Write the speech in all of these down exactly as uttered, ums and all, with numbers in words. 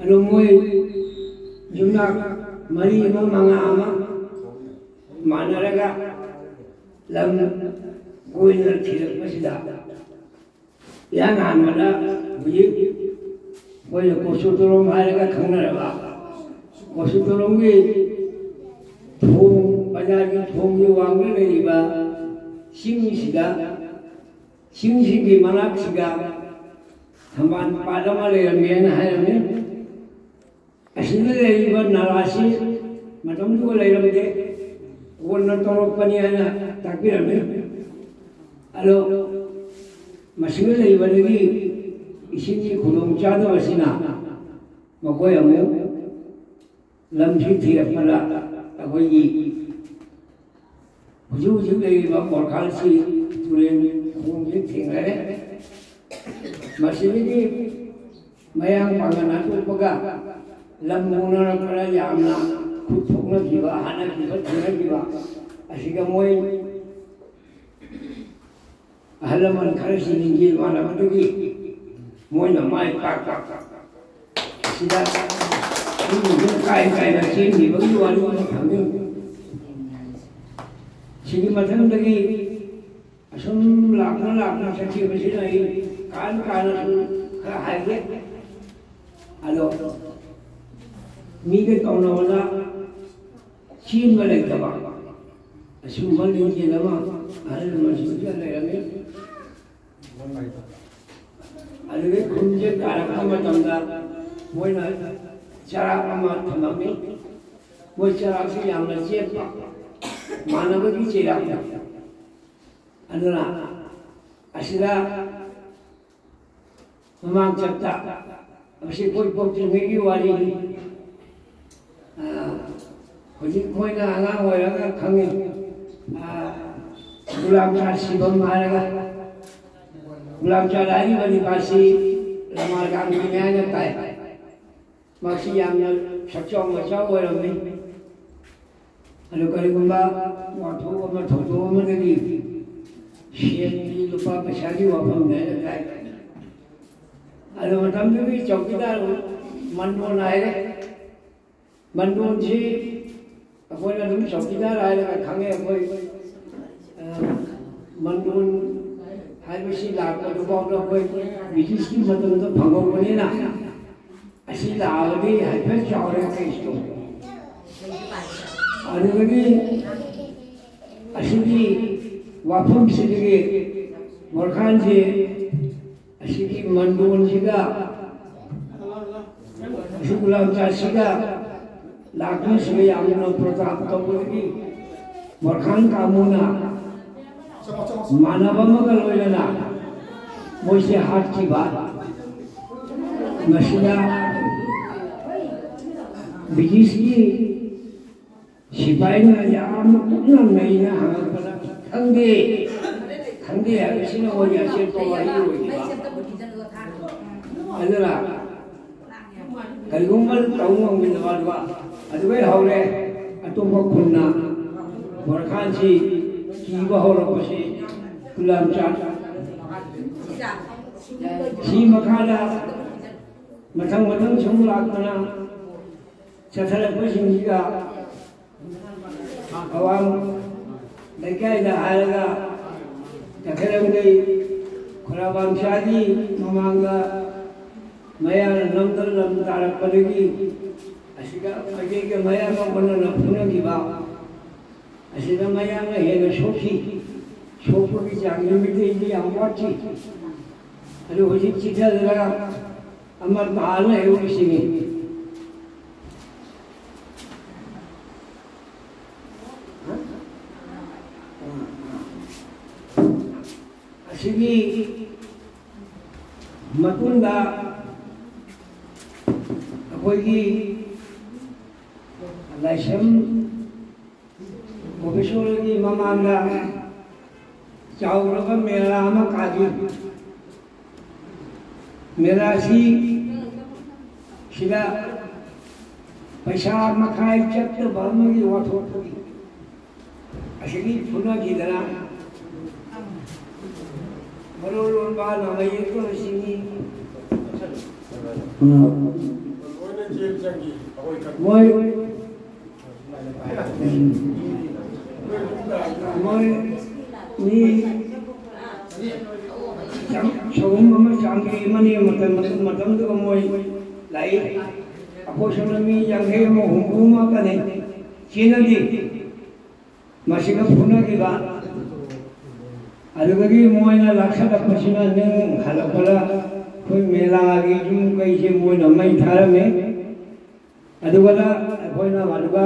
ꯑꯗꯣ ꯃꯣꯏ ꯌꯨꯝꯅꯥꯛ ꯃꯔꯤ ꯑꯃ ꯃꯉꯥ ꯑꯃ ꯃꯥꯟꯅꯔꯒ ꯂꯝ ꯀꯣꯏꯅ ꯊꯤꯔꯛꯄꯁꯤꯗ, ꯏꯍꯥꯟ ꯍꯥꯟꯕꯗ ꯍꯧꯖꯤꯛ ꯑꯩꯈꯣꯏꯅ ꯀꯣꯁꯨ ꯇꯣꯔꯣꯝ ꯍꯥꯏꯔꯒ ꯈꯪꯅꯔꯕ ꯀꯣꯁꯨ ꯇꯣꯔꯣꯝꯒꯤ ꯊꯣꯡ, ꯕꯖꯥꯔꯒꯤ ꯊꯣꯡꯒꯤ ꯋꯥꯡꯃ ꯂꯩꯔꯤꯕ ꯆꯤꯡꯁꯤꯗ, ꯆꯤꯡꯁꯤꯒꯤ ꯃꯅꯥꯛꯁꯤꯗ ꯊꯝꯕꯥꯜ ꯄꯥꯠ ꯑꯃ ꯂꯩꯔꯝꯃꯦꯅ ꯍꯥꯏꯔꯝꯃꯤ꯫ ꯑꯁꯤꯗ ꯂꯩꯔꯤꯕ ꯅꯥꯂꯥꯁꯤ ꯃꯇꯝꯗꯨꯗ ꯂꯩꯔꯝꯗꯦ, ꯀꯣꯟꯅ ꯇꯧꯔꯛꯄꯅꯤ ꯍꯥꯏꯅ ꯇꯥꯛꯄꯤꯔꯝꯃꯤ꯫ ꯑꯗꯣ ꯃꯁꯤꯗ ꯂꯩꯕꯗꯒꯤ ꯏꯁꯤꯡꯒꯤ ꯈꯨꯗꯣꯡꯆꯥꯗꯕꯁꯤꯅ ꯃꯈꯣꯏ ꯑꯃꯨꯛ ꯂꯝꯁꯤ ꯊꯤꯔꯛꯄꯗ ꯑꯩꯈꯣꯏꯒꯤ ꯍꯧꯖꯤꯛ ꯍꯧꯖꯤꯛ ꯂꯩꯔꯤꯕ ꯃꯣꯔꯈꯥꯜꯁꯤ ꯇꯨꯔꯦꯟ ꯈꯣꯡꯁꯤ ꯊꯦꯡꯅꯔꯦ꯫ ꯃꯁꯤꯗꯒꯤ ꯃꯌꯥꯡ ꯄꯥꯡꯒꯜ ꯍꯟꯗꯣꯛꯄꯒ ꯂꯝ ꯎꯅꯔꯛꯄꯗ ꯌꯥꯝꯅ ꯈꯨꯠ ꯊꯣꯛꯅꯈꯤꯕ, ꯍꯥꯠꯅꯈꯤꯕ, ꯊꯦꯡꯅꯈꯤꯕ ꯑꯁꯤꯒ ꯃꯣꯏ ꯑꯍꯜ ꯂꯃꯟ ꯈꯔꯁꯤ ꯂꯤꯡꯖꯦꯜ ꯃꯥꯟꯅꯕꯗꯒꯤ ꯃꯣꯏꯅ ꯃꯥꯏ ꯄꯥꯛꯄ ꯑꯁꯤꯗ ꯃꯤꯁꯤꯡꯁꯤꯅ ꯀꯥꯏ ꯀꯥꯏꯅ ꯆꯦꯟꯈꯤꯕꯒꯤ ꯋꯥꯔꯤ ꯑꯃ ꯐꯪꯉꯤ꯫ ꯁꯤꯒꯤ ꯃꯊꯪꯗꯒꯤ ꯑꯁꯨꯝ ꯂꯥꯛꯅ ꯂꯥꯛꯅ ꯆꯠꯈꯤꯕꯁꯤꯅ ꯑꯩ ꯀꯥꯟ ꯀꯥꯟꯅꯁꯨ ꯈꯔ ꯍꯥꯏꯒꯦ꯫ ꯑꯗꯣ ꯃꯤꯒ ꯇꯧꯅꯕꯗ ꯆꯦꯟꯕ ꯂꯩꯇꯕ ꯑꯁꯤꯒꯨꯝꯕ ꯂꯤꯡꯖꯦꯜ ꯑꯃ ꯑꯍꯜ ꯂꯃꯟꯁꯤꯡꯁꯤꯗ ꯂꯩꯔꯝꯃꯤ꯫ ꯑꯗꯨꯗꯒꯤ ꯈꯨꯟꯁꯦ ꯇꯥꯔꯛꯄ ꯃꯇꯝꯗ ꯃꯣꯏꯅ ꯆꯔꯥꯛ ꯑꯃ ꯊꯝꯂꯝꯃꯤ꯫ ꯃꯣꯏ ꯆꯔꯥꯛꯁꯤ ꯌꯥꯝꯅ ꯆꯦꯠꯄ, ꯃꯥꯟꯅꯕꯒꯤ ꯆꯩꯔꯥꯛꯅꯤ꯫ ꯑꯗꯨꯅ ꯑꯁꯤꯗ ꯃꯃꯥꯡ ꯆꯠꯇ ꯃꯁꯤ ꯑꯩꯈꯣꯏ ꯄꯣꯛꯇ꯭ꯔꯤꯉꯩꯒꯤ ꯋꯥꯔꯤꯅꯤ꯫ ꯑ, ꯍꯧꯖꯤꯛ ꯃꯣꯏꯅ ꯑꯉꯥꯡ ꯑꯣꯏꯔꯒ ꯈꯪꯉꯤ꯫ ꯑ, ꯒꯨꯂꯥꯝ ꯆꯥ ꯁꯤꯕꯝ ꯍꯥꯏꯔꯒ, ꯒꯨꯂꯥꯝ ꯆꯥ ꯍꯥꯏꯔꯤꯕ ꯅꯤꯄꯥꯁꯤ ꯂꯃꯥꯔ ꯒꯥꯡꯙꯤꯅꯤ ꯍꯥꯏꯅ ꯇꯥꯏ꯫ ꯃꯁꯤ ꯌꯥꯝꯅ ꯁꯛꯆꯥꯎ ꯃꯆꯥꯎ ꯑꯣꯏꯔꯝꯃꯤ꯫ ꯑꯗꯨ ꯀꯔꯤꯒꯨꯝꯕ ꯋꯥꯊꯣꯛ ꯑꯃ ꯊꯧꯗꯣꯛ ꯑꯃꯗꯒꯤ ꯁꯦꯟꯒꯤ ꯂꯨꯄꯥ ꯄꯩꯁꯥꯒꯤ ꯋꯥꯐꯝꯅꯦ ꯍꯥꯏꯅ ꯇꯥꯏ꯫ ꯑꯗꯨ ꯃꯇꯝꯗꯨꯒꯤ ꯆꯧꯀꯤꯗꯥꯔ ꯃꯟꯗꯣꯟ ꯍꯥꯏꯔꯦ꯫ ꯃꯟꯗꯣꯟꯁꯤ ꯑꯩꯈꯣꯏꯅ ꯑꯗꯨꯝ ꯆꯧꯀꯤꯗꯥꯔ ꯍꯥꯏꯔꯒ ꯈꯪꯉꯦ꯫ ꯑꯩꯈꯣꯏ, ꯑ, ꯃꯟꯗꯣꯟ ꯍꯥꯏꯕꯁꯤ ꯂꯥꯛꯄꯗꯨꯐꯥꯎꯗ ꯑꯩꯈꯣꯏ ꯕ꯭ꯔꯤꯇꯤꯁꯀꯤ ꯃꯇꯝꯗ ꯐꯪꯍꯧꯕꯅꯤꯅ, ꯑꯁꯤ ꯂꯥꯛꯑꯒꯗꯤ ꯍꯥꯏꯐꯦꯠ ꯆꯥꯎꯔꯦ ꯀꯩꯁꯨ꯫ ꯑꯗꯨꯗꯒꯤ ꯑꯁꯤꯒꯤ ꯋꯥꯐꯝꯁꯤꯗꯒꯤ ꯕꯣꯔꯈꯥꯟꯁꯤ ꯑꯁꯤꯒꯤ ꯃꯟꯗꯣꯟꯁꯤꯒ, ꯑꯁꯤ ꯒꯨꯂꯥꯝꯆꯥꯠꯁꯤꯒ ꯂꯥꯛꯄꯁꯤꯒ ꯌꯥꯝꯅ ꯄ꯭ꯔꯣꯇꯥꯞ ꯇꯧꯕꯗꯒꯤ ꯕꯣꯔꯈꯥꯟ ꯀꯥꯡꯕꯨꯅ ꯃꯥꯟꯅꯕ ꯑꯃꯒ ꯂꯣꯏꯅꯅ ꯃꯣꯏꯁꯦ ꯍꯥꯠꯈꯤꯕ꯫ ꯃꯁꯤꯗ ꯕ꯭ꯔꯤꯇꯤꯁꯀꯤ ꯁꯤꯐꯥꯏꯅ ꯌꯥꯝꯅ ꯀꯨꯞꯅ ꯅꯩꯅ ꯍꯪꯉꯛꯄꯗ, "ꯈꯪꯗꯦ, ꯈꯪꯗꯦ" ꯍꯥꯏꯕꯁꯤꯅ ꯃꯣꯏꯒꯤ ꯑꯆꯦꯠꯄ ꯋꯥꯔꯤ ꯑꯣꯏꯈꯤꯕ꯫ ꯑꯗꯨꯅ ꯀꯔꯤꯒꯨꯝꯕ ꯇꯧ ꯉꯝꯈꯤꯗꯕ ꯑꯗꯨꯒ ꯑꯗꯨꯗꯩ ꯍꯧꯔꯦ꯫ ꯑꯇꯣꯞꯄ ꯈꯨꯟꯅ ꯕꯣꯔꯈꯥꯟꯁꯤ ꯀꯤꯕ ꯍꯧꯔꯛꯄꯁꯤ ꯒꯨꯂꯥꯝꯆꯥꯠ꯫ ꯁꯤ ꯃꯈꯥꯗ ꯃꯊꯪ ꯃꯊꯪ ꯁꯨꯝ ꯂꯥꯛꯇꯅ ꯆꯠꯊꯔꯛꯄꯁꯤꯡꯁꯤꯗ ꯑꯋꯥꯡ ꯂꯩꯀꯥꯏꯗ ꯍꯥꯏꯔꯒ ꯇꯈꯦꯜꯂꯝꯒꯤ ꯈꯨꯔꯥꯕꯥꯝꯆꯥꯒꯤ ꯃꯃꯥꯡꯗ ꯃꯌꯥꯅ ꯅꯝꯗꯅ ꯂꯝ ꯇꯥꯔꯛꯄꯗꯒꯤ ꯑꯁꯤꯗ ꯃꯩꯇꯩꯒ ꯃꯌꯥꯒ ꯑꯣꯟꯅꯅ ꯐꯨꯅꯈꯤꯕ꯫ ꯑꯁꯤꯗ ꯃꯌꯥꯝꯅ ꯍꯦꯟꯅ ꯁꯣꯛꯈꯤ꯫ ꯁꯣꯛꯄꯒꯤ ꯆꯥꯡꯗꯤ ꯃꯩꯇꯩꯗꯤ ꯌꯥꯝ ꯋꯥꯠꯈꯤ꯫ ꯑꯗꯨ ꯍꯧꯖꯤꯛ ꯆꯤꯊꯗꯅ ꯑꯃ ꯇꯥꯔ ꯂꯩꯍꯧꯔꯤꯁꯤꯅꯤ꯫ ꯑꯁꯤꯒꯤ ꯃꯇꯨꯡꯗ ꯑꯩꯈꯣꯏꯒꯤ ꯂꯥꯏꯁ꯭ꯔꯝ ꯀꯣꯄꯦꯁꯣꯔꯒꯤ ꯃꯃꯥꯡꯗ ꯆꯥꯎꯔꯕ ꯃꯦꯂꯥ ꯑꯃ ꯀꯥꯈꯤ꯫ ꯃꯦꯂꯥꯁꯤ ꯁꯤꯗ ꯄꯩꯁꯥ ꯃꯈꯥꯏ ꯆꯠꯇꯕ ꯑꯃꯒꯤ ꯋꯥꯊꯣꯛꯇꯒꯤ ꯑꯁꯤꯒꯤ ꯐꯨꯅꯈꯤꯗꯅ ꯃꯔꯣꯜ ꯂꯣꯟꯕ ꯅꯣꯡꯃꯩ ꯌꯦꯛꯇꯕꯁꯤꯡꯒꯤ ꯃꯣꯏ ꯃꯣꯏ ꯃꯤ ꯆꯍꯨꯝ ꯑꯃ ꯆꯥꯝꯃꯔꯤ ꯑꯃꯅꯤ ꯃꯇꯝ ꯃꯇꯝꯗꯨꯒ ꯃꯣꯏ ꯂꯥꯛꯏ꯫ ꯑꯩꯈꯣꯏ ꯁꯣꯝꯗ ꯃꯤ ꯌꯥꯡꯈꯩ ꯑꯃ ꯍꯨꯝꯐꯨ ꯑꯃ ꯀꯅꯤ ꯆꯦꯟꯅꯈꯤ꯫ ꯃꯁꯤꯒ ꯐꯨꯅꯈꯤꯕ꯫ ꯑꯗꯨꯗꯒꯤ ꯃꯣꯏꯅ ꯂꯥꯛꯁꯜꯂꯛꯄꯁꯤꯅ ꯅꯤꯡ ꯍꯜꯂꯛꯄꯗ ꯑꯩꯈꯣꯏ ꯃꯦꯂꯥꯒꯤ ꯌꯨꯝ ꯀꯩꯁꯦ ꯃꯣꯏꯅ ꯃꯩ ꯊꯥꯔꯝꯃꯤ꯫ ꯑꯗꯨꯒ ꯑꯩꯈꯣꯏꯅ ꯑꯗꯨꯒ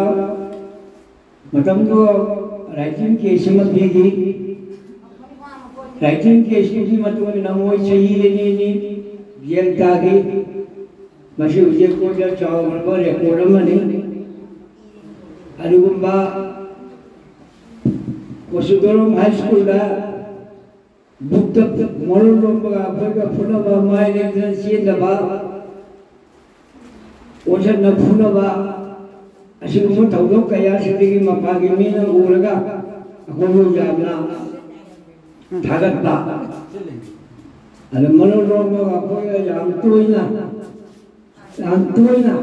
ꯃꯇꯝꯗꯣ ꯔꯥꯏꯇꯤꯡ ꯀꯦꯁ ꯑꯃ ꯄꯤꯈꯤ꯫ ꯔꯥꯏꯇꯤꯡ ꯀꯦꯁꯇꯨꯒꯤ ꯃꯇꯨꯡ ꯏꯟꯅ ꯃꯣꯏ ꯆꯍꯤ ꯑꯅꯤ ꯑꯅꯤ ꯖꯦꯜ ꯇꯥꯈꯤ꯫ ꯃꯁꯤ ꯍꯧꯖꯤꯛ ꯑꯩꯈꯣꯏꯗ ꯆꯥꯎꯈ꯭ꯔꯕ ꯔꯦꯀꯣꯔꯠ ꯑꯃꯅꯤ꯫ ꯑꯗꯨꯒꯨꯝꯕ ꯀꯣꯁꯨꯗꯣꯔꯝ ꯍꯥꯏ ꯁ꯭ꯀꯨꯜꯗ ꯕꯨꯛꯇ ꯃꯔꯣꯜ ꯂꯣꯝꯕꯒ ꯑꯩꯈꯣꯏꯒ ꯐꯨꯅꯕ, ꯃꯥꯏ ꯂꯦꯡꯗꯅ ꯆꯦꯟꯗꯕ, ꯑꯣꯟꯁꯟꯅ ꯐꯨꯅꯕ, ꯑꯁꯤꯒꯨꯝꯕ ꯊꯧꯗꯣꯛ ꯀꯌꯥꯁꯤꯗꯒꯤ ꯃꯄꯥꯟꯒꯤ ꯃꯤꯅ ꯎꯔꯒ ꯑꯩꯈꯣꯏꯕꯨ ꯌꯥꯝꯅ ꯊꯥꯒꯠꯄ꯫ ꯑꯗ ꯃꯔꯣꯜ ꯂꯣꯝꯕꯒ ꯑꯩꯈꯣꯏꯒ ꯌꯥꯝ ꯇꯣꯏꯅ, ꯌꯥꯝ ꯇꯣꯏꯅ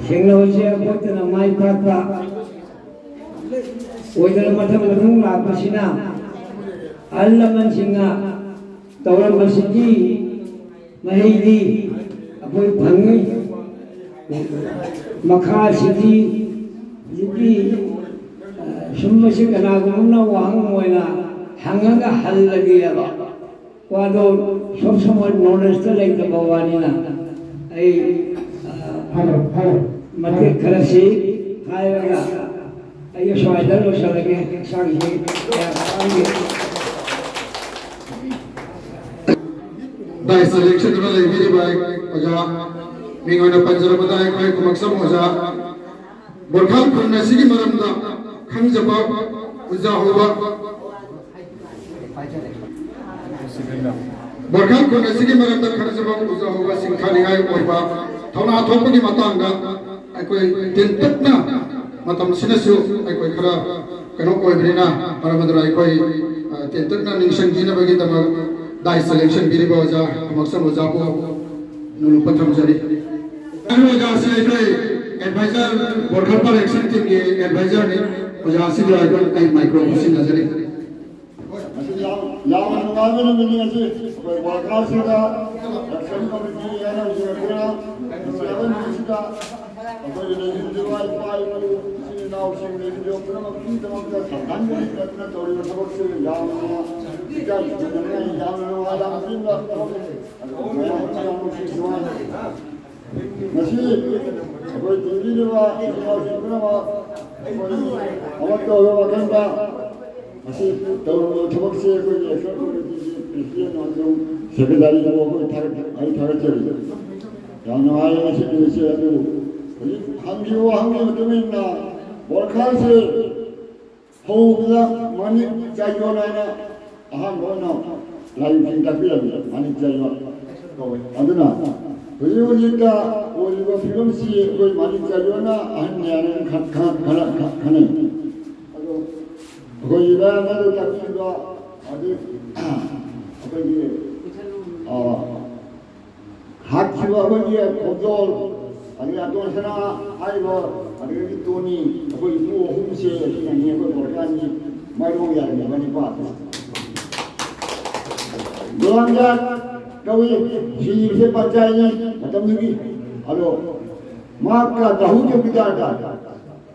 ꯊꯦꯡꯅꯕꯁꯦ ꯑꯩꯈꯣꯏꯗꯅ ꯃꯥꯏ ꯄꯥꯛꯄ ꯑꯣꯏꯗꯅ ꯃꯊꯪ ꯃꯊꯪ ꯂꯥꯛꯄꯁꯤꯅ ꯑꯍꯜ ꯂꯃꯟꯁꯤꯡꯅ ꯇꯧꯔꯝꯕꯁꯤꯒꯤ ꯃꯍꯩꯗꯤ ꯑꯩꯈꯣꯏ ꯐꯪꯉꯤ꯫ ꯃꯈꯥꯁꯤꯗꯤ ꯍꯧꯖꯤꯛꯀꯤ, ꯑ, ꯁꯨꯝꯕꯁꯤ ꯀꯅꯥꯒꯨꯝꯕꯅ ꯋꯥꯍꯪ ꯑꯣꯏꯅ ꯍꯪꯉꯒ ꯍꯜꯂꯒꯦꯕ꯫ ꯋꯥꯗꯣ ꯁꯣꯝ ꯁꯣꯝ ꯅꯣꯂꯦꯖꯇ ꯂꯩꯇꯕ ꯋꯥꯅꯤꯅ ꯑꯩ, ꯑ, ꯍꯥꯏꯔꯣ, ꯍꯥꯏꯔꯣ꯫ ꯃꯇꯦꯛ ꯈꯔꯁꯤ ꯍꯥꯏꯔꯒ ꯑꯩ ꯁ꯭ꯋꯥꯏꯗ ꯂꯣꯏꯁꯤꯜꯂꯒꯦ꯫ ꯍꯛꯆꯥꯡꯁꯤ ꯀꯌꯥ ꯈꯪꯗꯦ꯫ ꯗꯥꯏꯁ ꯁꯦꯂꯦꯛꯁꯟꯗꯨꯅ ꯂꯩꯕꯤꯔꯤꯕ ꯑꯣꯖꯥ, ꯃꯤꯡ ꯑꯣꯏꯅ ꯄꯟꯖꯔꯕꯗ ꯑꯩꯈꯣꯏ ꯈꯨꯃꯛꯁꯝ ꯑꯣꯖꯥ, ꯕꯣꯔꯈꯥꯟ ꯈꯨꯟ ꯑꯁꯤꯒꯤ ꯃꯔꯝꯗ ꯈꯪꯖꯕ ꯎꯖꯥ ꯍꯧꯕ, ꯕꯣꯔꯈꯥꯟ ꯈꯨꯟ ꯑꯁꯤꯒꯤ ꯃꯔꯝꯗ ꯈꯪꯖꯕ ꯎꯖꯥ ꯍꯧꯕ ꯁꯤꯡꯊꯥꯅꯤꯡꯉꯥꯏ ꯑꯣꯏꯕ ꯊꯧꯅꯥ ꯊꯣꯛꯄꯒꯤ ꯃꯇꯥꯡꯗ ꯑꯩꯈꯣꯏ ꯇꯦꯟꯇꯛꯅ, ꯃꯇꯝꯁꯤꯅꯁꯨ ꯑꯩꯈꯣꯏ ꯈꯔ ꯀꯩꯅꯣ ꯑꯣꯏꯕꯅꯤꯅ, ꯃꯔꯝ ꯑꯗꯨꯅ ꯑꯩꯈꯣꯏ, ꯑ, ꯇꯦꯟꯇꯛꯅ ꯅꯤꯡꯁꯤꯡꯕꯤꯅꯕꯒꯤꯗꯃꯛ ꯂꯥꯏ ꯁꯦꯂꯦꯛꯁꯟ ꯄꯤꯔꯤꯕ ꯑꯣꯖꯥ ꯑꯃꯛꯁꯝ ꯑꯣꯖꯥꯕꯨ ꯅꯣꯡꯂꯨꯛꯄ ꯊꯝꯖꯔꯤ꯫ ꯑꯣꯖꯥꯁꯤ ꯑꯩꯈꯣꯏ ꯑꯦꯗꯚꯥꯏꯖꯔ, ꯕꯣꯔꯈꯥ ꯄꯥꯔꯛ ꯑꯦꯛꯁꯟ ꯇꯤꯝꯒꯤ ꯑꯦꯗꯚꯥꯏꯖꯔꯅꯤ꯫ ꯑꯣꯖꯥꯁꯤꯗ ꯑꯩꯈꯣꯏ ꯑꯩ ꯃꯥꯏꯀ꯭ꯔꯣꯐꯣꯟ ꯁꯤꯟꯅꯖꯔꯤ꯫ ꯃꯁꯤ ꯌꯥꯝ, ꯌꯥꯝꯅ ꯅꯨꯡꯉꯥꯏꯕ ꯅꯨꯃꯤꯠꯅꯤ ꯉꯁꯤ꯫ ꯑꯩꯈꯣꯏ ꯕꯣꯔꯈꯥꯁꯤꯗ ꯑꯦꯛꯁꯟ ꯀꯃꯤꯇꯤ ꯍꯥꯏꯅ ꯍꯧꯖꯤꯛ ꯑꯩꯈꯣꯏꯅ ꯅꯨꯡꯁꯤꯔꯕ ꯅꯨꯃꯤꯠꯁꯤꯗ ꯑꯩꯈꯣꯏꯒꯤ ꯂꯩꯔꯤꯕ ꯏꯄꯥ ꯏꯄꯨ, ꯏꯆꯤꯟ ꯏꯅꯥꯎꯁꯤꯡ ꯂꯩꯔꯤꯕ ꯄꯨꯝꯅꯃꯛꯀꯤꯗꯃꯛꯇ ꯁꯪꯒꯥꯟꯕꯒꯤ ꯅꯠꯇꯅ ꯇꯧꯔꯤꯕ ꯊꯕꯛꯁꯤ ꯌꯥꯝꯅ ꯏꯀꯥꯏ ꯈꯨꯝꯅꯅꯤꯡꯉꯥꯏ, ꯌꯥꯝꯅ ꯅꯨꯡꯉꯥꯏ, ꯌꯥꯝꯅ ꯄꯦꯟꯕ ꯊꯕꯛꯅꯤ꯫ ꯑꯗꯨꯒ ꯃꯌꯥꯝ ꯑꯃ ꯌꯥꯝ ꯅꯨꯡꯁꯤ ꯅꯨꯡꯉꯥꯏ꯫ ꯉꯁꯤ ꯑꯩꯈꯣꯏ ꯇꯤꯟꯕꯤꯔꯤꯕ ꯏꯆꯤꯟ ꯏꯅꯥꯎꯁꯤꯡ ꯄꯨꯝꯅꯃꯛ ꯑꯩꯈꯣꯏ ꯑꯃꯠꯇ ꯑꯣꯏꯕ ꯋꯥꯈꯜꯗ ꯃꯁꯤ ꯇꯧꯔꯕ ꯊꯕꯛꯁꯦ ꯑꯩꯈꯣꯏꯒꯤ ꯑꯦꯛꯁꯟ ꯀꯃꯤꯇꯤꯒꯤ ꯄ꯭ꯔꯦꯁꯤꯗꯦꯟ ꯑꯃꯁꯨꯡ ꯁꯦꯀ꯭ꯔꯦꯇꯥꯔꯤꯕꯨ ꯑꯩꯈꯣꯏ ꯊꯥꯒꯠ-, ꯑꯩ ꯊꯥꯒꯠꯆꯔꯤ꯫ ꯌꯥꯝ ꯅꯨꯡꯉꯥꯏ ꯉꯁꯤ ꯅꯨꯃꯤꯠꯁꯦ꯫ ꯑꯗꯨ ꯍꯧꯖꯤꯛ ꯍꯪꯈꯤꯕ ꯋꯥꯍꯪꯒꯤ ꯃꯇꯨꯡ ꯏꯟꯅ ꯕꯣꯔꯈꯥꯁꯦ ꯍꯧꯕꯗ ꯃꯥꯅꯤꯛ ꯆꯥꯏꯌꯣꯟ ꯍꯥꯏꯅ ꯑꯍꯥꯟꯕ ꯑꯣꯏꯅ ꯂꯥꯏꯔꯤꯛꯁꯤꯡ ꯇꯥꯛꯄꯤꯔꯝꯃꯤ, ꯃꯥꯅꯤꯛ ꯆꯥꯏꯌꯣꯟ ꯀꯧꯋꯦ꯫ ꯑꯗꯨꯅ ꯍꯧꯖꯤꯛ ꯍꯧꯖꯤꯛꯇ ꯑꯣꯏꯔꯤꯕ ꯐꯤꯕꯝꯁꯤ ꯑꯩꯈꯣꯏ ꯃꯥꯅꯤꯛ ꯆꯥꯏꯌꯣꯟꯅ ꯑꯍꯟꯅꯤ ꯍꯥꯏꯅ ꯈ-, ꯈ-, ꯈ-, ꯈ-, ꯈꯟꯅꯩ꯫ ꯑꯗꯣ ꯑꯩꯈꯣꯏ ꯏꯕꯥ ꯑꯃꯗ ꯇꯥꯛꯄꯤꯕ ꯍꯧꯖꯤꯛ ꯑꯩꯈꯣꯏꯒꯤ, ꯑ, ꯍꯥꯠꯈꯤꯕ ꯑꯩꯈꯣꯏꯒꯤ ꯈꯣꯡꯖꯣꯜ, ꯑꯗꯒꯤ ꯑꯇꯣꯟ ꯁꯅꯥ ꯍꯥꯏꯔꯤꯕ, ꯑꯗꯒꯤ ꯇꯣꯅꯤ, ꯑꯩꯈꯣꯏ ꯏꯄꯨ ꯑꯍꯨꯝꯁꯦ ꯑꯁꯤꯅꯅꯤ ꯑꯩꯈꯣꯏ ꯕꯣꯔꯀꯥꯟꯒꯤ ꯃꯥꯏꯔꯣꯡ ꯌꯥꯔꯝꯃꯤꯕ ꯅꯤꯄꯥ꯫ ꯒꯨꯂꯥꯝꯖꯥꯠ ꯀꯧꯏ, ꯁꯤꯕꯁꯦ ꯄꯟꯆꯥꯌꯠꯅꯤ ꯃꯇꯝꯗꯨꯒꯤ꯫ ꯑꯗꯣ ꯃꯍꯥꯛꯀ ꯗꯥꯍꯨ ꯆꯧꯀꯤꯗꯥꯔꯒ,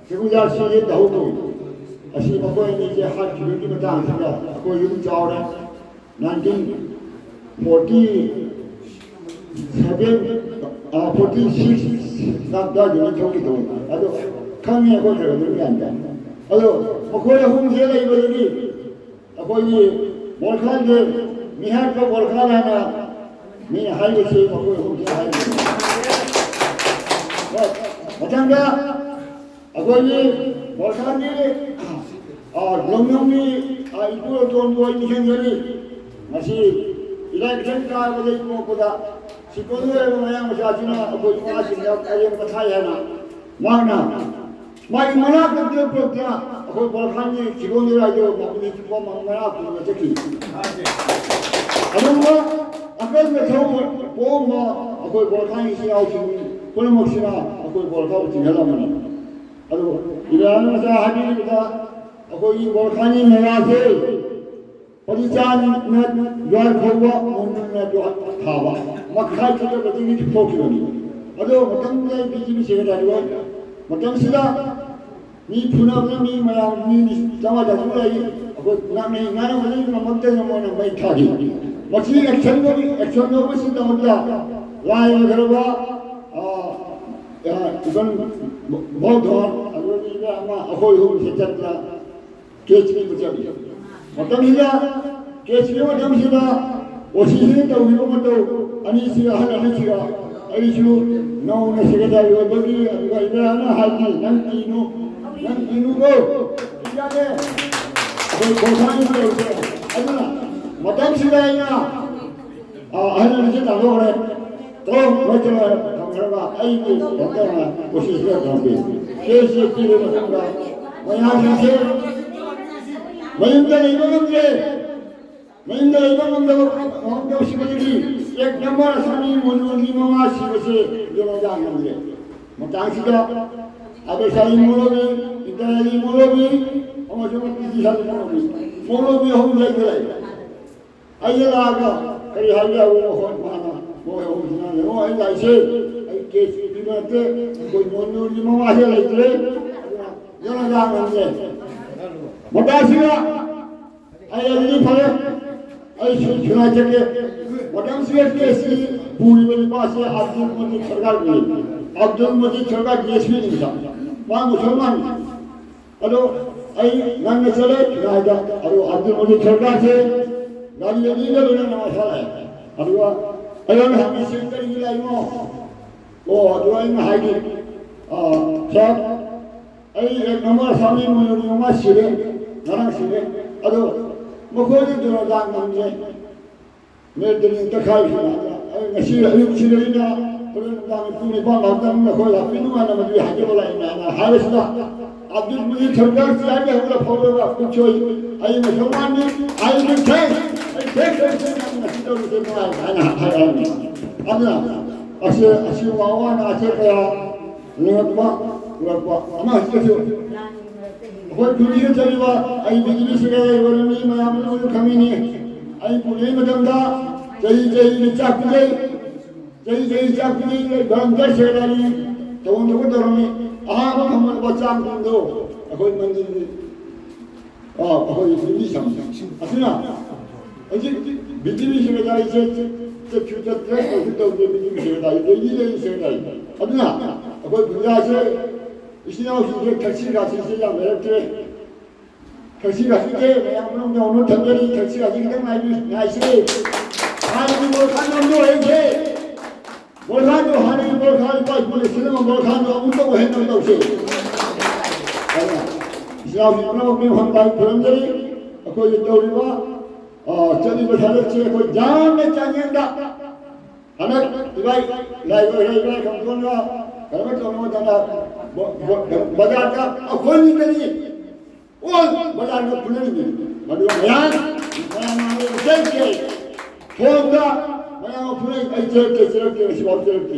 ꯆꯧꯀꯤꯗꯥꯔ ꯁꯤꯁꯦ ꯗꯥꯍꯨ ꯀꯧꯏ꯫ ꯑꯁꯤ ꯃꯈꯣꯏ ꯑꯅꯤꯁꯦ ꯍꯥꯠꯈꯤꯕꯒꯤ ꯃꯇꯥꯡꯁꯤꯗ ꯑꯩꯈꯣꯏ ꯌꯨꯝ ꯆꯥꯎꯔꯦ꯫ ꯅꯥꯏꯟꯇꯤꯟ ꯐꯣꯔꯇꯤ ꯁꯚꯦꯟ, ꯑ, ꯐꯣꯔꯇꯤ ꯁꯤꯛꯁ ꯑꯗꯨꯋꯥꯏꯗꯒꯤ ꯊꯣꯛꯈꯤꯗꯧꯅꯤ꯫ ꯑꯗꯣ ꯈꯪꯉꯦ ꯑꯩꯈꯣꯏ ꯈꯔ ꯑꯗꯨꯝ ꯌꯥꯝꯗ꯫ ꯑꯗꯣ ꯃꯈꯣꯏ ꯑꯍꯨꯝꯁꯦ ꯂꯩꯕꯗꯒꯤ ꯑꯩꯈꯣꯏꯒꯤ ꯕꯣꯔꯈꯥꯟꯁꯦ ꯃꯤꯍꯥꯠꯄ ꯕꯣꯔꯈꯥꯟ ꯍꯥꯏꯅ ꯃꯤꯅ ꯍꯥꯏꯕꯁꯤ ꯃꯈꯣꯏ ꯑꯍꯨꯝꯁꯦ ꯍꯥꯏꯕꯅꯤ꯫ ꯍꯣꯏ, ꯃꯊꯪꯗ ꯑꯩꯈꯣꯏꯒꯤ ꯕꯣꯔꯈꯥꯟꯒꯤ, ꯑ, ꯂꯝꯂꯝꯒꯤ, ꯑ, ꯏꯄꯨ ꯑꯇꯣꯟꯕ ꯑꯣꯏ ꯅꯤꯡꯁꯤꯡꯖꯔꯤ꯫ ꯉꯁꯤ ꯏꯂꯦꯛꯁꯟ ꯀꯥꯕꯗꯒꯤ ꯄꯣꯛꯄꯗ ꯁꯤꯀꯣꯟꯗ ꯂꯩꯕ ꯃꯌꯥꯡ ꯃꯆꯥꯁꯤꯅ ꯑꯩꯈꯣꯏ ꯏꯃꯥꯁꯤꯡꯗ ꯄꯔꯦꯡ ꯃꯊꯥꯏ ꯍꯥꯏꯅ ꯃꯍꯥꯛꯅ ꯃꯥꯒꯤ ꯃꯅꯥꯛꯇ ꯄꯨꯔꯛꯇꯨꯅ ꯑꯩꯈꯣꯏ ꯕꯣꯔꯈꯥꯟꯒꯤ ꯁꯤꯀꯣꯟꯗ ꯂꯥꯏꯗꯣ ꯃꯄꯨꯟꯁꯤ ꯆꯨꯞꯄ ꯃꯅꯥ ꯄꯨꯔꯒ ꯆꯠꯈꯤ꯫ ꯑꯗꯨꯒꯨꯝꯕ ꯑꯀꯟꯕ ꯊꯧ ꯄꯣꯛꯑꯝꯕ ꯑꯩꯈꯣꯏ ꯕꯣꯔꯈꯥ ꯏꯆꯤꯜ ꯏꯅꯥꯎꯁꯤꯡ ꯄꯨꯝꯅꯃꯛꯁꯤꯅ ꯑꯩꯈꯣꯏ ꯕꯣꯔꯈꯥꯕꯨ ꯆꯤꯡꯈꯠꯂꯝꯕꯅꯤ꯫ ꯑꯗꯨ ꯏꯕꯦꯝꯃꯅ ꯉꯁꯥꯏ ꯍꯥꯏꯕꯤꯔꯤꯕꯗ ꯑꯩꯈꯣꯏꯒꯤ ꯕꯣꯔꯈꯥꯅꯤ ꯃꯦꯂꯥꯁꯦ ꯄꯔꯤꯆꯥꯅ ꯌꯣꯜ ꯐꯧꯕ ꯃꯨꯟꯅ ꯊꯥꯕ ꯃꯈꯥꯏ ꯆꯠꯇꯕꯗꯒꯤ ꯊꯣꯛꯈꯤꯕꯅꯤ꯫ ꯑꯗꯣ ꯃꯇꯝꯗꯨꯗ ꯕꯤ ꯖꯦ ꯄꯤ ꯁꯦꯀ꯭ꯔꯦꯇꯔꯤ ꯑꯣꯏ꯫ ꯃꯇꯝꯁꯤꯗ ꯃꯤ ꯐꯨꯅꯕꯅ ꯃꯤ ꯃꯌꯥꯝ ꯃꯤ ꯆꯥꯝꯃꯉꯥ ꯆꯥꯇ꯭ꯔꯨꯛ ꯂꯩ꯫ ꯑꯩꯈꯣꯏ ꯉꯥꯡꯅꯩ ꯉꯥꯡꯅꯕꯗꯒꯤ ꯉꯝꯃꯛꯇꯗꯅ ꯃꯣꯏꯅ ꯃꯩ ꯊꯥꯈꯤ꯫ ꯃꯁꯤ ꯑꯦꯛꯁꯟ ꯂꯧꯕ ꯑꯦꯛꯁꯟ ꯂꯧꯕꯁꯤꯒꯤꯗꯃꯛꯇ ꯂꯥꯏ ꯑꯣꯏꯈ꯭ꯔꯕ ꯏꯕꯟ ꯕꯧꯙꯣꯟ ꯑꯗꯨꯗꯒꯤ ꯑꯃ ꯑꯩꯈꯣꯏ ꯑꯍꯨꯝꯁꯤ ꯆꯠꯇꯅ ꯀꯦꯁ ꯄꯤꯕ ꯆꯠꯂꯤ꯫ ꯃꯇꯝꯁꯤꯗ ꯀꯦꯁ ꯄꯤꯕ ꯃꯇꯝꯁꯤꯗ ꯑꯣ ꯁꯤꯁꯤꯅ ꯇꯧꯈꯤꯕ ꯃꯇꯧ ꯑꯅꯤꯁꯤꯒ ꯑꯍꯜ ꯑꯅꯤꯁꯤꯒ ꯑꯩꯁꯨ ꯅꯧꯅ ꯁꯦꯀ꯭ꯔꯦꯇꯔꯤ ꯑꯣꯏꯕꯒꯤ ꯑꯗꯨꯒ ꯏꯕꯦꯝꯃꯅ ꯍꯥꯏꯈꯤ, "ꯅꯪ ꯀꯤꯅꯨ, ꯅꯪ ꯀꯤꯅꯨꯀꯣ, ꯀꯤꯖꯥꯗꯦ, ꯑꯩꯈꯣꯏ ꯈꯣꯡꯊꯥꯡ ꯑꯃ ꯇꯧꯁꯦ꯫" ꯑꯗꯨꯅ ꯃꯇꯝꯁꯤꯗ ꯑꯩꯅ ꯑꯍꯜ ꯑꯅꯤꯁꯤ ꯇꯥꯟꯊꯣꯛꯈ꯭ꯔꯦ꯫ ꯇꯧꯔꯣ, ꯃꯣꯏ ꯇꯧꯔꯣ ꯊꯝꯈ꯭ꯔꯒ ꯑꯩꯒꯤ ꯀꯩꯅꯣ ꯇꯧꯔꯒ ꯀꯣꯁꯤꯁ ꯈꯔ ꯇꯧꯔꯛꯀꯦ꯫ ꯀꯦꯁꯁꯤ ꯄꯤꯔꯕ ꯃꯇꯨꯡꯗ ꯃꯌꯥꯝꯁꯤꯡꯁꯦ ꯃꯌꯨꯝꯗ ꯂꯩꯕ ꯉꯝꯗ꯭ꯔꯦ꯫ ꯃꯌꯨꯝꯗ ꯂꯩꯕ ꯉꯝꯗꯕ ꯉꯝꯗꯕꯁꯤꯡꯗꯒꯤ ꯑꯦꯛ ꯅꯝꯕꯔ ꯑꯁꯥꯃꯤ ꯃꯣꯅꯨꯒꯤ ꯃꯃꯥ ꯁꯤꯕꯁꯦ ꯌꯦꯡꯉꯗ ꯉꯝꯗ꯭ꯔꯦ꯫ ꯃꯇꯥꯡꯁꯤꯗ ꯑꯕꯦꯁꯥꯂꯤ ꯃꯣꯂꯣꯕꯤ, ꯏꯟꯗ꯭ꯔꯥꯂꯤ ꯃꯣꯂꯣꯕꯤ ꯑꯃꯁꯨꯡ ꯏꯗꯤꯁꯥꯂꯤ ꯃꯣꯂꯣꯕꯤ, ꯃꯣꯂꯣꯕꯤ ꯑꯍꯨꯝ ꯂꯩꯈ꯭ꯔꯦ꯫ ꯑꯩꯅ ꯂꯥꯛꯑꯒ ꯀꯔꯤ ꯍꯥꯏꯕ ꯌꯥꯎꯕꯅꯣ? ꯍꯣꯏ, ꯃꯥꯅ ꯃꯣꯏ ꯑꯍꯨꯝꯁꯤꯅ ꯌꯦꯡꯉꯣ, ꯑꯩ ꯂꯥꯛꯏꯁꯦ ꯑꯩ ꯀꯦꯁ ꯄꯤꯕ ꯅꯠꯇꯦ, ꯑꯩꯈꯣꯏ ꯃꯣꯅꯨꯒꯤ ꯃꯃꯥꯁꯦ ꯂꯩꯇ꯭ꯔꯦ, ꯑꯗꯨꯅ ꯌꯦꯡꯉꯣ, ꯂꯥꯛ ꯉꯝꯗꯦ꯫ ꯃꯇꯥꯁꯤꯒ ꯑꯩ ꯑꯗꯨꯗꯤ ꯐꯔꯦ, ꯑꯩ ꯁꯨ-, ꯁꯨꯅꯥ ꯆꯠꯀꯦ꯫ ꯃꯇꯝꯁꯤꯒ ꯀꯦꯁꯁꯤ ꯄꯨꯔꯤꯕ ꯅꯨꯄꯥꯁꯦ ꯑꯕꯗꯨꯜ ꯃꯖꯤꯗ ꯁꯔꯀꯥꯔ ꯄꯨꯔꯤ꯫ ꯑꯕꯗꯨꯜ ꯃꯖꯤꯗ ꯁꯔꯀꯥꯔ ꯗꯤ ꯑꯦꯁ ꯄꯤ ꯅꯤ ꯁꯥ, ꯃꯥ ꯃꯨꯁꯜꯃꯥꯟ꯫ ꯑꯗꯣ ꯑꯩ ꯉꯟꯅ ꯆꯠꯂꯦ ꯈꯨꯔꯥꯏꯗ꯫ ꯑꯗꯣ ꯑꯕꯗꯨꯜ ꯃꯖꯤꯗ ꯁꯔꯀꯥꯔꯁꯦ ꯒꯥꯔꯤ ꯑꯅꯤꯒ ꯂꯣꯏꯅꯅ ꯃꯥ ꯊꯥꯔꯛꯑꯦ꯫ ꯑꯗꯨꯒ ꯑꯩꯉꯣꯟꯗ ꯍꯪꯉꯤ, "ꯁꯤ ꯀꯔꯤꯒꯤ ꯂꯥꯛꯏꯅꯣ?" ꯑꯣ, ꯑꯗꯨ ꯑꯩꯅ ꯍꯥꯏꯈꯤ, "ꯑꯥ, ꯁꯥꯔ, ꯑꯩ ꯑꯦꯛ ꯅꯝꯕꯔ ꯑꯁꯥꯃꯤ ꯃꯣꯅꯨꯒꯤ ꯃꯃꯥ ꯁꯤꯔꯦ, ꯉꯔꯥꯡ ꯁꯤꯔꯦ꯫ ꯑꯗꯣ ꯃꯈꯣꯏꯗꯤ ꯗꯨꯔꯒꯥ ꯉꯝꯗ꯭ꯔꯦ꯫ ꯃꯦꯗꯅꯤ ꯇꯛꯈꯥꯏꯁꯤꯅ ꯑꯩ ꯉꯁꯤ ꯑꯌꯨꯛꯁꯤꯗꯩꯅ ꯍꯣꯔꯦꯟ ꯅꯨꯡꯗꯥꯡ ꯄꯨꯡ ꯅꯤꯄꯥꯟ ꯐꯥꯎꯗꯪ ꯅꯈꯣꯏ ꯂꯥꯛꯄꯤꯅꯨ ꯍꯥꯏꯅ ꯃꯗꯨꯒꯤ ꯍꯥꯏꯖꯕ ꯂꯥꯛꯏꯅꯦ" ꯍꯥꯏꯅ ꯍꯥꯏꯕꯁꯤꯗ ꯑꯗꯨꯕꯨꯗꯤ ꯊꯧꯔꯤꯕꯥꯛ ꯆꯤꯌꯥꯔꯗ ꯍꯧꯔ ꯐꯧꯔꯒ ꯈꯨꯠꯁꯣꯏ ꯑꯩ ꯃꯊꯧ ꯃꯥꯟꯅꯤ, ꯑꯩ ꯃꯊꯦꯡ, ꯑꯩ ꯊꯦꯡ ꯊꯦꯡ ꯊꯦꯡ ꯅꯪ ꯉꯁꯤ ꯇꯧꯔꯤꯁꯦ ꯅꯨꯡꯉꯥꯏ ꯍꯥꯏꯅ ꯍꯥꯏꯔꯛꯑꯅꯤ꯫ ꯑꯗꯨꯅ ꯑꯁꯤ, ꯑꯁꯤ ꯋꯥ ꯋꯥꯅ ꯑꯆꯦ ꯀꯌꯥ ꯂꯤꯡꯉꯛꯄ ꯄꯨꯔꯛꯄ ꯑꯃ ꯍꯧꯖꯤꯛꯁꯨ ꯑꯩꯈꯣꯏ ꯈꯨꯟꯒꯤ ꯆꯠꯂꯤꯕ ꯑꯩ ꯕꯤꯖꯤꯅꯦꯁ ꯂꯩꯕ ꯃꯤ ꯃꯌꯥꯝ ꯑꯃꯁꯨ ꯈꯪꯉꯤꯅꯤ꯫ ꯑꯩ ꯄꯨꯔꯛꯏ ꯃꯇꯝꯗ ꯆꯍꯤ ꯆꯍꯤꯒꯤ ꯆꯥꯛ ꯄꯤꯖꯩ꯫ ꯆꯍꯤ ꯆꯍꯤ ꯆꯥꯛ ꯄꯤꯖꯩ, ꯚꯣꯂꯟꯇꯤꯌꯔ ꯁꯦꯀ꯭ꯔꯦꯇꯔꯤ ꯇꯧꯐꯝ ꯊꯣꯛꯄ ꯇꯧꯔꯝꯃꯤ꯫ ꯑꯍꯥꯟꯕ ꯐꯪꯕ ꯂꯨꯄꯥ ꯆꯥꯝꯃ ꯀꯨꯟꯗꯣ ꯑꯩꯈꯣꯏ ꯃꯟꯗꯤꯔꯒꯤ, ꯑꯥ, ꯑꯩꯈꯣꯏ ꯅꯨꯄꯤ ꯁꯪ ꯑꯁꯤꯅ ꯍꯧꯖꯤꯛ ꯕꯤ ꯖꯤ ꯕꯤ ꯁꯦꯀ꯭ꯔꯦꯇꯔꯤꯁꯦ ꯆꯠꯁꯨ ꯆꯠꯇ꯭ꯔꯦ, ꯇꯧꯁꯨ ꯇꯧꯗ꯭ꯔꯦ꯫ B G B secretary, Delhi ꯂꯩꯔꯤ ꯁꯦꯀ꯭ꯔꯦꯇꯔꯤ꯫ ꯑꯗꯨꯅ ꯑꯩꯈꯣꯏ ꯄꯨꯖꯥꯁꯦ ꯏꯆꯤꯟ ꯏꯅꯥꯎꯁꯤꯡꯁꯦ ꯊꯛꯁꯤ ꯈꯥꯁꯤꯁꯦ ꯌꯥꯝ ꯂꯩꯔꯛꯇ꯭ꯔꯦ꯫ ꯊꯛꯁꯤ ꯈꯥꯁꯤꯁꯦ ꯃꯌꯥꯝ ꯃꯅꯨꯡꯗ ꯍꯧꯅ ꯊꯝꯖꯔꯤ꯫ ꯊꯛꯁꯤ ꯈꯥꯁꯤ ꯈꯤꯇꯪ ꯉꯥꯏꯕꯤ-, ꯉꯥꯏꯁꯤ꯫ ꯍꯥꯟꯅꯒꯤ ꯕꯣꯔꯈꯥꯟꯗꯣ ꯑꯃꯨꯛ ꯑꯣꯏꯍꯟꯁꯦ꯫ ꯕꯣꯔꯈꯥꯟꯗꯣ ꯍꯥꯟꯅꯒꯤ ꯕꯣꯔꯈꯥꯟ ꯏꯄꯥ ꯏꯄꯨꯅ ꯁꯤꯜꯂꯝꯕ ꯕꯣꯔꯈꯥꯟꯗꯣ ꯑꯃꯨꯛꯇ ꯑꯣꯏꯍꯟꯅꯕ ꯇꯧꯁꯤ꯫ ꯑꯗꯨꯅ ꯏꯆꯤꯟ ꯏꯅꯥꯎꯁꯤꯡ ꯄꯨꯝꯅꯃꯛ ꯃꯤꯡ ꯍꯟꯕ ꯈꯨꯔꯨꯝꯖꯔꯤ꯫ ꯑꯩꯈꯣꯏꯒꯤ ꯇꯧꯔꯤꯕ, ꯑ, ꯆꯠꯂꯤꯕ ꯊꯥꯗꯣꯛꯁꯦ ꯑꯩꯈꯣꯏ ꯌꯥꯝꯅ ꯆꯥꯡꯌꯦꯡꯗ ꯍꯟꯗꯛ ꯏꯕꯥꯏ ꯂꯥꯏ ꯑꯣꯏꯔꯣꯏ ꯏꯕꯥꯏ ꯈꯝꯊꯣꯟꯒ ꯀꯩꯅꯣ ꯇꯧꯅꯕ ꯃꯇꯝꯗ ꯕ-, ꯕ-, ꯕꯖꯥꯔꯗ ꯑꯩꯈꯣꯏ ꯃꯤ ꯇꯔꯤ ꯑꯣꯜ ꯕꯖꯥꯔꯗ ꯐꯨꯅꯔꯤꯅꯤ꯫ ꯃꯗꯨ ꯃꯌꯥꯝ, ꯃꯌꯥꯝ ꯃꯥꯡꯗ ꯆꯦꯟꯈꯤ꯫ ꯐꯣꯟꯗ ꯃꯌꯥꯝ ꯐꯨꯅꯩ꯫ ꯑꯩ ꯆꯦꯜꯂꯛꯇꯦ, ꯆꯦꯜꯂꯛꯇꯦ, ꯉꯁꯤꯐꯥꯎ ꯆꯦꯜꯂꯛꯇꯦ꯫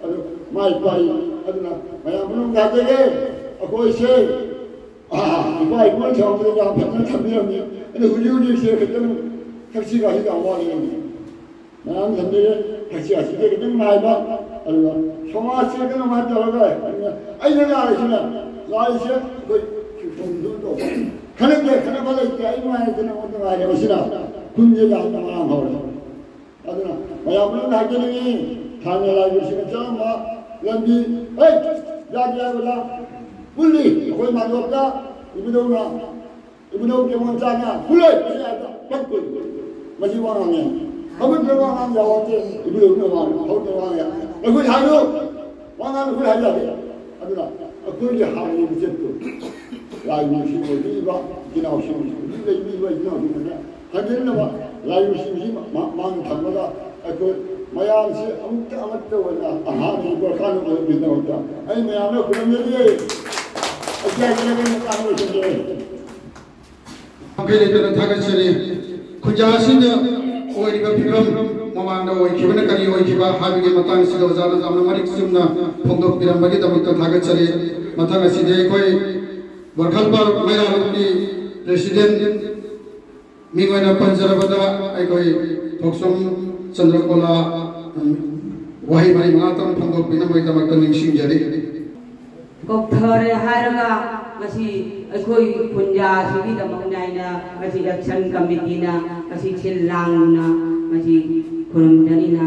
ꯑꯗꯨ ꯃꯥꯏ ꯄꯥꯛꯏ꯫ ꯑꯗꯨꯅ ꯃꯌꯥꯝ ꯃꯅꯨꯡꯗ ꯍꯥꯏꯖꯒꯦ, ꯑꯩꯈꯣꯏꯁꯦ, ꯑꯥ, ꯏꯄꯥ ꯏꯄꯨꯅ ꯊꯝꯃꯛꯄꯗ ꯌꯥꯝ ꯐꯖꯅ ꯊꯝꯕꯤꯔꯝꯃꯤ꯫ ꯑꯗꯨ ꯍꯧꯖꯤꯛ ꯍꯧꯖꯤꯛꯁꯦ ꯈꯤꯇꯪ ꯊꯛꯁꯤ ꯈꯥꯁꯤ ꯌꯥꯝ ꯋꯥꯠꯂꯤ꯫ ꯃꯌꯥꯝ ꯊꯝꯕꯤꯔꯦ꯫ ꯊꯛꯁꯤ ꯈꯥꯁꯤꯁꯦ ꯈꯤꯇꯪ ꯉꯥꯏꯕ, ꯑꯗꯨꯒ ꯁꯃꯥꯖꯁꯦ ꯀꯩꯅꯣꯃꯥꯏꯅ ꯇꯧꯔꯒ ꯑꯩꯅ ꯂꯥꯛꯏꯁꯤꯅ, ꯂꯥꯛꯏꯁꯦ ꯑꯩꯈꯣꯏ ꯁꯨꯝ ꯇꯧꯕ꯫ ꯈꯟꯅꯗꯦ, ꯈꯟꯅꯕ ꯂꯩꯇꯦ꯫ ꯑꯩ ꯅꯨꯡꯉꯥꯏꯔꯦ, ꯅꯪꯉꯣꯟꯗ ꯅꯨꯡꯉꯥꯏꯔꯦ꯫ ꯃꯁꯤꯅ ꯈꯨꯟꯁꯦ ꯌꯥꯝꯅ ꯃꯔꯥꯡ ꯍꯧꯔꯦ꯫ ꯑꯗꯨꯅ ꯃꯌꯥꯝ ꯄꯨꯝꯅꯃꯛ ꯍꯥꯏꯖꯅꯤꯡꯉꯤ, ꯊꯥꯏꯅ ꯂꯥꯏꯕꯁꯤꯡꯅ ꯆꯠꯂꯝꯕ ꯂꯝꯕꯤ, ꯍꯦ, ꯌꯥꯗꯦ ꯍꯥꯏꯕꯗ ꯄꯨꯜꯂꯤ꯫ ꯑꯩꯈꯣꯏ ꯃꯥꯟꯗꯣꯞꯇ ꯏꯕꯨꯙꯧꯅ, ꯏꯕꯨꯙꯧ ꯀꯦꯃꯣꯟꯆꯥꯅ ꯄꯨꯜꯂꯣꯏ, ꯃꯁꯤ ꯍꯥꯏꯕꯗ ꯄꯛ ꯄꯨꯜꯂꯤ꯫ ꯃꯁꯤ ꯋꯥ ꯉꯥꯡꯉꯦ꯫ ꯍꯧꯒꯠꯄ ꯋꯥ ꯉꯥꯡ ꯌꯥꯎꯍꯧꯗꯦ꯫ ꯏꯕꯨꯙꯧꯅ ꯋꯥ ꯍꯧꯒꯠꯄ ꯋꯥ ꯉꯥꯡꯉꯦ꯫ ꯑꯩꯈꯣꯏ ꯍꯥꯏꯔꯣ, ꯋꯥ ꯉꯥꯡ ꯑꯩꯈꯣꯏ ꯍꯥꯏ ꯌꯥꯗꯦ꯫ ꯑꯗꯨꯅ ꯑꯩꯈꯣꯏꯒꯤ ꯍꯥꯟꯅꯒꯤ ꯃꯤꯆꯠꯇꯨ ꯂꯥꯏ ꯅꯨꯡꯁꯤ ꯑꯣꯏꯕꯤꯔꯤꯕ ꯏꯆꯤꯟ ꯏꯅꯥꯎꯁꯤꯡ, ꯍꯧꯖꯤꯛ ꯂꯩꯕꯤꯔꯤꯕ ꯏꯆꯤꯟ ꯏꯅꯥꯎꯁꯤꯡ ꯑꯗꯨꯅ ꯍꯟꯖꯤꯟꯅꯕ ꯂꯥꯏꯔꯤꯛꯁꯤꯡꯁꯤ ꯃ-, ꯃ-, ꯃꯥꯡ ꯊꯝꯃꯒ ꯑꯩꯈꯣꯏ ꯃꯌꯥꯝꯁꯤ ꯑꯃꯨꯛꯇ ꯑꯃꯠꯇ ꯑꯣꯏꯅ ꯑꯍꯥꯟꯕꯒꯤ ꯄꯣꯠꯀꯥꯟ ꯑꯣꯏꯍꯟꯕꯒꯤꯗꯃꯛꯇ ꯑꯩ ꯃꯌꯥꯝꯅ ꯈꯨꯔꯨꯝꯖꯔꯤ꯫ ꯃꯈꯩ ꯂꯩꯇꯅ ꯊꯥꯒꯠꯆꯔꯤ꯫ ꯈꯨꯟꯖꯥ ꯑꯁꯤꯗ ꯑꯣꯏꯔꯤꯕ ꯐꯤꯕꯝ, ꯃꯃꯥꯡꯗ ꯑꯣꯏꯈꯤꯕꯅ ꯀꯔꯤ ꯑꯣꯏꯈꯤꯕ ꯍꯥꯏꯕꯒꯤ ꯃꯇꯥꯡꯁꯤꯗ ꯑꯣꯖꯥꯅ ꯌꯥꯝꯅ ꯃꯔꯤꯛ ꯆꯨꯝꯅ ꯐꯣꯡꯗꯣꯛꯄꯤꯔꯝꯕꯒꯤꯗꯃꯛꯇ ꯊꯥꯒꯠꯆꯔꯤ꯫ ꯃꯊꯪ ꯑꯁꯤꯗꯤ ꯑꯩꯈꯣꯏ ꯕꯣꯔꯈꯥꯜ ꯄꯥꯔꯛ ꯃꯩꯔꯥ ꯂꯨꯞꯀꯤ ꯄ꯭ꯔꯦꯁꯤꯗꯦꯟ ꯃꯤꯡ ꯑꯣꯏꯅ ꯄꯟꯖꯔꯕꯗ ꯑꯩꯈꯣꯏ ꯊꯣꯛꯆꯣꯝ ꯆꯟꯗ꯭ꯔꯀꯣꯂꯥ, ꯎꯝ, ꯋꯥꯍꯩ ꯃꯔꯤ ꯃꯉꯥꯇꯪ ꯐꯣꯡꯗꯣꯛꯄꯤꯅꯕꯒꯤꯗꯃꯛꯇ ꯅꯤꯡꯁꯤꯡꯖꯔꯤ꯫ ꯀꯧꯊꯔꯦ ꯍꯥꯏꯔꯒ ꯉꯁꯤ ꯑꯩꯈꯣꯏ ꯈꯨꯟꯖꯥ ꯑꯁꯤꯒꯤꯗꯃꯛꯅꯤ ꯍꯥꯏꯅ ꯉꯁꯤ action committeeꯅ ꯉꯁꯤ ꯁꯤꯜ ꯂꯥꯡꯗꯨꯅ ꯉꯁꯤ ꯈꯨꯔꯨꯝꯖꯔꯤꯅ,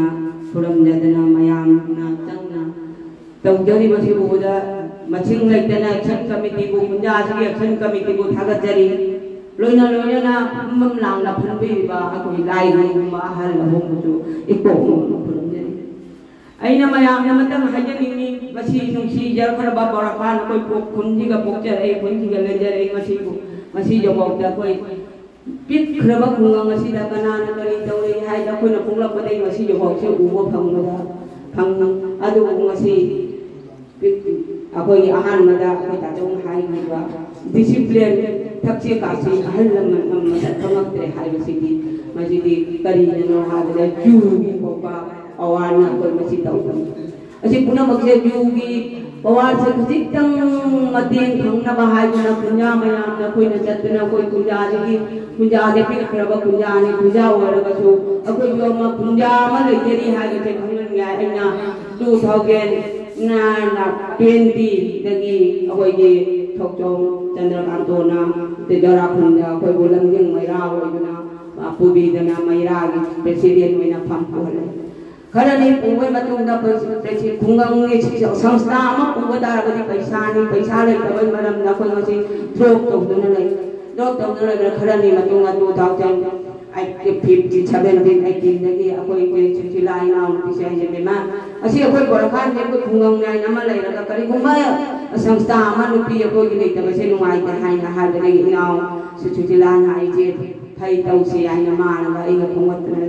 ꯈꯨꯔꯨꯝꯖꯗꯅ ꯃꯌꯥꯝꯅ ꯆꯪꯅ ꯇꯧꯖꯔꯤꯕꯁꯤ ꯎꯕꯗ ꯃꯁꯤꯡ ꯂꯩꯇꯅ action committeeꯕꯨ, ꯈꯨꯟꯖꯥ ꯑꯁꯤꯒꯤ action committeeꯕꯨ ꯊꯥꯒꯠꯆꯔꯤ꯫ ꯂꯣꯏꯅ ꯂꯣꯏꯅꯅ ꯐꯝꯐꯝ ꯂꯥꯡꯅ ꯐꯝꯕꯤꯔꯤꯕ ꯑꯩꯈꯣꯏ ꯂꯥꯏ ꯒꯨꯔꯨꯒꯨꯝꯕ ꯑꯍꯜ ꯂꯃꯟꯕꯨꯁꯨ ꯏꯀꯣꯛ ꯈꯨꯝꯅ ꯈꯨꯔꯨꯝꯖꯔꯤ꯫ ꯑꯩꯅ ꯃꯌꯥꯝꯗ ꯑꯃꯇꯪ ꯍꯥꯏꯖꯅꯤꯡꯉꯤ, ꯃꯁꯤ ꯅꯨꯡꯁꯤ ꯌꯥꯏꯐꯔꯕ ꯕꯣꯔꯥꯈꯥꯟ ꯑꯩꯈꯣꯏ ꯄꯣꯛ-, ꯈꯨꯟꯁꯤꯒ ꯄꯣꯛꯆꯔꯛꯏ, ꯈꯨꯟꯁꯤꯒ ꯂꯩꯖꯔꯛꯏ, ꯃꯁꯤꯕꯨ, ꯃꯁꯤꯗꯐꯥꯎꯗ ꯑꯩꯈꯣꯏ ꯄꯤꯛꯈ꯭ꯔꯕ ꯈꯨꯡꯒꯪ ꯑꯁꯤꯗ ꯀꯅꯥꯅ ꯀꯔꯤ ꯇꯧꯔꯤ ꯍꯥꯏꯗ ꯑꯩꯈꯣꯏꯅ ꯄꯣꯛꯂꯛꯄꯗꯒꯤ ꯃꯁꯤꯗꯐꯥꯎꯁꯦ ꯎꯕ ꯐꯪꯕꯗ, ꯐꯪ-, ꯑꯗꯨꯕꯨ ꯉꯁꯤ ꯄꯤꯛ-, ꯑꯩꯈꯣꯏꯒꯤ ꯑꯍꯥꯟꯕꯗ ꯑꯩꯈꯣꯏ ꯇꯥꯆꯧꯅ ꯍꯥꯏꯈꯤꯕ discipline, ꯊꯛꯁꯤ ꯈꯥꯁꯤ ꯑꯍꯜ ꯂꯃꯟ ꯑꯃ ꯃꯁꯛ ꯈꯪꯉꯛꯇ꯭ꯔꯦ ꯍꯥꯏꯕꯁꯤꯗꯤ, ꯃꯁꯤꯗꯤ ꯀꯔꯤꯅꯅꯣ ꯍꯥꯏꯕꯗ ꯖꯨꯒꯤ ꯄꯣꯛꯄ ꯑꯋꯥꯔꯅ ꯑꯩꯈꯣꯏ ꯃꯁꯤ ꯇꯧꯕꯅꯤ꯫ ꯑꯁꯤ ꯄꯨꯝꯅꯃꯛꯁꯦ ꯖꯨꯒꯤ ꯄꯋꯥꯔꯁꯦ ꯈꯖꯤꯛꯇꯪ ꯃꯇꯦꯡ ꯐꯪꯅꯕ ꯍꯥꯏꯗꯨꯅ ꯈꯨꯟꯖꯥ ꯃꯌꯥꯝꯅ ꯑꯩꯈꯣꯏꯅ ꯆꯠꯇꯨꯅ ꯑꯩꯈꯣꯏ ꯈꯨꯟꯖꯥꯁꯤꯒꯤ, ꯈꯨꯟꯖꯥꯁꯦ ꯄꯤꯛꯈ꯭ꯔꯕ ꯈꯨꯟꯖꯥꯅꯤ, ꯈꯨꯟꯖꯥ ꯑꯣꯏꯔꯒꯁꯨ ꯑꯩꯈꯣꯏꯁꯨ ꯑꯃ ꯈꯨꯟꯖꯥ ꯑꯃ ꯂꯩꯖꯔꯤ ꯍꯥꯏꯕꯁꯦ ꯈꯪꯍꯟꯅꯤꯡꯉꯥꯏ ꯑꯩꯅ two thousand twentyꯗꯒꯤ ꯑꯩꯈꯣꯏꯒꯤ ꯊꯣꯛꯆꯣꯝ ꯆꯟꯗ꯭ꯔꯀꯥꯟꯇꯣꯅ ꯖꯣꯔꯥꯈꯨꯟꯗ ꯑꯩꯈꯣꯏꯕꯨ ꯂꯝꯖꯤꯡ ꯃꯩꯔꯥ ꯑꯣꯏꯗꯨꯅ, ꯑ, ꯄꯨꯕꯤꯗꯅ ꯃꯩꯔꯥꯒꯤ president ꯑꯣꯏꯅ ꯐꯝ ꯄꯨꯍꯜꯂꯦ꯫ ꯈꯔꯅꯤ ꯄꯨꯕꯒꯤ ꯃꯇꯨꯡꯗ ꯄ꯭ꯔꯁꯤ-, ꯄ꯭ꯔꯁꯤ-, ꯈꯨꯡꯒꯪꯒꯤ ꯁꯤ-, ꯁꯪꯁꯊꯥ ꯑꯃ ꯄꯨꯕ ꯇꯥꯔꯒꯗꯤ ꯄꯩꯁꯥꯅꯤ, ꯄꯩꯁꯥ ꯂꯩꯇꯕꯒꯤ ꯃꯔꯝꯅ ꯑꯩꯈꯣꯏ ꯉꯁꯤ drop ꯇꯧꯗꯨꯅ ꯂꯩ꯫ Drop ꯇꯧꯗꯨꯅ ꯂꯩꯕꯅ ꯈꯔꯅꯤ ꯃꯇꯨꯡꯗ two thousand fifteen, seventeen, eighteenꯗꯒꯤ ꯑꯩꯈꯣꯏꯒꯤ ꯁꯨꯁꯤꯂꯥ ꯏꯅꯥꯎꯅꯨꯄꯤꯁꯦ ꯍꯥꯏꯁꯦ, "ꯃꯦꯃꯥ, ꯑꯁꯤ ꯑꯩꯈꯣꯏ ꯕꯣꯔꯥꯈꯥꯟꯁꯦ ꯑꯩꯈꯣꯏ ꯈꯨꯡꯒꯪꯅꯤ ꯍꯥꯏꯅ ꯑꯃ ꯂꯩꯔꯒ ꯀꯔꯤꯒꯨꯝꯕ ꯁꯪꯁꯊꯥ ꯑꯃ ꯅꯨꯄꯤ ꯑꯩꯈꯣꯏꯒꯤ ꯂꯩꯇꯕꯁꯦ ꯅꯨꯡꯉꯥꯏꯇꯦ" ꯍꯥꯏꯅ ꯍꯥꯏꯕꯗꯒꯤ ꯏꯅꯥꯎ ꯁꯨꯁꯤꯂꯥꯅ ꯑꯩꯁꯦ ꯐꯩ ꯇꯧꯁꯤ ꯍꯥꯏꯅ ꯃꯥꯅꯒ ꯑꯩꯒ ꯈꯣꯝꯒꯠꯇꯅ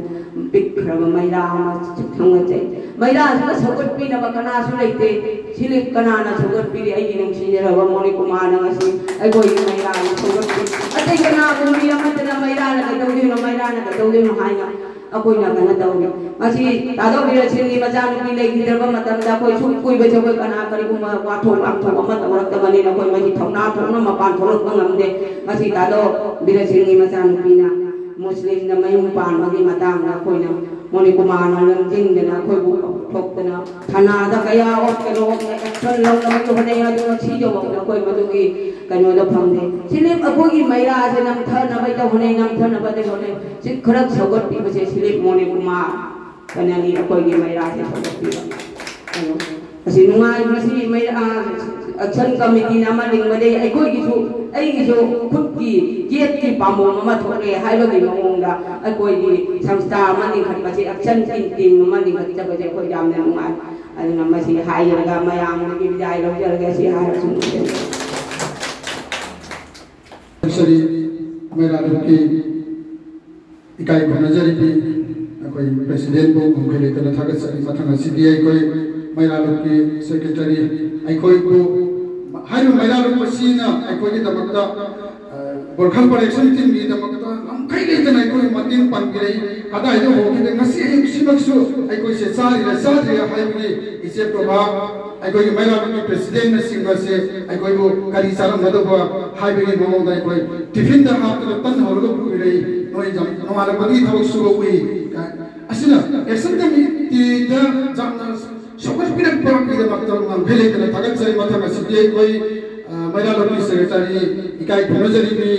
ꯄꯤꯛꯈ꯭ꯔꯕ ꯃꯩꯔꯥ ꯑꯃ ꯊꯥꯡꯒꯠꯆꯩ꯫ ꯃꯩꯔꯥꯁꯤꯗ ꯁꯧꯒꯠꯄꯤꯅꯕ ꯀꯅꯥꯁꯨ ꯂꯩꯇꯦ꯫ ꯁꯤꯂꯤꯞ ꯀꯅꯥꯅ ꯁꯧꯒꯠꯄꯤꯔꯤ? ꯑꯩꯒꯤ ꯅꯨꯡꯁꯤꯖꯔꯕ ꯃꯣꯅꯤꯀꯨꯃꯥꯔꯅ ꯉꯁꯤ ꯑꯩꯈꯣꯏꯒꯤ ꯃꯩꯔꯥꯁꯤ ꯁꯧꯒꯠꯄꯤ꯫ ꯑꯇꯩ ꯀꯅꯥꯒꯨꯝꯕꯤ ꯑꯃꯠꯇꯅ ꯃꯩꯔꯥꯅ ꯀꯩꯗꯧꯗꯣꯏꯅꯣ, ꯃꯩꯔꯥꯅ ꯀꯩꯗꯧꯗꯣꯏꯅꯣ ꯍꯥꯏꯅ ꯑꯩꯈꯣꯏꯅ ꯀꯩꯅꯣ ꯇꯧꯔꯤ꯫ ꯉꯁꯤ ꯇꯥꯗꯧ ꯕꯤꯔꯦꯟ ꯁꯤꯡꯒꯤ ꯃꯆꯥꯅꯨꯄꯤ ꯂꯩꯈꯤꯗ꯭ꯔꯕ ꯃꯇꯝꯗ ꯑꯩꯈꯣꯏ ꯁꯨꯝ ꯀꯨꯏꯕꯁꯦ ꯑꯩꯈꯣꯏ ꯀꯅꯥ ꯀꯔꯤꯒꯨꯝꯕ ꯋꯥꯊꯣꯛ ꯂꯥꯟꯊꯣꯛ ꯑꯃ ꯇꯧꯔꯛꯇꯕꯅꯤꯅ ꯑꯩꯈꯣꯏ ꯃꯁꯤ ꯊꯧꯅꯥ ꯊꯣꯛꯅ ꯃꯄꯥꯟ ꯊꯣꯛꯂꯛꯄ ꯉꯝꯗꯦ꯫ ꯉꯁꯤ ꯇꯥꯗꯧ ꯕꯤꯔꯦꯟ ꯁꯤꯡꯒꯤ ꯃꯆꯥꯅꯨꯄꯤꯅ ꯃꯨꯁꯂꯤꯝꯅ ꯃꯌꯨꯝ ꯄꯥꯟꯕꯒꯤ ꯃꯇꯥꯡꯗ ꯑꯩꯈꯣꯏꯅ ꯃꯣꯅꯤꯀꯨꯃꯥꯔꯅ ꯂꯝꯖꯤꯡꯗꯅ ꯑꯩꯈꯣꯏꯕꯨ ꯀꯧꯊꯣꯛꯇꯅ ꯊꯅꯥꯗ ꯀꯌꯥ ꯑꯣꯛꯇꯅ ꯑꯣꯛꯅ action ꯂꯧꯅꯕꯒꯤ ꯍꯣꯠꯅꯩ꯫ ꯑꯗꯨ ꯉꯁꯤ ꯌꯧꯕꯗ ꯑꯩꯈꯣꯏ ꯃꯗꯨꯒꯤ ꯀꯩꯅꯣꯗ ꯐꯪꯗꯦ꯫ ꯁꯤꯂꯤꯞ ꯑꯩꯈꯣꯏꯒꯤ ꯃꯩꯔꯥꯁꯦ ꯅꯝꯊꯅꯕꯩꯗ ꯍꯣꯠꯅꯩ, ꯅꯝꯊꯅꯕꯗ ꯍꯣꯠꯅꯩ꯫ ꯁꯤ ꯈꯔ ꯁꯧꯒꯠꯄꯤꯕꯁꯦ ꯁꯤꯂꯤꯞ ꯃꯣꯅꯤꯀꯨꯃꯥꯔ ꯀꯩꯅꯣꯅꯤ ꯑꯩꯈꯣꯏꯒꯤ ꯃꯩꯔꯥꯁꯦ ꯁꯧꯒꯠꯄꯤꯕ꯫ ꯑꯗꯣ ꯑꯁꯤ ꯅꯨꯡꯉꯥꯏ, ꯉꯁꯤ ꯃꯩꯔꯥ action committeeꯅ ꯑꯃ ꯂꯤꯡꯕꯗꯒꯤ ꯑꯩꯈꯣꯏꯒꯤꯁꯨ, ꯑꯩꯒꯤꯁꯨ ꯈꯨꯠꯀꯤ ꯌꯦꯠꯀꯤ ꯄꯥꯝꯕꯣꯝ ꯑꯃ ꯊꯣꯛꯂꯦ ꯍꯥꯏꯕꯒꯤ ꯃꯑꯣꯡꯗ ꯑꯩꯈꯣꯏꯒꯤ ꯁꯪꯁꯊꯥ ꯑꯃ ꯂꯤꯡꯈꯠꯄꯁꯦ, action team ꯑꯃ ꯂꯤꯡꯈꯠꯆꯕꯁꯦ ꯑꯩꯈꯣꯏ ꯌꯥꯝꯅ ꯅꯨꯡꯉꯥꯏ꯫ ꯑꯗꯨꯅ ꯃꯁꯤ ꯍꯥꯏꯔꯒ ꯃꯌꯥꯝꯗꯒꯤ ꯕꯤꯗꯥꯏ ꯂꯧꯖꯔꯒꯦ꯫ ꯁꯤ ꯍꯥꯏꯔꯁꯨ ꯁꯔꯤ ꯃꯩꯔꯥ ꯂꯨꯞꯀꯤ ꯏꯀꯥꯏ ꯈꯨꯝꯅꯖꯔꯤꯕꯤ ꯑꯩꯈꯣꯏ presidentꯕꯨ ꯉꯝꯈꯩ ꯂꯩꯇꯅ ꯊꯥꯒꯠꯆꯔꯤ꯫ ꯃꯊꯪ ꯑꯁꯤꯗꯤ ꯑꯩꯈꯣꯏ ꯃꯩꯔꯥ ꯂꯨꯞꯀꯤ secretary, ꯑꯩꯈꯣꯏꯕꯨ ꯍꯥꯏꯔꯤꯕ ꯃꯩꯔꯥ ꯂꯨꯞ ꯑꯁꯤꯅ ꯑꯩꯈꯣꯏꯒꯤꯗꯃꯛꯇ, ꯑ, ꯕꯣꯔꯈꯥꯟ ꯄꯥꯔ action teamꯒꯤꯗꯃꯛꯇ ꯉꯝꯈꯩ ꯂꯩꯇꯅ ꯑꯩꯈꯣꯏ ꯃꯇꯦꯡ ꯄꯥꯡꯕꯤꯔꯛꯏ꯫ ꯀꯗꯥꯏꯗ ꯍꯧꯈꯤꯗꯦ, ꯉꯁꯤ ꯑꯌꯨꯛꯁꯤꯃꯛꯁꯨ ꯑꯩꯈꯣꯏꯁꯦ ꯆꯥꯔꯤꯔꯥ ꯆꯥꯗ꯭ꯔꯤꯔꯥ ꯍꯥꯏꯕꯒꯤ ꯏꯆꯦ ꯄ꯭ꯔꯚꯥ, ꯑꯩꯈꯣꯏꯒꯤ ꯃꯩꯔꯥ ꯂꯨꯞꯀꯤ presidentꯅꯆꯤꯡꯕꯁꯦ ꯑꯩꯈꯣꯏꯕꯨ ꯀꯔꯤ ꯆꯥꯔꯝꯒꯗꯧꯕ ꯍꯥꯏꯕꯒꯤ ꯃꯑꯣꯡꯗ ꯑꯩꯈꯣꯏ tiffinꯗ ꯍꯥꯞꯇꯅ ꯇꯟ ꯍꯧꯔꯒ ꯄꯨꯕꯤꯔꯛꯏ꯫ ꯅꯣꯏ ꯌꯥꯝ ꯅꯣꯡꯉꯥꯜꯂꯛꯄꯗꯒꯤ ꯊꯕꯛ ꯁꯨꯕ ꯎꯏ꯫ ꯑꯁꯤꯅ action committeeꯗ ꯌꯥꯝꯅ ꯁꯧꯒꯠꯄꯤꯔꯛꯄꯒꯤꯗꯃꯛꯇ ꯉꯝꯈꯩ ꯂꯩꯇꯅ ꯊꯥꯒꯠꯆꯔꯤ꯫ ꯃꯊꯪ ꯑꯁꯤꯗꯤ ꯑꯩꯈꯣꯏ, ꯑ, ꯃꯩꯔꯥ ꯂꯨꯞꯀꯤ secretary ꯏꯀꯥꯏ ꯈꯨꯝꯅꯖꯔꯤꯕꯤ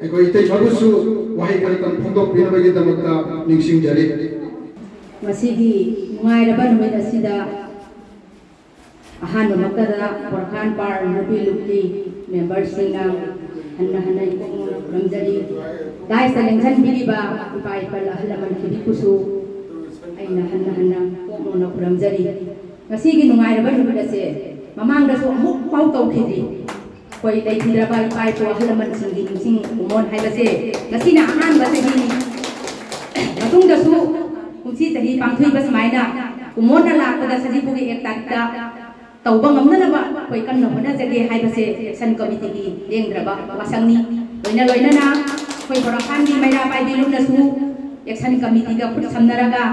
ꯑꯩꯈꯣꯏ ꯏꯇꯩꯃꯕꯨꯁꯨ ꯋꯥꯍꯩ ꯈꯔꯇꯪ ꯐꯣꯡꯗꯣꯛꯄꯤꯅꯕꯒꯤꯗꯃꯛꯇ ꯅꯤꯡꯁꯤꯡꯖꯔꯤ꯫ ꯉꯁꯤꯒꯤ ꯅꯨꯡꯉꯥꯏꯔꯕ ꯅꯨꯃꯤꯠ ꯑꯁꯤꯗ ꯑꯍꯥꯟꯕꯃꯛꯇꯗ ꯕꯣꯔꯈꯥꯟ ꯄꯥꯔ ꯅꯨꯄꯤ ꯂꯨꯞꯀꯤ memberꯁꯤꯡꯅ ꯍꯟꯅ ꯍꯟꯅ ꯏꯀꯣꯛ ꯅꯣꯟꯅ ꯈꯨꯔꯨꯝꯖꯔꯤ꯫ Dais ꯂꯦꯡꯁꯟꯕꯤꯔꯤꯕ ꯏꯄꯥ ꯏꯄꯜ ꯑꯍꯜ ꯂꯃꯟ ꯈꯤꯗꯤꯛꯄꯨꯁꯨ ꯑꯩꯅ ꯍꯟꯅ ꯍꯟꯅ ꯏꯀꯣꯛ ꯅꯣꯟꯅ ꯈꯨꯔꯨꯝꯖꯔꯤ꯫ ꯉꯁꯤꯒꯤ ꯅꯨꯡꯉꯥꯏꯔꯕ ꯅꯨꯃꯤꯠ ꯑꯁꯦ ꯃꯃꯥꯡꯗꯁꯨ ꯑꯃꯨꯛ ꯐꯥꯎ ꯇꯧꯈꯤꯗ꯭ꯔꯤ꯫ ꯑꯩꯈꯣꯏ ꯂꯩꯈꯤꯗ꯭ꯔꯕ ꯏꯄꯥ ꯏꯄꯨ ꯑꯍꯜ ꯂꯃꯟꯁꯤꯡꯒꯤ ꯅꯤꯡꯁꯤꯡ ꯈꯨꯃꯣꯟ ꯍꯥꯏꯕꯁꯦ ꯉꯁꯤꯅ ꯑꯍꯥꯟꯕ ꯆꯍꯤꯅꯤ꯫ ꯃꯇꯨꯡꯗꯁꯨ ꯀꯨꯝꯁꯤ ꯆꯍꯤ ꯄꯥꯡꯊꯣꯛꯏꯕ ꯁꯨꯃꯥꯏꯅ ꯀꯨꯝꯑꯣꯟꯅ ꯂꯥꯛꯄꯗ ꯁꯖꯤꯕꯨꯒꯤ ꯑꯦꯛ ꯇꯥꯔꯤꯛꯇ ꯇꯧꯕ ꯉꯝꯅꯅꯕ ꯑꯩꯈꯣꯏ ꯀꯟꯅ ꯍꯣꯠꯅꯖꯒꯦ ꯍꯥꯏꯕꯁꯦ action committeeꯒꯤ ꯂꯦꯡꯗ꯭ꯔꯕ ꯋꯥꯁꯛꯅꯤ꯫ ꯂꯣꯏꯅ ꯂꯣꯏꯅꯅ ꯑꯩꯈꯣꯏ ꯕꯣꯔꯥꯈꯥꯟꯒꯤ ꯃꯩꯔꯥ ꯄꯥꯏꯕꯤ ꯂꯨꯞꯅꯁꯨ action committeeꯒ ꯈꯨꯠ ꯁꯝꯅꯔꯒ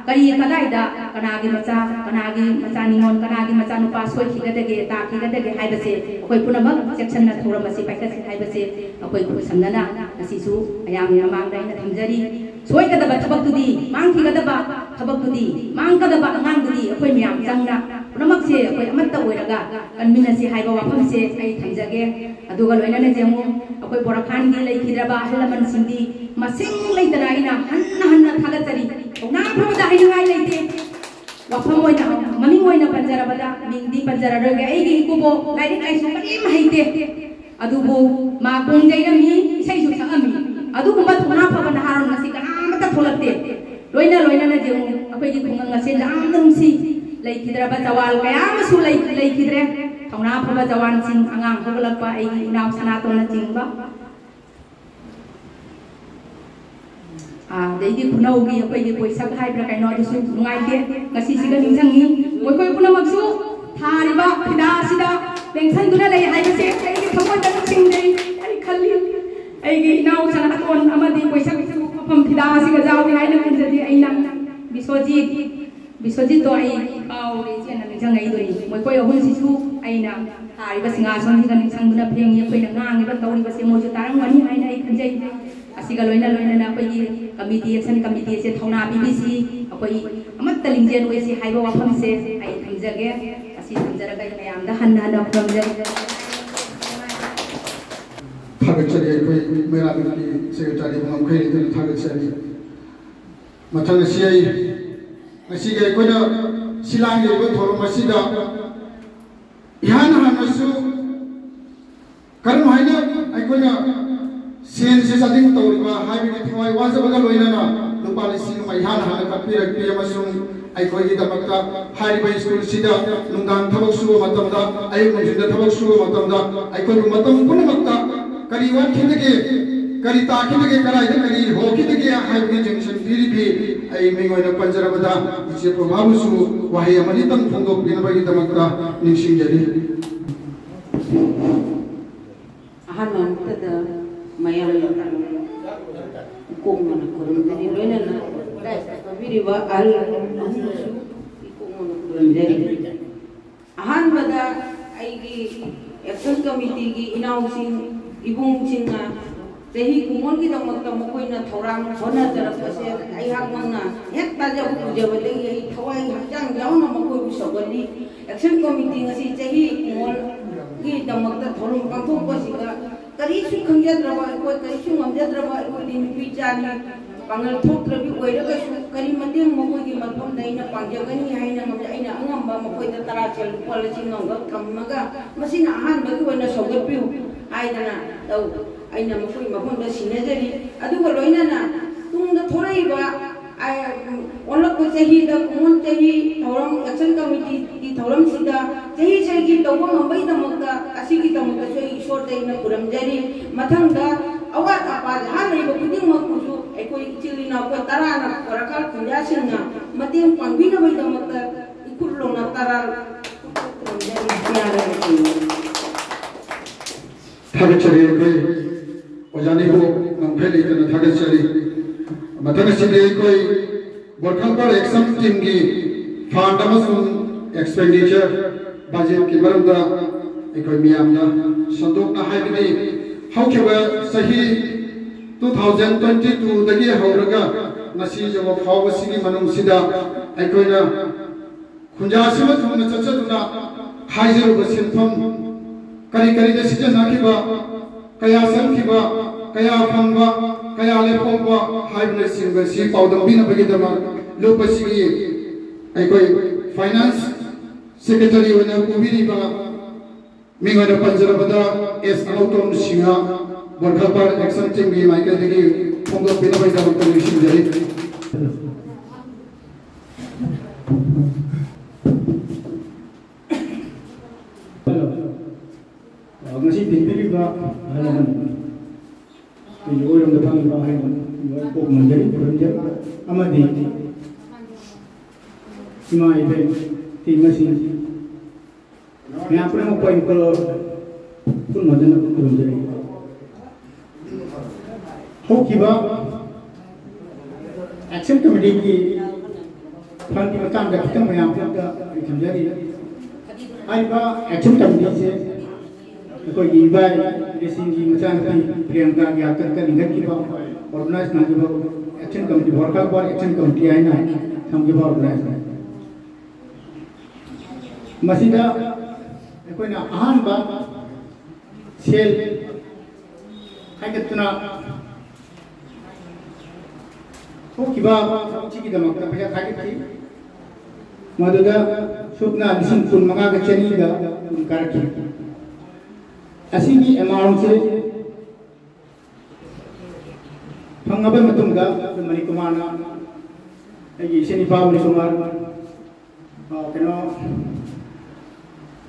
ꯀꯔꯤ ꯀꯗꯥꯏꯗ ꯀꯅꯥꯒꯤ ꯃꯆꯥ, ꯀꯅꯥꯒꯤ ꯃꯆꯥ ꯅꯤꯉꯣꯜ, ꯀꯅꯥꯒꯤ ꯃꯆꯥꯅꯨꯄꯥ ꯁꯣꯏꯈꯤꯒꯗꯒꯦ, ꯇꯥꯈꯤꯒꯗꯒꯦ ꯍꯥꯏꯕꯁꯦ ꯑꯩꯈꯣꯏ ꯄꯨꯝꯅꯃꯛ ꯆꯦꯛꯁꯤꯟꯅ ꯊꯧꯔꯝ ꯑꯁꯤ ꯄꯥꯏꯈꯠꯁꯤ ꯍꯥꯏꯕꯁꯦ ꯑꯩꯈꯣꯏ ꯈꯨꯠ ꯁꯝꯅꯅ ꯉꯁꯤꯁꯨ ꯃꯌꯥꯝꯒꯤ ꯃꯃꯥꯡꯗ ꯑꯩꯅ ꯊꯝꯖꯔꯤ꯫ ꯁꯣꯏꯒꯗꯕ ꯊꯕꯛꯇꯨꯗꯤ, ꯃꯥꯡꯈꯤꯒꯗꯕ ꯊꯕꯛꯇꯨꯗꯤ, ꯃꯥꯡꯒꯗꯕ ꯑꯉꯥꯡꯗꯨꯗꯤ ꯑꯩꯈꯣꯏ ꯃꯌꯥꯝ ꯆꯪꯅ ꯄꯨꯝꯅꯃꯛꯁꯦ ꯑꯩꯈꯣꯏ ꯑꯃꯠꯇ ꯑꯣꯏꯔꯒ ꯀꯟꯃꯤꯟꯅꯁꯤ ꯍꯥꯏꯕ ꯋꯥꯐꯝꯁꯦ ꯑꯩ ꯊꯝꯖꯒꯦ꯫ ꯑꯗꯨꯒ ꯂꯣꯏꯅꯅ ꯌꯦꯡꯉꯨ, ꯑꯩꯈꯣꯏ ꯕꯣꯔꯥꯈꯥꯟꯒꯤ ꯂꯩꯈꯤꯗ꯭ꯔꯕ ꯑꯍꯜ ꯂꯃꯟꯁꯤꯡꯗꯤ ꯃꯁꯤꯡ ꯂꯩꯇꯅ ꯑꯩꯅ ꯍꯟꯅ ꯍꯟꯅ ꯊꯥꯒꯠꯆꯔꯤ꯫ ꯀꯧꯅꯥ ꯐꯝꯗ ꯍꯥꯏꯅꯤꯡꯉꯥꯏ ꯂꯩꯇꯦ꯫ ꯋꯥꯐꯝ ꯑꯣꯏꯅ, ꯃꯃꯤꯡ ꯑꯣꯏꯅ ꯄꯟꯖꯔꯕꯗ ꯃꯤꯡꯗꯤ ꯄꯟꯖꯔꯔꯣꯏꯒꯦ꯫ ꯑꯩꯒꯤ ꯏꯀꯨꯕꯣꯛ ꯂꯥꯏꯔꯤꯛ ꯂꯥꯏꯁꯨ ꯀꯔꯤꯝ ꯍꯩꯇꯦ, ꯑꯗꯨꯕꯨ ꯃꯥ ꯀꯣꯡ ꯌꯩꯔꯝꯃꯤ, ꯏꯁꯩꯁꯨ ꯁꯛꯑꯝꯃꯤ꯫ ꯑꯗꯨꯒꯨꯝꯕ ꯊꯧꯅꯥ ꯐꯕ ꯅꯍꯥꯔꯣꯜ ꯉꯁꯤ ꯀꯅꯥꯃꯠꯇ ꯊꯣꯛꯂꯛꯇꯦ꯫ ꯂꯣꯏꯅ ꯂꯣꯏꯅꯅ ꯌꯦꯡꯉꯨ, ꯑꯩꯈꯣꯏꯒꯤ ꯈꯨꯡꯒꯪ ꯑꯁꯦ ꯌꯥꯝꯅ ꯅꯨꯡꯁꯤ꯫ ꯂꯩꯈꯤꯗ꯭ꯔꯕ ꯖꯋꯥꯟ ꯀꯌꯥ ꯑꯃꯁꯨ ꯂꯩ-, ꯂꯩꯈꯤꯗ꯭ꯔꯦ꯫ ꯊꯧꯅꯥ ꯐꯕ ꯖꯋꯥꯟꯁꯤꯡ, ꯑꯉꯥꯡ ꯍꯧꯒꯠꯂꯛꯄ, ꯑꯩꯒꯤ ꯏꯅꯥꯎ ꯁꯅꯥꯇꯣꯟꯅꯆꯤꯡꯕ, ꯑꯗꯩꯗꯤ ꯈꯨꯅꯧꯒꯤ ꯑꯩꯈꯣꯏꯒꯤ ꯄꯣꯏꯁꯛ ꯍꯥꯏꯕ꯭ꯔꯥ ꯀꯩꯅꯣ, ꯑꯗꯨꯁꯨ ꯅꯨꯡꯉꯥꯏꯇꯦ꯫ ꯉꯁꯤꯁꯤꯒ ꯅꯤꯡꯁꯤꯡꯉꯤ꯫ ꯃꯈꯣꯏ ꯄꯨꯝꯅꯃꯛꯁꯨ ꯊꯥꯔꯤꯕ ꯐꯤꯗꯥ ꯑꯁꯤꯗ ꯂꯦꯡꯁꯟꯗꯨꯅ ꯂꯩ ꯍꯥꯏꯕꯁꯦ ꯑꯩꯒꯤ ꯊꯃꯣꯏꯗ ꯅꯤꯡꯁꯤꯡꯖꯩ꯫ ꯑꯩ ꯈꯜꯂꯤ, ꯑꯩꯒꯤ ꯏꯅꯥꯎ ꯁꯅꯥꯇꯣꯟ ꯑꯃꯗꯤ ꯄꯣꯏꯁꯛꯁꯨ ꯃꯐꯝ ꯐꯤꯗꯥ ꯑꯁꯤꯒ ꯌꯥꯎꯏ ꯍꯥꯏꯅ ꯈꯟꯖꯗꯦ꯫ ꯑꯩꯅ ꯕꯤꯁ꯭ꯋꯖꯤꯠ, ꯕꯤꯁ꯭ꯋꯖꯤꯠꯇꯣ ꯑꯩ ꯀꯥꯎꯔꯦ, ꯏꯆꯦꯅ ꯅꯤꯡꯁꯤꯡꯉꯛꯏꯗꯨꯅꯤ꯫ ꯃꯈꯣꯏ ꯑꯍꯨꯝꯁꯤꯁꯨ ꯑꯩꯅ ꯊꯥꯔꯤꯕ ꯁꯤꯡꯍꯥꯁꯣꯟꯁꯤꯗ ꯅꯤꯡꯁꯤꯡꯗꯨꯅ ꯐꯦꯡꯉꯤ꯫ ꯑꯩꯈꯣꯏꯅ ꯉꯥꯡꯉꯤꯕ ꯇꯧꯔꯤꯕꯁꯦ ꯃꯣꯏꯁꯨ ꯇꯥꯔꯝꯒꯅꯤ ꯍꯥꯏꯅ ꯑꯩ ꯈꯟꯖꯩ꯫ ꯑꯁꯤꯒ ꯂꯣꯏꯅ ꯂꯣꯏꯅꯅ ꯑꯩꯈꯣꯏꯒꯤ committee, action committee ꯑꯁꯦ ꯊꯧꯅꯥ ꯄꯤꯕꯤꯁꯤ, ꯑꯩꯈꯣꯏ ꯑꯃꯠꯇ ꯂꯤꯡꯖꯦꯜ ꯑꯣꯏꯁꯤ ꯍꯥꯏꯕ ꯋꯥꯐꯝꯁꯦ ꯑꯩ ꯊꯝꯖꯒꯦ꯫ ꯑꯁꯤ ꯊꯝꯖꯔꯒ ꯑꯩ ꯃꯌꯥꯝꯗ ꯍꯟꯅ ꯍꯟꯅ ꯈꯨꯔꯨꯝꯖꯔꯤ꯫ ꯊꯥꯒꯠꯆꯔꯤ꯫ ꯑꯩꯈꯣꯏ ꯃꯩꯔꯥꯕꯤꯒꯤ secretary ꯉꯝꯈꯩ ꯑꯗꯨꯅ ꯊꯥꯒꯠꯆꯔꯤ꯫ ꯃꯊꯪ ꯑꯁꯤ ꯑꯩ ꯉꯁꯤꯒꯤ ꯑꯩꯈꯣꯏꯅ ꯁꯤꯂꯥꯡꯒꯤ ꯑꯣꯏꯕ ꯊꯧꯔꯝ ꯑꯁꯤꯗ ꯏꯍꯥꯟ ꯍꯥꯟꯅꯁꯨ ꯀꯔꯝ ꯍꯥꯏꯅ ꯑꯩꯈꯣꯏꯅ ꯁꯦꯟꯁꯤ ꯆꯥꯗꯤꯡ ꯇꯧꯔꯤꯕ ꯍꯥꯏꯕꯒꯤ ꯊꯋꯥꯏ ꯋꯥꯖꯕꯒ ꯂꯣꯏꯅꯅ ꯂꯨꯄꯥ ꯂꯤꯁꯤꯡ ꯑꯃ ꯏꯍꯥꯟ ꯍꯥꯟꯅ ꯀꯠꯄꯤꯔꯛꯄꯤ ꯑꯃꯁꯨꯡ ꯑꯩꯈꯣꯏꯒꯤꯗꯃꯛꯇ ꯍꯥꯏꯔꯤꯕ ꯁ꯭ꯀꯨꯜꯁꯤꯗ ꯅꯨꯡꯗꯥꯡ ꯊꯕꯛ ꯁꯨꯕ ꯃꯇꯝꯗ, ꯑꯌꯨꯛ ꯅꯨꯡꯊꯤꯟꯗ ꯊꯕꯛ ꯁꯨꯕ ꯃꯇꯝꯗ ꯑꯩꯈꯣꯏꯕꯨ ꯃꯇꯝ ꯄꯨꯝꯅꯃꯛꯇ ꯀꯔꯤ ꯋꯥꯠꯈꯤꯕꯒꯦ ꯀꯔꯤ ꯇꯥꯈꯤꯗꯒꯦ, ꯀꯗꯥꯏꯗ ꯀꯔꯤ ꯍꯣꯈꯤꯗꯒꯦ ꯍꯥꯏꯕꯒꯤ ꯌꯦꯡꯁꯤꯟꯕꯤꯔꯤꯕꯤ ꯑꯩ ꯃꯤꯡ ꯑꯣꯏꯅ ꯄꯟꯖꯔꯕꯗ ꯏꯆꯦ ꯄ꯭ꯔꯚꯥꯕꯨꯁꯨ ꯋꯥꯍꯩ ꯑꯃꯅꯤꯇꯪ ꯐꯣꯡꯗꯣꯛꯄꯤꯅꯕꯒꯤꯗꯃꯛꯇ ꯅꯤꯡꯁꯤꯡꯖꯔꯤ꯫ ꯑꯍꯥꯟꯕ ꯃꯛꯇꯗ ꯃꯌꯥꯝ ꯏꯀꯣꯛ ꯃꯣꯟꯅ ꯈꯨꯔꯨꯝꯖꯔꯤ꯫ ꯂꯣꯏꯅꯅ ꯗꯥꯏꯁꯇ ꯐꯝꯕꯤꯔꯤꯕ ꯑꯍꯜ ꯑꯍꯨꯝꯁꯨ ꯏꯀꯣꯛ ꯃꯣꯟꯅ ꯈꯨꯔꯨꯝꯖꯔꯤ꯫ ꯑꯍꯥꯟꯕꯗ ꯑꯩꯒꯤ ꯑꯦꯛꯁꯟ ꯀꯃꯤꯇꯤꯒꯤ ꯏꯅꯥꯎꯁꯤꯡ, ꯏꯕꯨꯡꯁꯤꯡꯅ ꯆꯍꯤ ꯀꯨꯟꯃꯣꯟꯒꯤꯗꯃꯛꯇ ꯃꯈꯣꯏꯅ ꯊꯧꯔꯥꯡ ꯍꯣꯠꯅꯖꯔꯛꯄꯁꯦ ꯑꯩꯍꯥꯛꯃꯛꯅ ꯍꯦꯛ ꯇꯥꯖꯕ ꯎꯖꯕꯗꯒꯤ ꯑꯩ ꯊꯋꯥꯏ ꯍꯛꯆꯥꯡ ꯌꯥꯎꯅ ꯃꯈꯣꯏꯕꯨ ꯁꯧꯒꯠꯂꯤ꯫ ꯑꯦꯛꯁꯟ ꯀꯃꯤꯇꯤ ꯉꯁꯤ ꯆꯍꯤ ꯀꯨꯟꯃꯣꯟꯒꯤꯗꯃꯛꯇ ꯊꯧꯔꯝ ꯄꯥꯡꯊꯣꯛꯄꯁꯤꯗ ꯀꯔꯤꯁꯨ ꯈꯪꯖꯗ꯭ꯔꯕ ꯑꯩꯈꯣꯏ, ꯀꯔꯤꯁꯨ ꯉꯝꯖꯗ꯭ꯔꯕ ꯑꯩꯈꯣꯏꯗꯤ ꯅꯨꯄꯤ ꯆꯥꯅꯤ꯫ ꯄꯥꯡꯒꯜ ꯊꯣꯛꯇ꯭ꯔꯕꯤ ꯑꯣꯏꯔꯒꯁꯨ ꯀꯔꯤ ꯃꯇꯦꯡ ꯃꯈꯣꯏꯒꯤ ꯃꯐꯝꯗ ꯑꯩꯅ ꯄꯥꯡꯖꯒꯅꯤ ꯍꯥꯏꯅ ꯉꯝꯖ-, ꯑꯩꯅ ꯑꯉꯝꯕ ꯃꯈꯣꯏꯗ ꯇꯔꯥ ꯁꯦꯜ ꯂꯨꯄꯥ ꯂꯤꯁꯤꯡ ꯑꯃꯈꯛ ꯊꯝꯃꯒ ꯃꯁꯤꯅ ꯑꯍꯥꯟꯕꯒꯤ ꯑꯣꯏꯅ ꯁꯧꯒꯠꯄꯤꯌꯨ ꯍꯥꯏꯗꯅ ꯇꯧ-, ꯑꯩꯅ ꯃꯈꯣꯏ ꯃꯐꯝꯗ ꯁꯤꯟꯅꯖꯔꯤ꯫ ꯑꯗꯨꯒ ꯂꯣꯏꯅꯅ ꯇꯨꯡꯗ ꯊꯣꯔꯛꯏꯕ, ꯑ, ꯑꯣꯜꯂꯛꯄ ꯆꯍꯤꯗ ꯀꯨꯝꯑꯣꯟ ꯆꯍꯤ ꯊꯧꯔꯝ, ꯑꯦꯛꯁꯟ ꯀꯃꯤꯇꯤꯒꯤ ꯊꯧꯔꯝꯁꯤꯗ ꯆꯍꯤ ꯆꯍꯤꯒꯤ ꯇꯧꯕ ꯉꯝꯕꯒꯤꯗꯃꯛꯇ, ꯑꯁꯤꯒꯤꯗꯃꯛꯇꯁꯨ ꯑꯩ ꯏꯁꯣꯔꯗ ꯑꯩꯅ ꯈꯨꯔꯨꯝꯖꯔꯤ꯫ ꯃꯊꯪꯗ ꯑꯋꯥꯠ ꯑꯄꯥ ꯖꯍꯥ ꯂꯩꯕ ꯈꯨꯗꯤꯡꯃꯛꯄꯨꯁꯨ ꯑꯩꯈꯣꯏ ꯏꯆꯤꯜ ꯏꯅꯥꯎ ꯑꯩꯈꯣꯏ ꯇꯔꯥꯅ ꯋꯥꯔꯀꯥꯔ ꯈꯨꯟꯖꯥꯁꯤꯡꯅ ꯃꯇꯦꯡ ꯄꯥꯡꯕꯤꯅꯕꯒꯤꯗꯃꯛꯇ ꯏꯈꯨꯠ ꯂꯣꯡꯅ ꯇꯔꯥ ꯈꯨꯔꯨꯝꯖꯔꯤ꯫ ꯌꯥꯔꯦ꯫ ꯊꯥꯒꯠꯆꯔꯤ ꯑꯩꯈꯣꯏ ꯑꯣꯖꯥꯅꯤꯕꯨ ꯉꯝꯈꯩ ꯂꯩꯇꯅ ꯊꯥꯒꯠꯆꯔꯤ꯫ ꯃꯊꯪ ꯑꯁꯤꯗꯤ ꯑꯩꯈꯣꯏ ꯕꯣꯔꯈꯥꯄꯥꯔ ꯑꯦꯛꯁꯟ ꯇꯤꯝꯒꯤ ꯐꯟꯗ ꯑꯃꯁꯨꯡ ꯑꯦꯛꯁꯄꯦꯟꯗꯤꯆꯔ ꯕꯖꯦꯠꯀꯤ ꯃꯔꯝꯗ ꯑꯩꯈꯣꯏ ꯃꯤꯌꯥꯝꯗ ꯁꯟꯗꯣꯛꯅ ꯍꯥꯏꯕꯗꯤ ꯍꯧꯈꯤꯕ ꯆꯍꯤ two thousand twenty two ꯗꯒꯤ ꯍꯧꯔꯒ ꯉꯁꯤ ꯌꯧꯕ ꯐꯥꯎꯕꯁꯤꯒꯤ ꯃꯅꯨꯡꯁꯤꯗ ꯑꯩꯈꯣꯏꯅ ꯈꯨꯟꯖꯥꯁꯤꯃ ꯊꯨꯡꯅ ꯆꯠꯆꯗꯨꯅ ꯍꯥꯏꯖꯔꯨꯕ ꯁꯦꯟꯐꯝ ꯀꯔꯤ ꯀꯔꯤꯗ ꯁꯤꯖꯤꯟꯅꯈꯤꯕ, ꯀꯌꯥ ꯆꯪꯈꯤꯕ, ꯀꯌꯥ ꯐꯪꯕ, ꯀꯌꯥ ꯂꯦꯞꯍꯧꯕ ꯍꯥꯏꯕꯅꯆꯤꯡꯕ ꯑꯁꯤ ꯄꯥꯎꯗꯝꯕꯤꯅꯕꯒꯤꯗꯃꯛ ꯂꯨꯞ ꯑꯁꯤꯒꯤ ꯑꯩꯈꯣꯏ ꯐꯥꯏꯅꯥꯟꯁ ꯁꯦꯀ꯭ꯔꯦꯇꯔꯤ ꯑꯣꯏꯅ ꯄꯨꯕꯤꯔꯤꯕ ꯃꯤꯡ ꯑꯣꯏꯅ ꯄꯟꯖꯔꯕꯗ ꯑꯦꯁ ꯑꯅꯧꯇꯣꯝ ꯁꯤꯡꯍ, ꯕꯣꯔꯈꯥꯄꯥꯔ ꯑꯦꯛꯁꯟ ꯇꯤꯝꯒꯤ ꯃꯥꯏꯀꯩꯗꯒꯤ ꯐꯣꯡꯗꯣꯛꯄꯤꯅꯕꯒꯤꯗꯃꯛꯇ ꯅꯤꯡꯁꯤꯡꯖꯔꯤ꯫ ꯉꯁꯤ ꯇꯤꯟꯕꯤꯔꯤꯕ ꯑꯍꯜ ꯂꯃꯟ, ꯉꯝꯖꯔꯤ, ꯈꯨꯔꯨꯝꯖꯔꯤ꯫ ꯑꯃꯗꯤ ꯏꯃꯥ ꯏꯕꯦꯟ ꯇꯤꯝ ꯑꯁꯤ ꯃꯌꯥꯝ ꯄꯨꯝꯅꯃꯛꯄꯨ ꯑꯩꯅ ꯀꯣꯂꯣ ꯄꯨꯟꯅ ꯈꯨꯔꯨꯝꯖꯔꯤ꯫ ꯍꯧꯈꯤꯕ ꯑꯦꯛꯁꯟ ꯀꯃꯤꯇꯤꯒꯤ ꯐꯟꯒꯤ ꯃꯇꯥꯡꯗ ꯈꯤꯇꯪ ꯃꯌꯥꯝ ꯄꯨꯝꯅꯃꯛꯇ ꯑꯩ ꯊꯝꯖꯔꯤ꯫ ꯍꯥꯏꯔꯤꯕ ꯑꯦꯛꯁꯟ ꯀꯃꯤꯇꯤꯁꯦ ꯑꯩꯈꯣꯏꯒꯤ ꯏꯕꯥꯏ ꯔꯦꯁꯤꯡꯒꯤ ꯃꯆꯥꯅꯨꯄꯤ ꯄ꯭ꯔꯤꯌꯥꯡꯀꯥꯒꯤ ꯍꯥꯛꯇꯛꯇ ꯂꯤꯡꯈꯠꯈꯤꯕ, ꯑꯣꯔꯒꯅꯥꯏꯖ ꯇꯧꯈꯤꯕ action committee, worker four action committee ꯍꯥꯏꯅ ꯊꯝꯈꯤꯕ ꯑꯣꯔꯒꯅꯥꯏꯖꯅꯤ꯫ ꯃꯁꯤꯗ ꯑꯩꯈꯣꯏꯅ ꯑꯍꯥꯟꯕ ꯁꯦꯜ ꯈꯥꯏꯒꯠꯇꯨꯅ ꯊꯣꯛꯈꯤꯕ ꯊꯕꯛꯁꯤꯒꯤꯗꯃꯛꯇ ꯄꯩꯁꯥ ꯈꯥꯏꯒꯠꯈꯤ꯫ ꯃꯗꯨꯗ ꯁꯨꯞꯅ ꯂꯤꯁꯤꯡ ꯀꯨꯟ ꯃꯉꯥꯒ ꯆꯅꯤꯒ ꯀꯨꯟ ꯀꯥꯔꯛꯈꯤ꯫ ꯑꯁꯤꯒꯤ ꯑꯦꯃꯥꯎꯟꯁꯦ ꯐꯪꯉꯕ ꯃꯇꯨꯡꯗ ꯑꯩꯈꯣꯏ ꯃꯅꯤꯀꯨꯃꯥꯔꯅ, ꯑꯩꯒꯤ ꯏꯆꯤꯟ ꯏꯄꯥ ꯃꯅꯤꯀꯨꯃꯥꯔ, ꯑ, ꯀꯩꯅꯣ,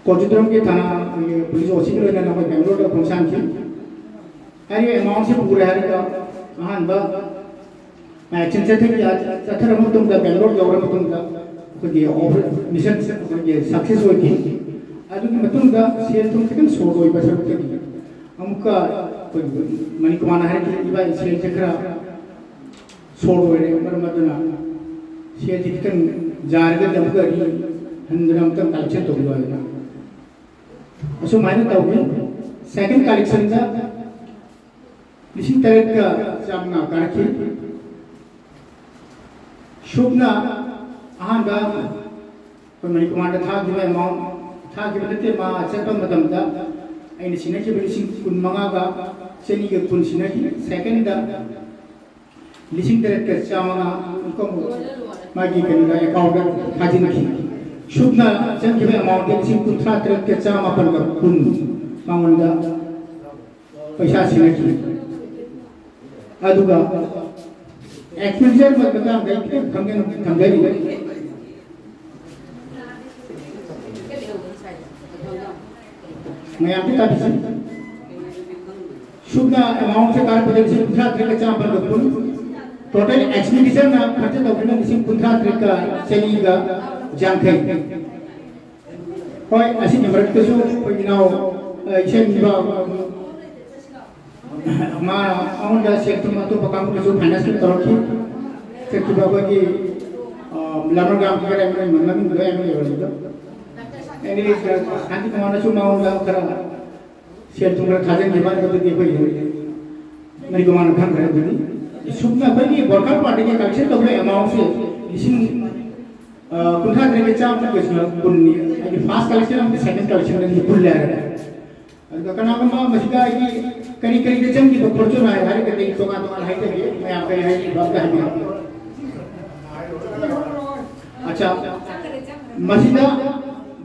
ꯀꯣꯆꯤꯗ꯭ꯔꯝꯒꯤ ꯊꯥꯅ ꯑꯩꯈꯣꯏꯒꯤ ꯄꯨꯂꯤꯁ ꯑꯣ ꯁꯤꯒꯤ ꯂꯣꯏꯅꯅ ꯑꯩꯈꯣꯏ ꯕꯦꯡꯒ꯭ꯂꯣꯔꯗ ꯈꯣꯡꯁꯥꯟꯈꯤ꯫ ꯍꯥꯏꯔꯤꯕ ꯑꯦꯃꯥꯎꯟꯁꯤ ꯄꯨꯔꯦ ꯍꯥꯏꯔꯒ ꯑꯍꯥꯟꯕ ꯑꯦꯛꯁꯟ ꯆꯠꯊꯈꯤ꯫ ꯆꯠꯊꯔꯕ ꯃꯇꯨꯡꯗ, ꯕꯦꯡꯒ꯭ꯂꯣꯔ ꯌꯧꯔꯕ ꯃꯇꯨꯡꯗ ꯑꯩꯈꯣꯏꯒꯤ ꯑꯣꯄꯔꯦ-, ꯃꯤꯁꯟ ꯑꯩꯈꯣꯏꯒꯤ ꯁꯛꯁꯦꯁ ꯑꯣꯏꯈꯤ꯫ ꯑꯗꯨꯒꯤ ꯃꯇꯨꯡꯗ ꯁꯦꯜ ꯊꯨꯝ ꯈꯤꯇꯪ ꯁꯣꯔꯠ ꯑꯣꯏꯕ ꯁꯔꯨꯛꯇꯒꯤ ꯑꯃꯨꯛꯀ ꯑꯩꯈꯣꯏꯒꯤ ꯃꯅꯤꯀꯨꯃꯥꯔꯅ ꯍꯥꯏꯔꯛꯈꯤ, "ꯏꯕꯥꯏ, ꯁꯦꯜꯁꯦ ꯈꯔ ꯁꯣꯔꯠ ꯑꯣꯏꯔꯦ, ꯃꯔꯝ ꯑꯗꯨꯅ ꯁꯦꯜꯁꯦ ꯈꯤꯇꯪ ꯌꯥꯔꯒꯗꯤ ꯑꯃꯨꯛꯀ ꯔꯤ-, ꯍꯟꯗꯨꯅ ꯑꯃꯨꯛꯇꯪ ꯀꯂꯦꯛꯁꯟ ꯇꯧꯕꯤꯌꯨ" ꯍꯥꯏꯗꯅ ꯑꯁꯨꯃꯥꯏꯅ ꯇꯧꯈꯤ꯫ ꯁꯦꯀꯦꯟ ꯀꯂꯦꯛꯁꯟꯗ ꯂꯤꯁꯤꯡ ꯇꯔꯦꯠꯀ ꯆꯥꯝꯃꯉꯥ ꯀꯥꯔꯛꯈꯤ꯫ ꯁꯨꯞꯅ ꯑꯍꯥꯟꯕ ꯑꯩꯈꯣꯏ ꯃꯅꯤꯀꯨꯃꯥꯔꯗ ꯊꯥꯈꯤꯕ ꯑꯦꯃꯥꯎꯟ, ꯊꯥꯈꯤꯕ ꯅꯠꯇꯦ, ꯃꯥ ꯆꯠꯄ ꯃꯇꯝꯗ ꯑꯩꯅ ꯁꯤꯟꯅꯈꯤꯕ ꯂꯤꯁꯤꯡ ꯀꯨꯟ ꯃꯉꯥꯒ ꯆꯅꯤꯒ ꯀꯨꯟ ꯁꯤꯟꯅꯈꯤ꯫ ꯁꯦꯀꯦꯟꯗ ꯂꯤꯁꯤꯡ ꯇꯔꯦꯠꯀ ꯆꯥꯝꯃꯉꯥ ꯑꯃꯨꯛꯀ ꯑꯃꯨꯛ ꯃꯥꯒꯤ ꯀꯩꯅꯣꯗ, ꯑꯦꯀꯥꯎꯟꯗ ꯊꯥꯖꯤꯟꯈꯤ꯫ ꯁꯨꯞꯅ ꯆꯪꯈꯤꯕ ꯑꯦꯃꯥꯎꯟꯗ ꯂꯤꯁꯤꯡ ꯀꯨꯟꯊ꯭ꯔꯥ ꯇꯔꯦꯠꯀ ꯆꯥꯃꯥꯄꯟꯒ ꯀꯨꯟ ꯃꯉꯣꯟꯗ ꯄꯩꯁꯥ ꯁꯤꯟꯅꯈꯤ꯫ ꯑꯗꯨꯒ ꯑꯦꯛꯁꯄꯦꯟꯗꯤꯆꯔ ꯃꯇꯥꯡꯗ ꯑꯩ ꯈꯤꯇꯪ ꯈꯪꯖꯅ-, ꯊꯝꯖꯔꯤꯕ ꯃꯌꯥꯝꯁꯦ ꯇꯥꯕꯤꯁꯤ꯫ ꯁꯨꯞꯅ ꯑꯦꯃꯥꯎꯟꯁꯦ ꯀꯥꯔꯛꯄꯗ ꯂꯤꯁꯤꯡ ꯀꯨꯟꯊ꯭ꯔꯥ ꯇꯔꯦꯠꯀ ꯆꯥꯃꯥꯄꯟꯒ ꯀꯨꯟ꯫ Total expenditure ꯅ ꯈꯔꯆ ꯇꯧꯕꯅ ꯂꯤꯁꯤꯡ ꯀꯨꯟꯊ꯭ꯔꯥ ꯇꯔꯦꯠꯀ ꯆꯅꯤꯒ ꯌꯥꯡꯈꯩ꯫ ꯍꯣꯏ, ꯑꯁꯤꯒꯤ ꯃꯔꯛꯇꯁꯨ ꯑꯩꯈꯣꯏ ꯏꯅꯥꯎ, ꯑ, ꯏꯁꯩꯅꯤꯡꯕ, ꯃꯥ, ꯃꯉꯣꯟꯗ ꯁꯦꯜ ꯊꯨꯝ ꯑꯇꯣꯞꯄ ꯀꯥꯡꯕꯨꯗꯁꯨ finance ꯇꯧꯔꯛꯈꯤ꯫ ꯆꯠꯈꯤꯕ ꯑꯩꯈꯣꯏꯒꯤ, ꯑ, ꯂꯃꯔꯒꯥꯝꯒꯤ ꯀꯗꯥꯏ ꯃꯃꯤꯡꯗꯣ ꯑꯩ ꯑꯣꯏꯔꯕꯗꯣ꯫ ꯑꯦꯅꯤ, ꯁꯥꯟꯇꯤ ꯀꯨꯃꯥꯔꯅꯁꯨ ꯃꯉꯣꯟꯗ ꯈꯔ ꯁꯦꯜ ꯊꯨꯝ ꯈꯔ ꯊꯥꯖꯤꯟꯈꯤꯕ ꯑꯗꯨꯗꯤ ꯑꯩꯈꯣꯏ ꯃꯔꯤ ꯃꯉꯥꯅ ꯈꯪꯈ꯭ꯔꯦ꯫ ꯑꯗꯨꯗꯤ ꯁꯨꯞꯅ ꯑꯩꯈꯣꯏꯒꯤ ꯋꯥꯔꯀꯔ ꯄꯥꯔꯇꯤꯒꯤ ꯀꯂꯦꯛꯁꯟ ꯇꯧꯕ ꯑꯦꯃꯥꯎꯟꯁꯦ ꯂꯤꯁꯤꯡ, ꯑ, ꯀꯨꯟꯊ꯭ꯔꯥ ꯇꯔꯦꯠꯀ ꯆꯥꯝꯃ ꯀꯨꯟꯅꯤ꯫ ꯍꯥꯏꯗꯤ ꯐꯥꯔꯁ ꯀꯂꯦꯛꯁꯟ ꯑꯃꯗꯤ ꯁꯦꯀꯦꯟ ꯀꯂꯦꯛꯁꯟ ꯑꯅꯤ ꯄꯨꯜꯂꯦ ꯍꯥꯏꯔꯒ꯫ ꯑꯗꯨꯒ ꯀꯅꯥꯒꯨꯝꯕ ꯃꯁꯤꯗ ꯑꯩꯒꯤ ꯀꯔꯤ ꯀꯔꯤꯗ ꯆꯪꯈꯤꯕ ꯈꯣꯔꯆꯨꯅ ꯍꯥꯏ ꯍꯥꯏꯔꯒꯗꯤ ꯇꯣꯉꯥꯟ ꯇꯣꯉꯥꯟ ꯍꯥꯏꯖꯒꯦ, ꯃꯌꯥꯝ ꯀꯔꯤ ꯍꯥꯏꯈꯤꯕ ꯑꯝꯇ ꯍꯥꯏꯕꯤꯌꯨ꯫ ꯑꯆꯥ, ꯃꯁꯤꯗ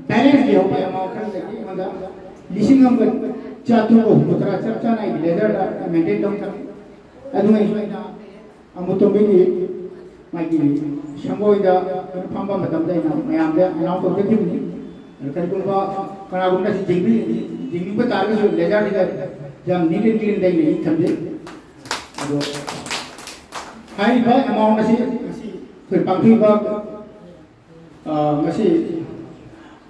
ꯕꯦꯂꯦꯟꯁ ꯂꯩꯍꯧꯕ ꯑꯦꯃꯥꯎꯟ ꯈꯔꯗꯒꯤ ꯑꯩꯉꯣꯟꯗ ꯂꯤꯁꯤꯡ ꯑꯃꯒ ꯆꯥꯇ꯭ꯔꯨꯛ ꯍꯨꯝꯐꯨꯇꯔꯥ ꯆꯞ ꯆꯥꯅ ꯑꯩꯒꯤ ꯂꯦꯖꯔꯗ ꯃꯦꯟꯇꯦꯟ ꯇꯧꯊꯝꯃꯤ꯫ ꯑꯗꯨꯅ ꯑꯩꯁꯨ ꯑꯩꯅ ꯑꯃꯨꯛꯇꯣꯝꯕꯤꯒꯤ ꯃꯥꯒꯤ ꯁꯪꯒꯣꯏꯗ ꯑꯩꯈꯣꯏꯅ ꯐꯝꯕ ꯃꯇꯝꯗ ꯑꯩꯅ ꯃꯌꯥꯝꯗ ꯑꯦꯅꯥꯎꯟꯁ ꯇꯧꯖꯈꯤꯕꯅꯤ꯫ ꯑꯗꯨ ꯀꯔꯤꯒꯨꯝꯕ ꯀꯅꯥꯒꯨꯝꯕꯅ ꯁꯤ ꯌꯦꯡꯕꯤ-, ꯌꯦꯡꯅꯤꯡꯕ ꯇꯥꯔꯒꯁꯨ ꯂꯦꯖꯔꯁꯤꯗ ꯌꯥꯝ ꯅꯤꯠ ꯑꯦꯟ ꯀ꯭ꯂꯤꯟꯗ ꯑꯩꯅ ꯏ ꯊꯝꯖꯩ꯫ ꯑꯗꯣ ꯍꯥꯏꯔꯤꯕ ꯑꯦꯃꯥꯎꯟ ꯑꯁꯤ ꯉꯁꯤ ꯑꯩꯈꯣꯏ ꯄꯥꯡꯊꯣꯛꯏꯕ ꯑ, ꯉꯁꯤ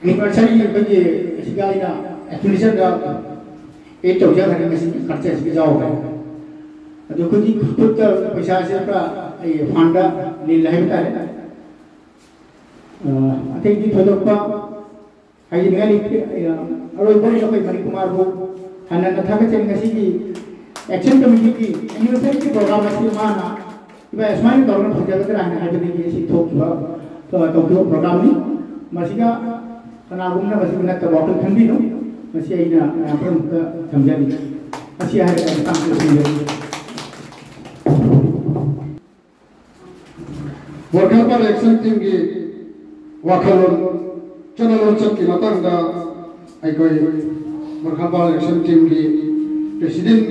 ꯑꯦꯅꯤꯚꯔꯁꯔꯤ ꯑꯩꯈꯣꯏꯒꯤ ꯑꯁꯤꯗ ꯑꯩꯅ ꯑꯦꯛꯁꯄꯦꯟꯗꯤꯆꯔꯗ ꯑꯦꯗ ꯇꯧꯖꯈ꯭ꯔꯦ, ꯉꯁꯤ ꯈꯔꯆ ꯑꯁꯤꯗ ꯌꯥꯎꯈ꯭ꯔꯦ꯫ ꯑꯗꯨ ꯑꯩꯈꯣꯏꯒꯤ ꯈꯨꯠꯇ ꯄꯩꯁꯥꯁꯦ ꯄꯨꯔꯥ ꯑꯩ ꯐꯟꯗ ꯅꯤꯜ ꯍꯥꯏꯕ ꯇꯥꯔꯦ꯫ ꯑ, ꯑꯇꯩꯗꯤ ꯊꯣꯏꯗꯣꯛꯄ ꯍꯥꯏꯖꯅꯤꯡꯉꯥꯏ ꯂꯩꯇꯦ꯫ ꯑ, ꯑꯔꯣꯏꯕ ꯑꯣꯏꯅ ꯑꯩꯈꯣꯏ ꯃꯅꯤꯀꯨꯃꯥꯔꯕꯨ ꯍꯟꯅ ꯍꯟꯅ ꯊꯥꯒꯠꯆꯔꯤ꯫ ꯉꯁꯤꯒꯤ action committeeꯒꯤ anniversaryꯒꯤ program ꯑꯁꯤ ꯃꯥꯅ ꯏꯕꯥ ꯑꯁꯨꯃꯥꯏꯅ ꯇꯧꯔꯒ ꯐꯖꯒꯗ꯭ꯔꯥ ꯍꯥꯏꯅ ꯍꯥꯏꯕꯗꯒꯤ ꯑꯁꯤ ꯊꯣꯛꯈꯤꯕ, ꯑ, ꯇꯧꯈꯤꯕ programꯅꯤ꯫ ꯃꯁꯤꯗ ꯀꯅꯥꯒꯨꯝꯕꯅ ꯃꯁꯤꯕꯨ ꯅꯠꯇꯕ ꯋꯥꯈꯜ ꯈꯟꯕꯤꯅꯨ꯫ ꯃꯁꯤ ꯑꯩꯅ ꯃꯌꯥꯝ ꯄꯨꯝꯅꯃꯛꯇ ꯊꯝꯖꯔꯤ꯫ ꯃꯁꯤ ꯍꯥꯏꯔꯒ ꯃꯇꯥꯡꯁꯤꯗ ꯊꯝꯖꯔꯤ꯫ ꯃꯣꯔꯈꯥꯄꯥꯜ action teamꯒꯤ ꯋꯥꯈꯜꯂꯣꯟ, ꯆꯠꯅ ꯂꯣꯟꯆꯠꯀꯤ ꯃꯇꯥꯡꯗ ꯑꯩꯈꯣꯏ ꯃꯣꯔꯈꯥꯄꯥꯜ action teamꯒꯤ president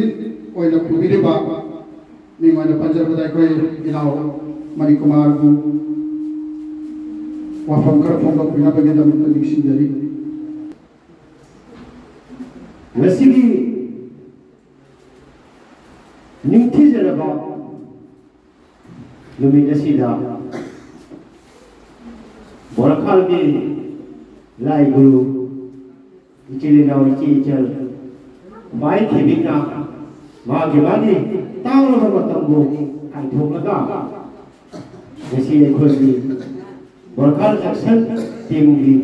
ꯑꯣꯏꯅ ꯄꯨꯕꯤꯔꯤꯕ ꯃꯤꯡ ꯑꯣꯏꯅ ꯄꯟꯖꯔꯕꯗ ꯑꯩꯈꯣꯏ ꯏꯅꯥꯎ ꯃꯅꯤꯀꯨꯃꯥꯔꯕꯨ ꯋꯥꯐꯝ ꯈꯔ ꯐꯣꯡꯗꯣꯛꯄꯤꯅꯕꯒꯤꯗꯃꯛꯇ ꯅꯤꯡꯁꯤꯡꯖꯔꯤ꯫ ꯉꯁꯤꯒꯤ ꯅꯤꯡꯊꯤꯖꯔꯕ ꯅꯨꯃꯤꯠ ꯑꯁꯤꯗ ꯕꯣꯔꯈꯥꯜꯒꯤ ꯂꯥꯏ ꯒꯨꯔꯨ, ꯏꯆꯤꯜ ꯏꯅꯥꯎ, ꯏꯆꯦ ꯏꯆꯜ, ꯃꯥꯏ ꯊꯤꯕꯤꯅ ꯃꯥꯒꯤ ꯃꯥꯒꯤ ꯇꯥꯡꯂꯕ ꯃꯇꯝꯕꯨ ꯀꯥꯏꯊꯣꯛꯂꯒ ꯉꯁꯤ ꯑꯩꯈꯣꯏꯒꯤ ꯕꯣꯔꯈꯥꯜ ꯑꯦꯛꯁꯟ ꯇꯤꯝꯒꯤ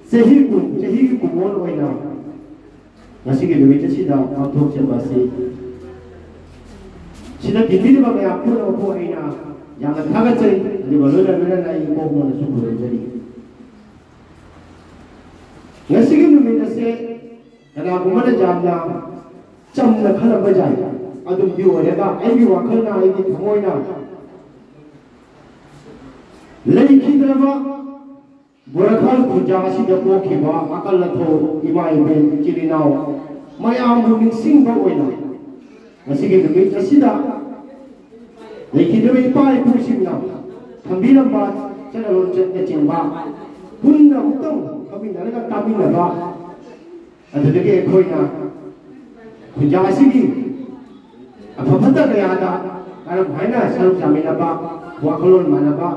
ꯆꯍꯤ ꯀꯨꯟ, ꯆꯍꯤꯒꯤ ꯀꯨꯃꯣꯟ ꯑꯣꯏꯅ ꯉꯁꯤꯒꯤ ꯅꯨꯃꯤꯠ ꯑꯁꯤꯗ ꯄꯥꯡꯊꯣꯛꯆꯕ ꯑꯁꯤ ꯁꯤꯗ ꯇꯤꯟꯕꯤꯔꯤꯕ ꯃꯌꯥꯝ ꯄꯨꯝꯅꯃꯛꯄꯨ ꯑꯩꯅ ꯌꯥꯝꯅ ꯊꯥꯒꯠꯆꯔꯤ, ꯑꯗꯨꯒ ꯂꯣꯏꯅ ꯂꯣꯏꯅꯅ ꯑꯩ ꯏꯄꯣꯛ ꯅꯣꯟꯅꯁꯨ ꯈꯨꯔꯨꯝꯖꯔꯤ꯫ ꯉꯁꯤꯒꯤ ꯅꯨꯃꯤꯠ ꯑꯁꯦ ꯀꯅꯥꯒꯨꯝꯕꯅ ꯌꯥꯝꯅ ꯆꯝꯅ ꯈꯜꯂꯝꯕ ꯌꯥꯏ, ꯑꯗꯨꯝꯗꯤ ꯑꯣꯏꯔꯒ ꯑꯩꯒꯤ ꯋꯥꯈꯜꯅ, ꯑꯩꯒꯤ ꯊꯃꯣꯏꯅ ꯂꯩꯈꯤꯗ꯭ꯔꯕ ꯕꯣꯔꯈꯥꯜ ꯈꯨꯟꯖꯥ ꯑꯁꯤꯗ ꯄꯣꯛꯈꯤꯕ ꯑꯀꯜ ꯑꯊꯧ ꯏꯃꯥ ꯏꯕꯦꯟ ꯏꯆꯤꯜ ꯏꯅꯥꯎ ꯃꯌꯥꯝꯕꯨ ꯅꯤꯡꯁꯤꯡꯕ ꯑꯣꯏꯅ ꯉꯁꯤꯒꯤ ꯅꯨꯃꯤꯠ ꯑꯁꯤꯗ ꯂꯩꯈꯤꯗ꯭ꯔꯕ ꯏꯄꯥ ꯏꯄꯨꯁꯤꯡꯅ ꯊꯝꯕꯤꯔꯝꯕ ꯆꯠꯅ ꯂꯣꯟꯆꯠꯅꯆꯤꯡꯕ ꯄꯨꯟꯅ ꯑꯃꯨꯛꯇꯪ ꯐꯝꯃꯤꯟꯅꯔꯒ ꯇꯥꯃꯤꯟꯅꯕ, ꯑꯗꯨꯗꯒꯤ ꯑꯩꯈꯣꯏꯅ ꯈꯨꯟꯖꯥ ꯑꯁꯤꯒꯤ ꯑꯐ ꯐꯠꯇ ꯀꯌꯥꯗ ꯀꯔꯝ ꯍꯥꯏꯅ ꯁꯔꯨꯛ ꯌꯥꯃꯤꯟꯅꯕ, ꯋꯥꯈꯜꯂꯣꯟ ꯃꯥꯟꯅꯕ,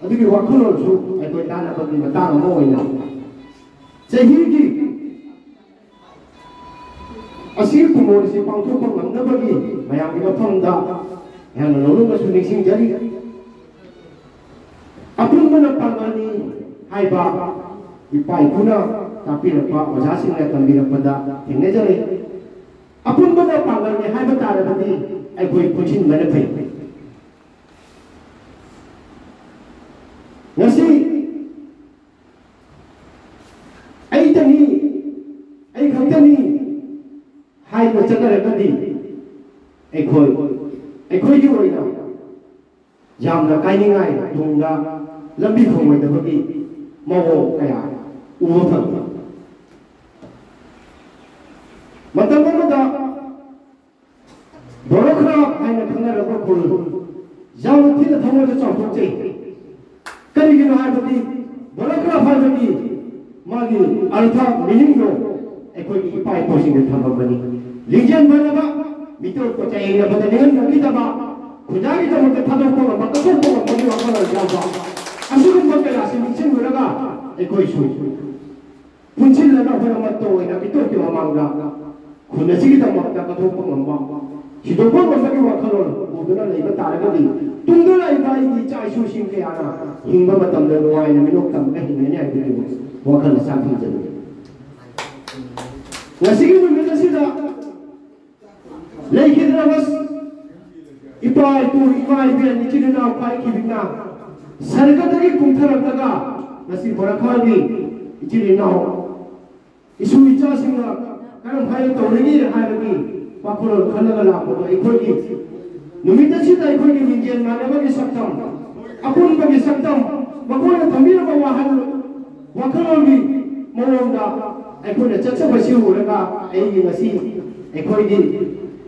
ꯑꯗꯨꯒꯤ ꯋꯥꯈꯜꯂꯣꯟꯁꯨ ꯑꯩꯈꯣꯏ ꯇꯥꯟꯅꯕꯒꯤ ꯃꯇꯥꯡ ꯑꯃ ꯑꯣꯏꯅ ꯆꯍꯤꯒꯤ ꯑꯁꯤꯒꯤ ꯀꯨꯝꯑꯣꯟꯁꯤ ꯄꯥꯡꯊꯣꯛꯄ ꯉꯝꯅꯕꯒꯤ ꯃꯌꯥꯝꯒꯤ ꯃꯐꯝꯗ ꯑꯩꯍꯥꯛꯅ ꯅꯣꯡꯂꯨꯛꯅꯁꯨ ꯅꯤꯡꯁꯤꯡꯖꯔꯤ꯫ ꯑꯄꯨꯟꯕꯅ ꯄꯥꯡꯒꯜꯅꯤ ꯍꯥꯏꯕ ꯏꯄꯥ ꯏꯄꯨꯅ ꯇꯥꯛꯄꯤꯔꯛꯄ, ꯑꯣꯖꯥꯁꯤꯡꯅ ꯇꯝꯕꯤꯔꯛꯄꯗ ꯊꯦꯡꯅꯖꯔꯦ꯫ ꯑꯄꯨꯟꯕꯅ ꯄꯥꯡꯒꯜꯅꯤ ꯍꯥꯏꯕ ꯇꯥꯔꯕꯗꯤ ꯑꯩꯈꯣꯏ ꯄꯨꯟꯁꯤꯟꯕꯅ ꯐꯩ꯫ ꯉꯁꯤ ꯑꯩꯇꯅꯤ, ꯑꯩ ꯈꯛꯇꯅꯤ ꯍꯥꯏꯅ ꯆꯠꯅꯔꯒꯗꯤ ꯑꯩꯈꯣꯏ, ꯑꯩꯈꯣꯏꯒꯤ ꯑꯣꯏꯅ ꯌꯥꯝꯅ ꯀꯥꯏꯅꯤꯡꯉꯥꯏ, ꯇꯨꯡꯗ ꯂꯝꯕꯤ ꯐꯪꯉꯣꯏꯗꯕꯒꯤ ꯃꯑꯣꯡ ꯀꯌꯥ ꯎꯕ ꯐꯪꯏ꯫ ꯃꯇꯝ ꯑꯃꯗ ꯕꯣꯔꯣꯈ꯭ꯔꯥ ꯍꯥꯏꯅ ꯈꯪꯅꯔꯝꯕ ꯈꯨꯜ ꯌꯥꯝꯅ ꯊꯤꯅ ꯊꯃꯣꯏꯗ ꯆꯥꯎꯊꯣꯛꯆꯩ꯫ ꯀꯔꯤꯒꯤꯅꯣ ꯍꯥꯏꯕꯗꯤ ꯕꯣꯔꯣꯈ꯭ꯔꯥ ꯍꯥꯏꯕꯒꯤ ꯃꯥꯒꯤ ꯑꯔꯊ, ꯃꯤꯅꯤꯡꯗꯣ ꯑꯩꯈꯣꯏꯒꯤ ꯏꯄꯥ ꯏꯄꯨꯁꯤꯡꯅ ꯊꯝꯃꯝꯕꯅꯤ꯫ ꯂꯤꯡꯖꯦꯜ ꯃꯥꯟꯅꯕ, ꯃꯤꯇꯣꯞꯀ ꯆꯌꯦꯡꯅꯕꯗ ꯅꯤꯡꯍꯟꯅꯈꯤꯗꯕ, ꯈꯨꯟꯖꯥꯒꯤꯗꯃꯛꯇ ꯊꯥꯗꯣꯛꯄ ꯉꯝꯕ, ꯀꯠꯊꯣꯛꯄ ꯉꯝꯕꯒꯤ ꯋꯥꯈꯜꯂꯣꯟ ꯌꯥꯎꯕ, ꯑꯁꯤꯒꯨꯝꯕ ꯀꯌꯥꯁꯤ ꯅꯤꯡꯁꯤꯡꯂꯨꯔꯒ ꯑꯩꯈꯣꯏꯁꯨ ꯄꯨꯟꯁꯤꯜꯂꯒ ꯑꯩꯈꯣꯏ ꯑꯃꯠꯇ ꯑꯣꯏꯅ ꯃꯤꯇꯣꯞꯀꯤ ꯃꯃꯥꯡꯗ ꯈꯨꯟ ꯑꯁꯤꯒꯤꯗꯃꯛꯇ ꯀꯠꯊꯣꯛꯄ ꯉꯝꯕ, ꯁꯤꯗꯣꯛꯄ ꯉꯝꯕꯒꯤ ꯋꯥꯈꯜꯂꯣꯟ ꯄꯨꯗꯨꯅ ꯂꯩꯕ ꯇꯥꯔꯒꯗꯤ, ꯇꯨꯡꯗ ꯂꯥꯛꯏꯕ ꯑꯩꯒꯤ ꯏꯆꯥ ꯏꯁꯨꯁꯤꯡ ꯀꯌꯥꯅ ꯍꯤꯡꯕ ꯃꯇꯝꯗ ꯅꯨꯡꯉꯥꯏꯅ ꯃꯤꯅꯣꯛ ꯇꯝꯃꯒ ꯍꯤꯡꯒꯅꯤ ꯍꯥꯏꯕꯒꯤ ꯋꯥꯈꯜ ꯃꯆꯥ ꯊꯝꯖꯅꯤꯡꯏ꯫ ꯉꯁꯤꯒꯤ ꯅꯨꯃꯤꯠ ꯑꯁꯤꯗ ꯂꯩꯈꯤꯗ꯭ꯔꯕ ꯏꯄꯥ ꯏꯄꯨ, ꯏꯃꯥ ꯏꯕꯦꯟ, ꯏꯆꯤꯜ ꯏꯅꯥꯎ ꯈ꯭ꯋꯥꯏꯈꯤꯕꯤꯅ ꯁꯔꯒꯗꯒꯤ ꯀꯨꯝꯊꯔꯛꯂꯒ ꯉꯁꯤ ꯕꯣꯔꯥꯈꯥꯒꯤ ꯏꯆꯤꯜ ꯏꯅꯥꯎ, ꯏꯁꯨ ꯏꯆꯥꯁꯤꯡꯅ ꯀꯔꯝ ꯍꯥꯏꯅ ꯇꯧꯔꯤꯒꯦ ꯍꯥꯏꯕꯒꯤ ꯋꯥꯈꯜꯂꯣꯟ ꯈꯜꯂꯒ ꯂꯥꯛꯄꯗꯣ, ꯑꯩꯈꯣꯏꯒꯤ ꯅꯨꯃꯤꯠ ꯑꯁꯤꯗ ꯑꯩꯈꯣꯏꯒꯤ ꯂꯤꯡꯖꯦꯜ ꯃꯥꯟꯅꯕꯒꯤ ꯁꯛꯇꯝ, ꯑꯄꯨꯟꯕꯒꯤ ꯁꯛꯇꯝ, ꯃꯈꯣꯏꯅ ꯊꯝꯕꯤꯔꯕ ꯋꯥꯍꯜ ꯋꯥꯈꯜꯂꯣꯟꯒꯤ ꯃꯑꯣꯡꯗ ꯑꯩꯈꯣꯏꯅ ꯆꯠꯆꯕꯁꯤ ꯎꯔꯒ ꯑꯩꯒꯤ ꯉꯁꯤ ꯑꯩꯈꯣꯏꯒꯤ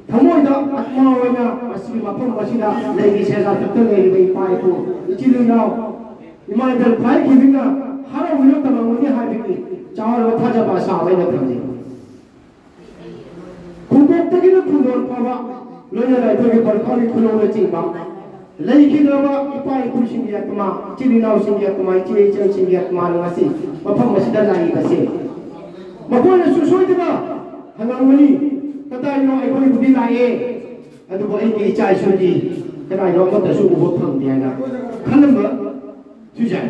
ꯊꯃꯣꯏꯗ ꯑꯥꯠꯃꯥ ꯑꯣꯏꯅ ꯃꯁꯤꯒꯤ ꯃꯐꯝ ꯑꯁꯤꯗ ꯂꯩꯒꯤ ꯁꯦꯖꯥ ꯇꯛꯇ ꯂꯩꯔꯤꯕ ꯏꯄꯥ ꯏꯄꯨ, ꯏꯆꯤꯜ ꯏꯅꯥꯎ, ꯏꯃꯥ ꯏꯕꯦꯜ ꯈ꯭ꯋꯥꯏꯈꯤꯕꯤꯅ ꯍꯔꯥꯎꯕꯤꯅ ꯇꯝꯂꯝꯒꯅꯤ ꯍꯥꯏꯕꯒꯤ ꯆꯥꯎꯔꯕ ꯊꯥꯖꯕ ꯑꯁꯥ ꯑꯩꯅ ꯊꯝꯖꯩ꯫ ꯈꯨꯡꯄꯣꯛꯇꯒꯤꯅ ꯈꯨꯡꯒꯣꯟ ꯐꯥꯎꯕ, ꯂꯣꯏꯅꯅ ꯑꯩꯈꯣꯏꯒꯤ ꯕꯣꯔꯈꯥꯒꯤ ꯈꯨꯅꯧꯅꯆꯤꯡꯕ ꯂꯩꯈꯤꯗ꯭ꯔꯕ ꯏꯄꯥ ꯏꯄꯨꯁꯤꯡꯒꯤ ꯑꯥꯠꯃꯥ, ꯏꯆꯤꯜ ꯏꯅꯥꯎꯁꯤꯡꯒꯤ ꯑꯥꯠꯃꯥ, ꯏꯆꯦ ꯏꯆꯜꯁꯤꯡꯒꯤ ꯑꯥꯠꯃꯥꯅ ꯉꯁꯤ ꯃꯐꯝ ꯑꯁꯤꯗ ꯂꯥꯛꯏꯕꯁꯦ, ꯃꯈꯣꯏꯅꯁꯨ ꯁꯣꯏꯗꯅ ꯍꯪꯂꯝꯒꯅꯤ, "ꯀꯗꯥꯏꯅꯣ ꯑꯩꯈꯣꯏꯕꯨꯗꯤ ꯂꯥꯛꯑꯦ, ꯑꯗꯨꯕꯨ ꯑꯩꯒꯤ ꯏꯆꯥ ꯏꯁꯨꯗꯤ ꯀꯗꯥꯏꯅꯣ ꯑꯃꯠꯇꯁꯨ ꯎꯕ ꯐꯪꯗꯦ" ꯍꯥꯏꯅ ꯈꯜꯂꯝꯕꯁꯨ ꯌꯥꯏ꯫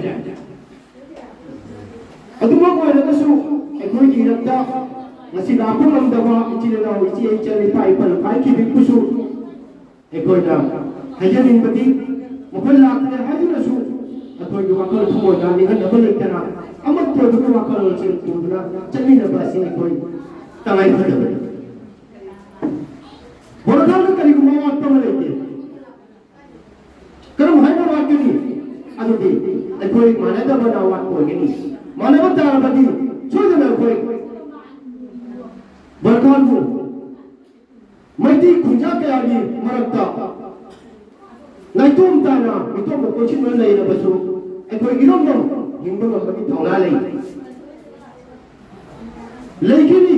ꯑꯗꯨꯃꯛ ꯑꯣꯏꯔꯒꯁꯨ ꯑꯩꯈꯣꯏꯒꯤ ꯏꯔꯛꯇ ꯉꯁꯤ ꯂꯥꯛꯄ ꯉꯝꯗꯕ ꯏꯆꯤꯜ ꯏꯅꯥꯎ, ꯏꯆꯦ ꯏꯆꯜ, ꯏꯄꯥ ꯏꯄꯜ ꯈ꯭ꯋꯥꯏꯈꯤꯕꯤꯕꯨꯁꯨ ꯑꯩꯈꯣꯏꯅ ꯍꯥꯏꯖꯅꯤꯡꯕꯗꯤ, ꯃꯈꯣꯏ ꯂꯥꯛꯇ꯭ꯔꯦ ꯍꯥꯏꯗꯨꯅꯁꯨ ꯑꯩꯈꯣꯏꯒꯤ ꯋꯥꯈꯜ ꯊꯃꯣꯏꯗ ꯅꯤꯡꯍꯟꯅꯕ ꯂꯩꯇꯅ ꯑꯃꯠꯇ ꯑꯣꯏꯕꯒꯤ ꯋꯥꯈꯜꯂꯣꯟꯁꯤꯡ ꯄꯨꯗꯨꯅ ꯆꯠꯃꯤꯟꯅꯕ ꯑꯁꯤ ꯑꯩꯈꯣꯏ ꯇꯉꯥꯏ ꯐꯗꯕꯅꯤ꯫ ꯕꯣꯔꯣꯊꯥꯗ ꯀꯔꯤꯒꯨꯝꯕ ꯑꯋꯥꯠꯄ ꯑꯃ ꯂꯩꯇꯦ꯫ ꯀꯔꯝ ꯍꯥꯏꯅ ꯋꯥꯠꯀꯅꯤ? ꯑꯗꯨꯗꯤ ꯑꯩꯈꯣꯏ ꯃꯥꯟꯅꯗꯕꯅ ꯑꯋꯥꯠꯄ ꯑꯣꯏꯒꯅꯤ꯫ ꯃꯥꯟꯅꯕ ꯇꯥꯔꯕꯗꯤ ꯁꯣꯏꯗꯅ ꯑꯩꯈꯣꯏ ꯕꯔꯀꯥꯟꯕꯨ ꯃꯩꯇꯩ ꯈꯨꯟꯖꯥ ꯀꯌꯥꯒꯤ ꯃꯔꯛꯇ ꯅꯥꯏꯇꯣꯝ ꯇꯥꯅ ꯃꯤꯇꯣꯞꯄꯨ ꯀꯣꯏꯁꯤꯟꯅ ꯂꯩꯔꯕꯁꯨ ꯑꯩꯈꯣꯏ ꯏꯔꯝꯗꯝ ꯍꯤꯡꯕ ꯉꯝꯕꯒꯤ ꯊꯧꯅꯥ ꯂꯩ꯫ ꯂꯩꯈꯤꯅꯤ꯫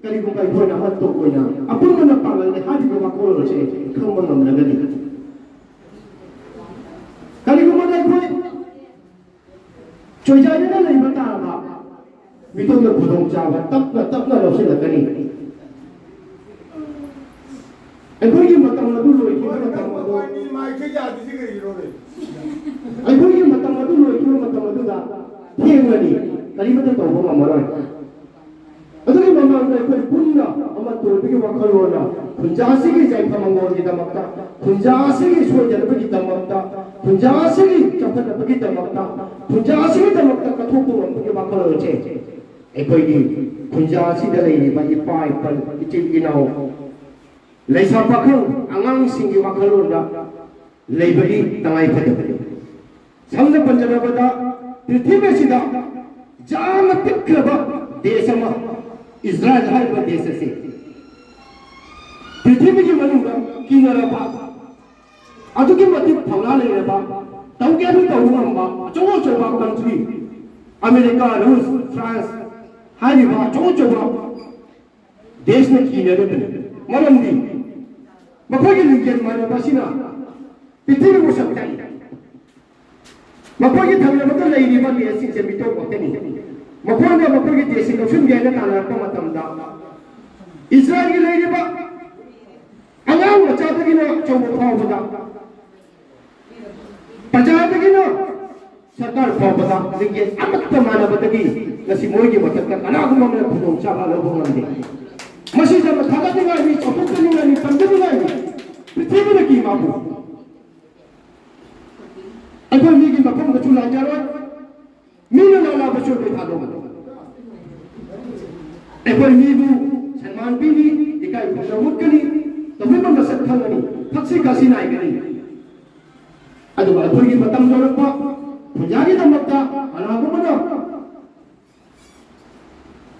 ꯀꯔꯤꯒꯨꯝꯕ ꯑꯩꯈꯣꯏꯅ ꯑꯃꯠꯇ ꯑꯣꯏꯅ ꯑꯄꯨꯟꯕꯅ ꯄꯥꯡꯒꯜꯅꯤ ꯍꯥꯏꯔꯤꯕ ꯋꯥꯈꯜꯂꯣꯟ ꯑꯁꯤ ꯈꯪꯕ ꯉꯝꯂꯒꯗꯤ, ꯀꯔꯤꯒꯨꯝꯕ ꯑꯩꯈꯣꯏ ꯆꯣꯏꯖꯥꯏꯗꯅ ꯂꯩꯕ ꯇꯥꯔꯕ ꯃꯤꯇꯣꯞꯅ ꯈꯨꯗꯣꯡꯆꯥꯕ ꯇꯞꯅ ꯇꯞꯅ ꯂꯧꯁꯤꯜꯂꯛꯀꯅꯤ꯫ ꯑꯩꯈꯣꯏꯒꯤ ꯃꯇꯝ ꯑꯗꯨ ꯂꯣꯏꯈꯤꯕ ꯃꯇꯝ ꯑꯗꯨ, ꯑꯩꯈꯣꯏꯒꯤ ꯃꯇꯝ ꯑꯗꯨ ꯂꯣꯏꯈꯤꯕ ꯃꯇꯝ ꯑꯗꯨꯗ ꯊꯦꯡꯂꯅꯤ, ꯀꯔꯤꯃꯠꯇ ꯇꯧꯕ ꯉꯝꯃꯔꯣꯏ꯫ ꯑꯗꯨꯒꯤ ꯃꯃꯥꯡꯗ ꯑꯩꯈꯣꯏ ꯄꯨꯟꯅ ꯑꯃꯠꯇ ꯑꯣꯏꯕꯒꯤ ꯋꯥꯈꯜꯂꯣꯟꯅ ꯈꯨꯟꯖꯥ ꯑꯁꯤꯒꯤ ꯌꯥꯏꯐ ꯃꯪꯒꯣꯜꯒꯤꯗꯃꯛꯇ, ꯈꯨꯟꯖꯥ ꯑꯁꯤꯒꯤ ꯁꯣꯏꯗꯅꯕꯒꯤꯗꯃꯛꯇ, ꯈꯨꯟꯖꯥ ꯑꯁꯤꯒꯤ ꯆꯥꯎꯈꯠꯅꯕꯒꯤꯗꯃꯛꯇ, ꯈꯨꯟꯖꯥ ꯑꯁꯤꯒꯤꯗꯃꯛꯇ ꯀꯠꯊꯣꯛꯄ ꯉꯝꯕꯒꯤ ꯋꯥꯈꯜꯂꯣꯟꯁꯦ ꯑꯩꯈꯣꯏꯒꯤ ꯈꯨꯟꯖꯥ ꯑꯁꯤꯗ ꯂꯩꯔꯤꯕ ꯏꯄꯥ ꯏꯄꯜ, ꯏꯆꯤꯜ ꯏꯅꯥꯎ, ꯂꯩꯁꯥ ꯄꯥꯈꯪ ꯑꯉꯥꯡꯁꯤꯡꯒꯤ ꯋꯥꯈꯜꯂꯣꯟꯗ ꯂꯩꯕꯒꯤ ꯇꯉꯥꯏ ꯐꯗꯕꯅꯤ꯫ ꯁꯝꯅ ꯄꯟꯖꯔꯕꯗ, ꯄ꯭ꯔꯤꯊꯤꯕꯤ ꯑꯁꯤꯗ ꯌꯥꯝꯅ ꯄꯤꯛꯈ꯭ꯔꯕ ꯗꯦꯁ ꯑꯃ, ꯏꯖꯔꯥꯏꯜ ꯍꯥꯏꯔꯤꯕ ꯗꯦꯁ ꯑꯁꯤ ꯄ꯭ꯔꯤꯊꯤꯕꯤꯒꯤ ꯃꯅꯨꯡꯗ ꯀꯤꯅꯔꯕ, ꯑꯗꯨꯛꯀꯤ ꯃꯇꯤꯛ ꯊꯧꯅꯥ ꯂꯩꯔꯕ, ꯇꯧꯒꯦ ꯑꯗꯨ ꯇꯧꯕ ꯉꯝꯕ ꯑꯆꯧ ꯑꯆꯧꯕ ꯀꯟꯇ꯭ꯔꯤ, ꯑꯃꯦꯔꯤꯀꯥ, ꯔꯨꯁ, ꯐ꯭ꯔꯥꯟꯁ ꯍꯥꯏꯔꯤꯕ ꯑꯆꯧ ꯑꯆꯧꯕ ꯗꯦꯁꯅ ꯀꯤꯅꯔꯤꯕꯅꯤ꯫ ꯃꯔꯝꯗꯤ ꯃꯈꯣꯏꯒꯤ ꯂꯤꯡꯖꯦꯜ ꯃꯥꯟꯅꯕ ꯑꯁꯤꯅ ꯄ꯭ꯔꯤꯊꯤꯕꯤꯕꯨ ꯁꯛ ꯇꯥꯛꯏ꯫ ꯃꯈꯣꯏꯒꯤ ꯊꯪꯅꯕꯗ ꯂꯩꯔꯤꯕ ꯗꯦꯁꯁꯤꯡꯁꯦ ꯃꯤꯇꯣꯞ ꯉꯥꯛꯇꯅꯤ꯫ ꯃꯈꯣꯏꯅ ꯃꯈꯣꯏꯒꯤ ꯗꯦꯁꯁꯤꯡ ꯂꯧꯁꯤꯟꯒꯦ ꯍꯥꯏꯅ ꯇꯥꯟꯅꯔꯛꯄ ꯃꯇꯝꯗ, ꯏꯁꯔꯥꯌꯦꯜꯒꯤ ꯂꯩꯔꯤꯕ ꯑꯉꯥꯡ ꯃꯆꯥꯗꯒꯤꯅ ꯑꯆꯧꯕ ꯐꯥꯎꯕꯗ, ꯄ꯭ꯔꯖꯥꯗꯒꯤꯅ ꯁꯔꯀꯥꯔ ꯐꯥꯎꯕꯗ ꯂꯤꯡꯖꯦꯜ ꯑꯃꯠꯇ ꯃꯥꯟꯅꯕꯗꯒꯤ ꯉꯁꯤ ꯃꯣꯏꯒꯤ ꯃꯊꯛꯇ ꯀꯅꯥꯒꯨꯝꯕ ꯑꯃꯅ ꯈꯨꯗꯣꯡꯆꯥꯕ ꯂꯧꯕ ꯉꯝꯗꯦ꯫ ꯃꯁꯤ ꯌꯥꯝꯅ ꯊꯥꯒꯠꯅꯤꯡꯉꯥꯏꯅꯤ, ꯆꯥꯎꯊꯣꯛꯆꯅꯤꯡꯉꯥꯏꯅꯤ, ꯇꯝꯖꯅꯤꯡꯉꯥꯏꯅꯤ꯫ ꯄ꯭ꯔꯤꯊꯤꯕꯤꯅ ꯀꯤ ꯃꯥꯕꯨ꯫ ꯑꯩꯈꯣꯏ ꯃꯤꯒꯤ ꯃꯐꯝꯗꯁꯨ ꯂꯥꯟꯖꯔꯣꯏ, ꯃꯤꯅ ꯂꯥꯜꯂꯕꯁꯨ ꯑꯩꯈꯣꯏ ꯊꯥꯗꯣꯛꯑꯣꯏ꯫ ꯑꯩꯈꯣꯏ ꯃꯤꯕꯨ ꯁꯟꯃꯥꯟ ꯄꯤꯅꯤ, ꯏꯀꯥꯏ ꯈꯨꯝꯅꯕ ꯎꯠꯀꯅꯤ, ꯇꯧꯕꯤꯕ ꯃꯁꯛ ꯈꯪꯒꯅꯤ, ꯊꯛꯁꯤ ꯈꯥꯁꯤ ꯅꯥꯏꯒꯅꯤ꯫ ꯑꯗꯨꯒ ꯑꯩꯈꯣꯏꯒꯤ ꯃꯇꯝ ꯌꯧꯔꯛꯄ ꯈꯨꯟꯖꯥꯒꯤꯗꯃꯛꯇ ꯀꯅꯥꯒꯨꯝꯕꯅ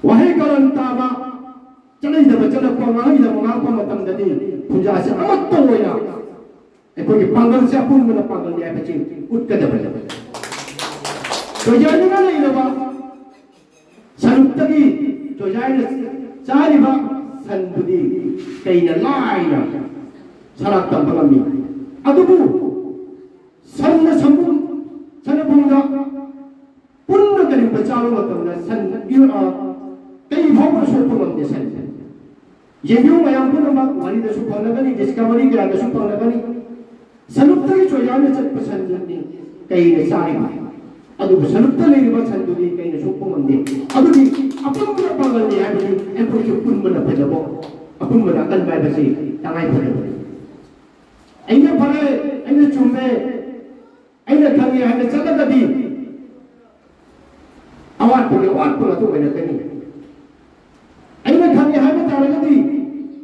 ꯋꯥꯍꯩ ꯀꯔꯟ ꯇꯥꯕ, ꯆꯠꯅꯩꯗꯕ ꯆꯠꯂꯛꯄ, ꯉꯥꯡꯅꯩꯗꯕ ꯉꯥꯡꯉꯛꯄ ꯃꯇꯝꯗꯗꯤ ꯈꯨꯟꯖꯥꯁꯤ ꯑꯃꯠꯇ ꯑꯣꯏꯅ ꯑꯩꯈꯣꯏꯒꯤ ꯄꯥꯡꯒꯜꯁꯦ ꯑꯄꯨꯟꯕꯅ ꯄꯥꯡꯒꯜꯅꯤ ꯍꯥꯏꯕꯁꯤ ꯎꯠꯀꯗꯕꯅꯤ꯫ ꯆꯣꯏꯖꯥꯏꯗꯨꯅ ꯂꯩꯔꯕ ꯁꯔꯨꯛꯇꯒꯤ ꯆꯣꯏꯖꯥꯏꯅ ꯆꯥꯔꯤꯕ ꯁꯟꯗꯨꯗꯤ ꯀꯩꯅ ꯂꯥꯏꯅ ꯁꯔꯥꯛ ꯇꯝꯕ ꯉꯝꯃꯤ꯫ ꯑꯗꯨꯕꯨ ꯁꯟꯅ ꯁꯟꯕꯨꯝ, ꯁꯅꯕꯨꯡꯗ ꯄꯨꯟꯅ ꯀꯔꯤꯒꯨꯝꯕ ꯆꯥꯕ ꯃꯇꯝꯗ ꯁꯟ, ꯑ, ꯀꯩ ꯐꯥꯎꯕ ꯁꯣꯛꯄ ꯉꯝꯗꯦ ꯁꯟ꯫ ꯌꯦꯡꯕꯤꯌꯨ ꯃꯌꯥꯝ ꯄꯨꯝꯅꯃꯛ, ꯋꯥꯔꯤꯗꯁꯨ ꯐꯪꯂꯒꯅꯤ, ꯗꯤꯁꯀꯚꯔꯤ ꯀꯌꯥꯗꯁꯨ ꯐꯪꯂꯒꯅꯤ꯫ ꯁꯂꯨꯛꯇꯒꯤ ꯆꯣꯏꯌꯥꯅ ꯆꯠꯄ ꯁꯟꯗꯨꯅꯤ ꯀꯩꯅ ꯆꯥꯔꯤꯕ? ꯑꯗꯨꯕꯨ ꯁꯂꯨꯛꯇ ꯂꯩꯔꯤꯕ ꯁꯟꯗꯨꯗꯤ ꯀꯩꯅ ꯁꯣꯛꯄ ꯉꯝꯗꯦ꯫ ꯑꯗꯨꯗꯤ ꯑꯄꯨꯟꯕ ꯄꯥꯡꯒꯜꯅꯤ ꯍꯥꯏꯕꯗꯤ ꯑꯩꯈꯣꯏꯁꯨ ꯄꯨꯟꯕꯅ ꯐꯖꯕ, ꯑꯄꯨꯟꯕꯅ ꯑꯀꯟꯕ ꯍꯥꯏꯕꯁꯤ ꯇꯉꯥꯏ ꯐꯗꯕꯅꯤ꯫ ꯑꯩꯅ ꯐꯔꯦ, ꯑꯩꯅ ꯆꯨꯝꯃꯦ, ꯑꯩꯅ ꯈꯪꯉꯦ ꯍꯥꯏꯅ ꯆꯠꯂꯒꯗꯤ ꯑꯋꯥꯠꯄꯒꯤ ꯑꯋꯥꯠꯄ ꯉꯥꯛꯇ ꯑꯣꯏꯔꯛꯀꯅꯤ꯫ ꯑꯩꯅ ꯈꯪꯉꯦ ꯍꯥꯏꯕ ꯇꯥꯔꯒꯗꯤ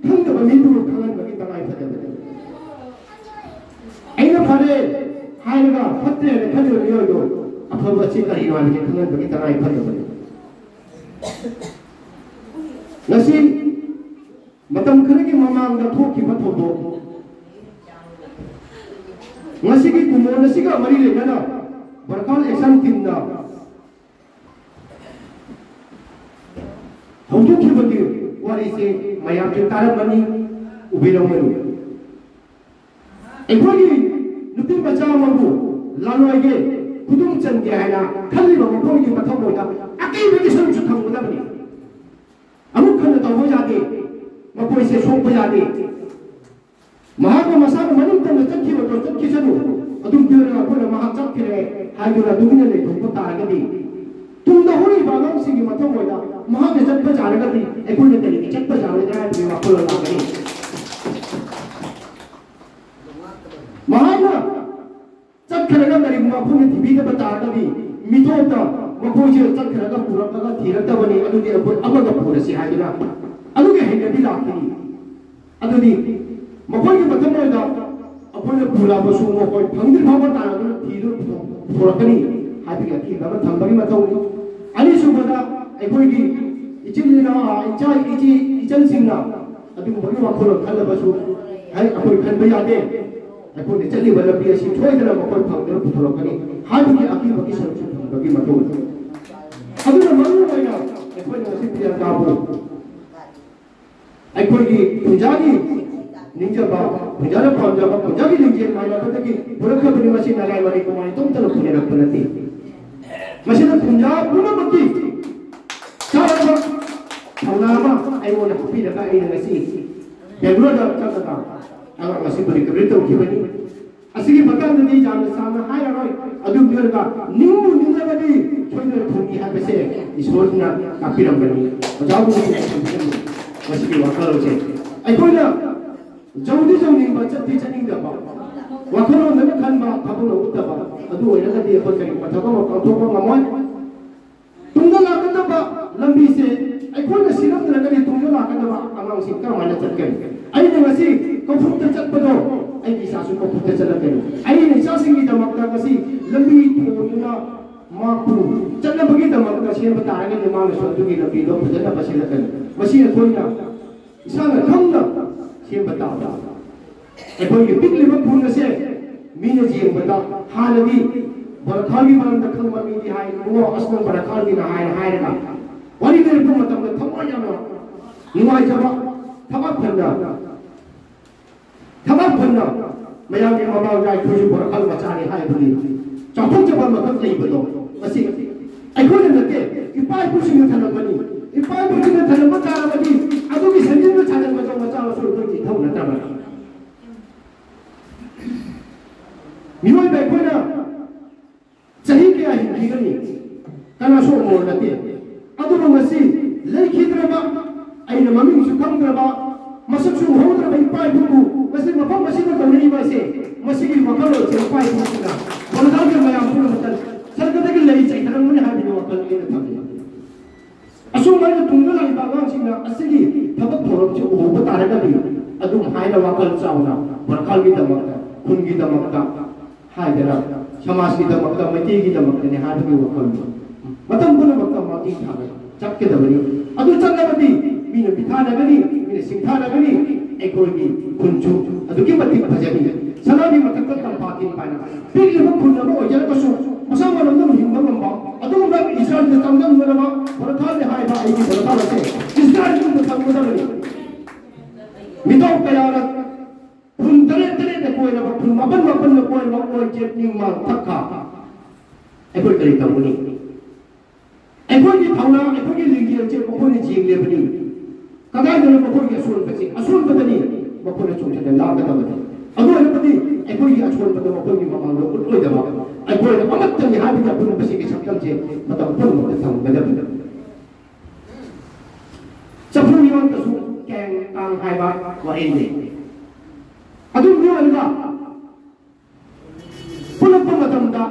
ꯈꯪꯗꯕ ꯃꯤꯗꯨꯕꯨ ꯈꯪꯍꯟꯕꯒꯤ ꯇꯉꯥꯏ ꯐꯗꯕꯅꯤ꯫ ꯑꯩꯅ ꯐꯔꯦ ꯍꯥꯏꯔꯒ ꯐꯠꯇ꯭ꯔꯦ ꯍꯥꯏꯅ ꯈꯜꯂꯤꯕ ꯃꯤꯑꯣꯏꯗꯣ ꯑꯐꯕ ꯑꯁꯤ ꯀꯔꯤꯅꯣ ꯍꯥꯏꯕꯁꯤ ꯈꯪꯍꯟꯕꯒꯤ ꯇꯉꯥꯏ ꯐꯗꯕꯅꯤ꯫ ꯉꯁꯤ ꯃꯇꯝ ꯈꯔꯒꯤ ꯃꯃꯥꯡꯗ ꯊꯣꯛꯈꯤꯕ ꯊꯧꯗꯣꯛ, ꯉꯁꯤꯒꯤ ꯀꯨꯝꯑꯣꯟ ꯑꯁꯤꯒ ꯃꯔꯤ ꯂꯩꯅꯅ ꯕꯔꯀꯥꯜ ꯑꯦꯛꯁꯟ ꯇꯤꯝꯅ ꯍꯧꯗꯣꯛꯈꯤꯕꯒꯤ ꯋꯥꯔꯤꯁꯦ ꯃꯌꯥꯝꯁꯨ ꯇꯥꯔꯝꯃꯅꯤ, ꯎꯕꯤꯔꯝꯒꯅꯤ꯫ ꯑꯩꯈꯣꯏꯒꯤ ꯅꯨꯄꯤ ꯃꯆꯥ ꯑꯃꯕꯨ ꯂꯥꯂꯣꯏꯒꯦ, ꯈꯨꯗꯨꯝ ꯆꯟꯒꯦ ꯍꯥꯏꯅ ꯈꯜꯂꯤꯕ ꯃꯈꯣꯏꯒꯤ ꯃꯊꯃꯣꯏꯗ ꯑꯀꯤꯕꯒꯤ ꯁꯔꯨꯛꯁꯨ ꯊꯝꯒꯗꯕꯅꯤ꯫ ꯑꯃꯨꯛ ꯍꯟꯅ ꯇꯧꯕ ꯌꯥꯗꯦ, ꯃꯈꯣꯏꯁꯦ ꯁꯣꯛꯄ ꯌꯥꯗꯦ꯫ ꯃꯍꯥꯛꯅ ꯃꯁꯥꯅ ꯃꯅꯤꯡ ꯇꯝꯅ ꯆꯠꯈꯤꯕꯗꯣ ꯆꯠꯈꯤꯁꯅꯨ, ꯑꯗꯨꯝ ꯄꯤꯔꯒ ꯑꯩꯈꯣꯏꯅ ꯃꯍꯥꯛ ꯆꯠꯈ꯭ꯔꯦ ꯍꯥꯏꯗꯨꯅ ꯇꯨꯃꯤꯟꯅ ꯂꯩꯊꯣꯛꯄ ꯇꯥꯔꯒꯗꯤ, ꯇꯨꯡꯗ ꯍꯧꯔꯛꯏꯕ ꯑꯉꯥꯡꯁꯤꯡꯒꯤ ꯃꯊꯃꯣꯏꯗ ꯃꯍꯥꯛꯅ ꯆꯠꯄ ꯌꯥꯔꯒꯗꯤ ꯑꯩꯈꯣꯏꯅ ꯀꯔꯤꯒꯤ ꯆꯠꯄ ꯌꯥꯔꯣꯏꯗ꯭ꯔꯥ ꯍꯥꯏꯕꯒꯤ ꯋꯥꯈꯜꯂꯣꯟ ꯂꯥꯛꯀꯅꯤ꯫ ꯃꯍꯥꯛꯅ ꯆꯠꯈ꯭ꯔꯒ ꯀꯔꯤꯒꯨꯝꯕ ꯑꯩꯈꯣꯏꯅ ꯊꯤꯕꯤꯗꯕ ꯇꯥꯔꯒꯗꯤ, ꯃꯤꯇꯣꯞꯇ ꯃꯈꯣꯏꯁꯦ ꯆꯠꯈ꯭ꯔꯒ ꯄꯨꯔꯛꯂꯒ ꯊꯤꯔꯛꯇꯕꯅꯤ, ꯑꯗꯨꯗꯤ ꯑꯩꯈꯣꯏ ꯑꯃꯒ ꯄꯨꯔꯁꯤ ꯍꯥꯏꯗꯨꯅ ꯑꯗꯨꯒꯤ ꯍꯩꯅꯕꯤ ꯂꯥꯛꯈꯤꯅꯤ꯫ ꯑꯗꯨꯗꯤ ꯃꯈꯣꯏꯒꯤ ꯃꯊꯃꯣꯏꯗ ꯑꯩꯈꯣꯏꯅ ꯄꯨꯔꯛꯑꯕꯁꯨ ꯃꯈꯣꯏ ꯐꯪꯗ꯭ꯔꯤ ꯐꯥꯎꯕ ꯇꯥꯟꯅꯗꯨꯅ ꯊꯤꯗꯨꯅ ꯄꯨꯊꯣꯛ-, ꯄꯨꯊꯣꯔꯛꯀꯅꯤ ꯍꯥꯏꯕꯒꯤ ꯑꯀꯤꯕ ꯑꯃ ꯊꯝꯕꯒꯤ ꯃꯊꯧꯅꯤ꯫ ꯑꯅꯤꯁꯨꯕꯗ, ꯑꯩꯈꯣꯏꯒꯤ ꯏꯆꯤꯜ ꯏꯅꯥꯎ, ꯏꯆꯥ, ꯏꯆꯦ, ꯏꯆꯟꯁꯤꯡꯅ ꯑꯗꯨꯒꯨꯝꯕꯒꯤ ꯋꯥꯈꯜꯂꯣꯟ ꯈꯜꯂꯕꯁꯨ, ꯍꯥꯏ, ꯑꯩꯈꯣꯏ ꯈꯟꯕ ꯌꯥꯗꯦ꯫ ꯑꯩꯈꯣꯏꯅ ꯆꯠꯂꯤꯕ ꯂꯝꯕꯤ ꯑꯁꯤ ꯁꯣꯏꯗꯅ ꯃꯈꯣꯏ ꯐꯪꯗꯨꯅ ꯄꯨꯊꯣꯔꯛꯀꯅꯤ ꯍꯥꯏꯕꯒꯤ ꯑꯀꯤꯕꯒꯤ ꯁꯔꯨꯛꯁꯨ ꯊꯝꯕꯒꯤ ꯃꯊꯧꯅꯤ꯫ ꯑꯗꯨꯅ ꯃꯔꯨ ꯑꯣꯏꯅ ꯑꯩꯈꯣꯏꯅ ꯉꯁꯤ ꯄ꯭ꯔꯤꯌꯥꯡꯀꯥꯕꯨ ꯑꯩꯈꯣꯏꯒꯤ ꯈꯨꯟꯖꯥꯒꯤ ꯅꯤꯡꯖꯕ, ꯈꯨꯟꯖꯥꯅ ꯄꯥꯝꯖꯕ, ꯈꯨꯟꯖꯥꯒꯤ ꯂꯤꯡꯖꯦꯜ ꯃꯥꯟꯅꯕꯗꯒꯤ ꯄꯨꯔꯛꯈ꯭ꯔꯕꯅꯤ꯫ ꯃꯁꯤ ꯅꯔꯥꯏ ꯃꯅꯤꯀꯨꯃꯥꯔ ꯏꯇꯣꯝꯇꯅ ꯄꯨꯅꯔꯛꯄ ꯅꯠꯇꯦ꯫ ꯃꯁꯤꯗ ꯈꯨꯟꯖꯥ ꯄꯨꯝꯅꯃꯛꯀꯤ ꯆꯥꯎꯔꯕ ꯊꯧꯅꯥ ꯑꯃ ꯑꯩꯉꯣꯟꯗ ꯍꯥꯞꯄꯤꯔꯒ ꯑꯩꯅ ꯉꯁꯤ ꯕꯦꯡꯒ꯭ꯂꯣꯔꯗ ꯆꯠꯂꯒ ꯑꯉꯥꯡ ꯑꯁꯤꯕꯨ ꯔꯤꯀꯚꯔꯤ ꯇꯧꯈꯤꯕꯅꯤ꯫ ꯑꯁꯤꯒꯤ ꯃꯇꯥꯡꯗꯗꯤ ꯌꯥꯝꯅ ꯁꯥꯡꯅ ꯍꯥꯏꯔꯔꯣꯏ꯫ ꯑꯗꯨꯝ ꯂꯣꯏꯔꯒ ꯅꯤꯡꯕꯨ ꯅꯤꯡꯂꯒꯗꯤ ꯁꯣꯏꯗꯅ ꯊꯨꯡꯏ ꯍꯥꯏꯕꯁꯦ ꯏꯁꯣꯔꯅ ꯇꯥꯛꯄꯤꯔꯝꯒꯅꯤ꯫ ꯑꯣꯖꯥꯕꯨ ꯃꯁꯤꯒꯤ ꯋꯥꯈꯜꯂꯣꯟꯁꯦ ꯑꯩꯈꯣꯏꯅ ꯌꯧꯗꯤ ꯌꯧꯅꯤꯡꯕ, ꯆꯠꯇꯤ ꯆꯠꯅꯤꯡꯗꯕ, ꯋꯥꯈꯜꯂꯣꯟꯗꯅ ꯈꯟꯕ, ꯊꯕꯛꯅ ꯎꯠꯇꯕ, ꯑꯗꯨ ꯑꯣꯏꯔꯒꯗꯤ ꯑꯩꯈꯣꯏ ꯀꯔꯤꯒꯨꯝꯕ ꯊꯕꯛ ꯑꯃ ꯄꯥꯡꯊꯣꯛꯄ ꯉꯝꯃꯣꯏ꯫ ꯇꯨꯡꯗ ꯂꯥꯛꯀꯗꯕ ꯂꯝꯕꯤꯁꯦ ꯑꯩꯈꯣꯏꯅ ꯁꯤꯜꯂꯝꯗ꯭ꯔꯒꯗꯤ ꯇꯨꯡꯗ ꯂꯥꯛꯀꯗꯕ ꯑꯉꯥꯡꯁꯤꯡ ꯀꯔꯝꯍꯥꯏꯅ ꯆꯠꯀꯅꯤ? ꯑꯩꯅ ꯉꯁꯤ ꯀꯧꯐꯨꯠꯇ ꯆꯠꯄꯗꯣ ꯑꯩꯒꯤ ꯏꯆꯥꯁꯨ ꯀꯧꯐꯨꯠꯇ ꯆꯠꯂꯛꯀꯅꯤ꯫ ꯑꯩꯅ ꯏꯆꯥꯁꯤꯡꯒꯤꯗꯃꯛꯇ ꯉꯁꯤ ꯂꯝꯕꯤ ꯊꯣꯡꯗꯨꯅ ꯃꯍꯥꯛꯄꯨ ꯆꯠꯅꯕꯒꯤꯗꯃꯛꯇ ꯁꯦꯝꯕ ꯇꯥꯔꯒꯗꯤ ꯃꯥꯅꯁꯨ ꯑꯗꯨꯒꯤ ꯂꯝꯕꯤꯗꯣ ꯐꯖꯅꯕ ꯁꯤꯜꯂꯛꯀꯅꯤ꯫ ꯃꯁꯤ ꯑꯩꯈꯣꯏꯅ ꯏꯁꯥꯅ ꯈꯪꯅ ꯁꯦꯝꯕ ꯇꯥꯕ꯫ ꯑꯩꯈꯣꯏꯒꯤ ꯄꯤꯛꯂꯤꯕ ꯈꯨꯟ ꯑꯁꯦ ꯃꯤꯅ ꯌꯦꯡꯕꯗ ꯍꯥꯟꯅꯗꯤ ꯕꯣꯔꯥꯈꯥꯜꯒꯤ ꯃꯔꯝꯗ ꯈꯪꯕ ꯃꯤꯗꯤ ꯍꯥꯏ, "ꯏꯕꯨꯡꯉꯣ, ꯑꯁ, ꯅꯪ ꯕꯣꯔꯥꯈꯥꯜꯒꯤꯅ" ꯍꯥꯏꯅ ꯍꯥꯏꯔꯒ ꯋꯥꯔꯤ ꯂꯤꯔꯛꯄ ꯃꯇꯝꯗ ꯊꯋꯥꯏ ꯌꯥꯝꯅ ꯅꯨꯡꯉꯥꯏꯖꯕ, ꯊꯕꯛ ꯐꯅ, ꯊꯕꯛ ꯐꯅ ꯃꯌꯥꯝꯒꯤ ꯃꯃꯥꯡꯗ ꯑꯩꯈꯣꯏꯁꯨ ꯕꯣꯔꯥꯈꯥꯜ ꯃꯆꯥꯅꯤ ꯍꯥꯏꯕꯒꯤ ꯆꯥꯎꯊꯣꯛꯆꯕ ꯑꯃꯈꯛ ꯂꯩꯕꯗꯣ, ꯃꯁꯤ ꯑꯩꯈꯣꯏꯅ ꯅꯠꯇꯦ, ꯏꯄꯥ ꯏꯄꯨꯁꯤꯡꯅ ꯊꯝꯂꯝꯕꯅꯤ꯫ ꯏꯄꯥ ꯏꯄꯨꯁꯤꯡꯅ ꯊꯝꯂꯝꯕ ꯇꯥꯔꯕꯗꯤ ꯑꯗꯨꯒꯤ ꯁꯦꯝꯖꯤꯟꯕ ꯁꯥꯖꯤꯟꯕꯗꯣ ꯃꯆꯥ ꯃꯁꯨ ꯑꯩꯈꯣꯏꯒꯤ ꯏꯊꯧ ꯅꯠꯇꯕ꯭ꯔꯥ? ꯃꯤꯑꯣꯏꯕ ꯑꯩꯈꯣꯏꯅ ꯆꯍꯤ ꯀꯌꯥ ꯍꯤꯡꯈꯤꯒꯅꯤ? ꯀꯅꯥꯁꯨ ꯑꯃꯣꯔ ꯅꯠꯇꯦ꯫ ꯑꯗꯨꯕꯨ ꯉꯁꯤ ꯂꯩꯈꯤꯗ꯭ꯔꯕ, ꯑꯩꯅ ꯃꯃꯤꯡꯁꯨ ꯈꯪꯗ꯭ꯔꯕ, ꯃꯁꯛꯁꯨ ꯎꯍꯧꯗ꯭ꯔꯕ ꯏꯄꯥ ꯏꯄꯨꯕꯨ ꯉꯁꯤ ꯃꯐꯝ ꯑꯁꯤꯗ ꯇꯧꯅꯔꯤꯕ ꯑꯁꯦ, ꯃꯁꯤꯒꯤ ꯋꯥꯈꯜꯂꯣꯟꯁꯦ ꯏꯄꯥ ꯏꯄꯨꯁꯤꯡꯅ ꯕꯣꯔꯥꯈꯥꯜꯒꯤ ꯃꯌꯥꯝ ꯄꯨꯝꯅꯃꯛꯇ ꯁꯔꯒꯗꯒꯤ ꯂꯩ ꯆꯩꯊꯔꯝꯒꯅꯤ ꯍꯥꯏꯕꯒꯤ ꯋꯥꯈꯜ ꯑꯩꯅ ꯊꯝꯃꯤ꯫ ꯑꯁꯨꯃꯥꯏꯅ ꯇꯨꯡꯗ ꯂꯥꯛꯏꯕ ꯑꯉꯥꯡꯁꯤꯡꯅ ꯑꯁꯤꯒꯤ ꯊꯕꯛ ꯊꯧꯔꯝꯁꯤ ꯎꯍꯧꯕ ꯇꯥꯔꯒꯗꯤ, ꯑꯗꯨꯝ ꯍꯥꯏꯅ ꯋꯥꯈꯜ ꯆꯥꯎꯅ ꯕꯣꯔꯥꯈꯥꯜꯒꯤꯗꯃꯛꯇ, ꯈꯨꯟꯒꯤꯗꯃꯛꯇ ꯍꯥꯏꯗꯅ, ꯁꯃꯥꯖꯀꯤꯗꯃꯛꯇ, ꯃꯩꯇꯩꯒꯤꯗꯃꯛꯇꯅꯤ ꯍꯥꯏꯕꯒꯤ ꯋꯥꯈꯜꯗꯣ ꯃꯇꯝ ꯄꯨꯝꯅꯃꯛꯇ ꯃꯥꯡꯖꯤꯜ ꯊꯥꯅ ꯆꯠꯀꯗꯕꯅꯤ꯫ ꯑꯗꯨ ꯆꯠꯂꯕꯗꯤ ꯃꯤꯅ ꯃꯤꯊꯥꯅꯒꯅꯤ, ꯃꯤꯅ ꯁꯤꯡꯊꯥꯅꯒꯅꯤ, ꯑꯩꯈꯣꯏꯒꯤ ꯈꯨꯟꯁꯨ ꯑꯗꯨꯛꯀꯤ ꯃꯇꯤꯛ ꯐꯖꯅꯤ꯫ ꯁꯅꯥꯒꯤ ꯃꯊꯛꯇ ꯇꯝꯄꯥꯛꯀꯤ ꯄꯥꯏꯅ ꯄꯤꯛꯂꯤꯕ ꯈꯨꯟ ꯑꯃ ꯑꯣꯏꯖꯔꯒꯁꯨ ꯃꯁꯥ ꯃꯔꯣꯝꯗꯣꯝ ꯍꯤꯡꯕ ꯉꯝꯕ ꯑꯗꯨꯒꯨꯝꯕ ꯏꯁꯔꯥꯏꯜꯗ ꯆꯥꯡꯗꯝꯅꯔꯕ ꯕꯣꯔꯥꯈꯥꯜꯅꯤ ꯍꯥꯏꯕ ꯑꯩꯒꯤ ꯕꯣꯔꯥꯈꯥꯜ ꯑꯁꯦ ꯏꯁꯔꯥꯏꯜꯒꯨꯝꯅ ꯊꯝꯒꯗꯕꯅꯤ꯫ ꯑꯩꯈꯣꯏ ꯀꯔꯤ ꯇꯧꯒꯅꯤ? ꯑꯩꯈꯣꯏꯒꯤ ꯊꯧꯅꯥ, ꯑꯩꯈꯣꯏꯒꯤ ꯂꯤꯡꯖꯦꯜꯁꯦ ꯃꯈꯣꯏꯅ ꯌꯦꯡꯂꯦꯕꯅꯤ꯫ ꯀꯗꯥꯏꯗꯅꯣ ꯃꯈꯣꯏꯒꯤ ꯑꯁꯣꯟꯕꯁꯦ? ꯑꯁꯣꯟꯕꯗꯅꯤ ꯃꯈꯣꯏꯅ ꯆꯣꯡꯁꯤꯜꯂ ꯂꯥꯛꯀꯗꯕꯅꯤ꯫ ꯑꯗꯨ ꯑꯣꯏꯔꯕꯗꯤ ꯑꯩꯈꯣꯏꯒꯤ ꯑꯁꯣꯟꯕꯗꯣ ꯃꯈꯣꯏꯒꯤ ꯃꯃꯥꯡꯗ ꯎꯠꯂꯣꯏꯗꯕ, ꯑꯩꯈꯣꯏꯅ ꯑꯃꯠꯇꯅꯤ ꯍꯥꯏꯕꯒꯤ ꯑꯄꯨꯟꯕꯁꯤꯒꯤ ꯁꯛꯇꯝꯁꯦ ꯃꯇꯝ ꯄꯨꯝꯅꯃꯛꯇ ꯊꯝꯒꯗꯕꯅꯤ꯫ ꯆꯐꯨ ꯃꯤꯑꯣꯟꯗꯁꯨ ꯀꯦꯡ ꯀꯥꯡ ꯍꯥꯏꯕ ꯋꯥꯍꯩ ꯂꯩ꯫ ꯑꯗꯨꯝ ꯃꯤꯑꯣꯏꯕ ꯄꯨꯜꯂꯛꯄ ꯃꯇꯝꯗ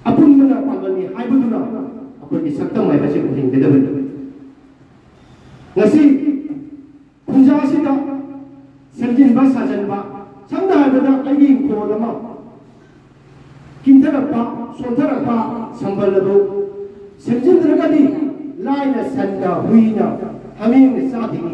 ꯑꯄꯨꯟꯕꯅ ꯄꯥꯡꯒꯜꯅꯤ ꯍꯥꯏꯕꯗꯨꯅ ꯑꯩꯈꯣꯏꯒꯤ ꯁꯛꯇꯝ ꯍꯥꯏꯕꯁꯤ ꯑꯣꯏꯍꯟꯒꯗꯕꯅꯤ꯫ ꯉꯁꯤ ꯈꯨꯟꯖꯥ ꯑꯁꯤꯗ ꯁꯦꯝꯖꯤꯟꯕ ꯁꯥꯖꯟꯕ, ꯁꯝꯅ ꯍꯥꯏꯔꯕꯗ ꯑꯩꯒꯤ ꯏꯪꯈꯣꯜ ꯑꯃ ꯀꯤꯟꯊꯔꯛꯄ, ꯁꯣꯟꯊꯔꯛꯄ ꯁꯝꯕꯜ ꯑꯗꯨ ꯁꯦꯝꯖꯤꯟꯗ꯭ꯔꯒꯗꯤ ꯂꯥꯏꯅ ꯁꯟꯒ ꯍꯨꯏꯅ ꯍꯥꯃꯦꯡꯅ ꯆꯥꯈꯤꯅꯤ꯫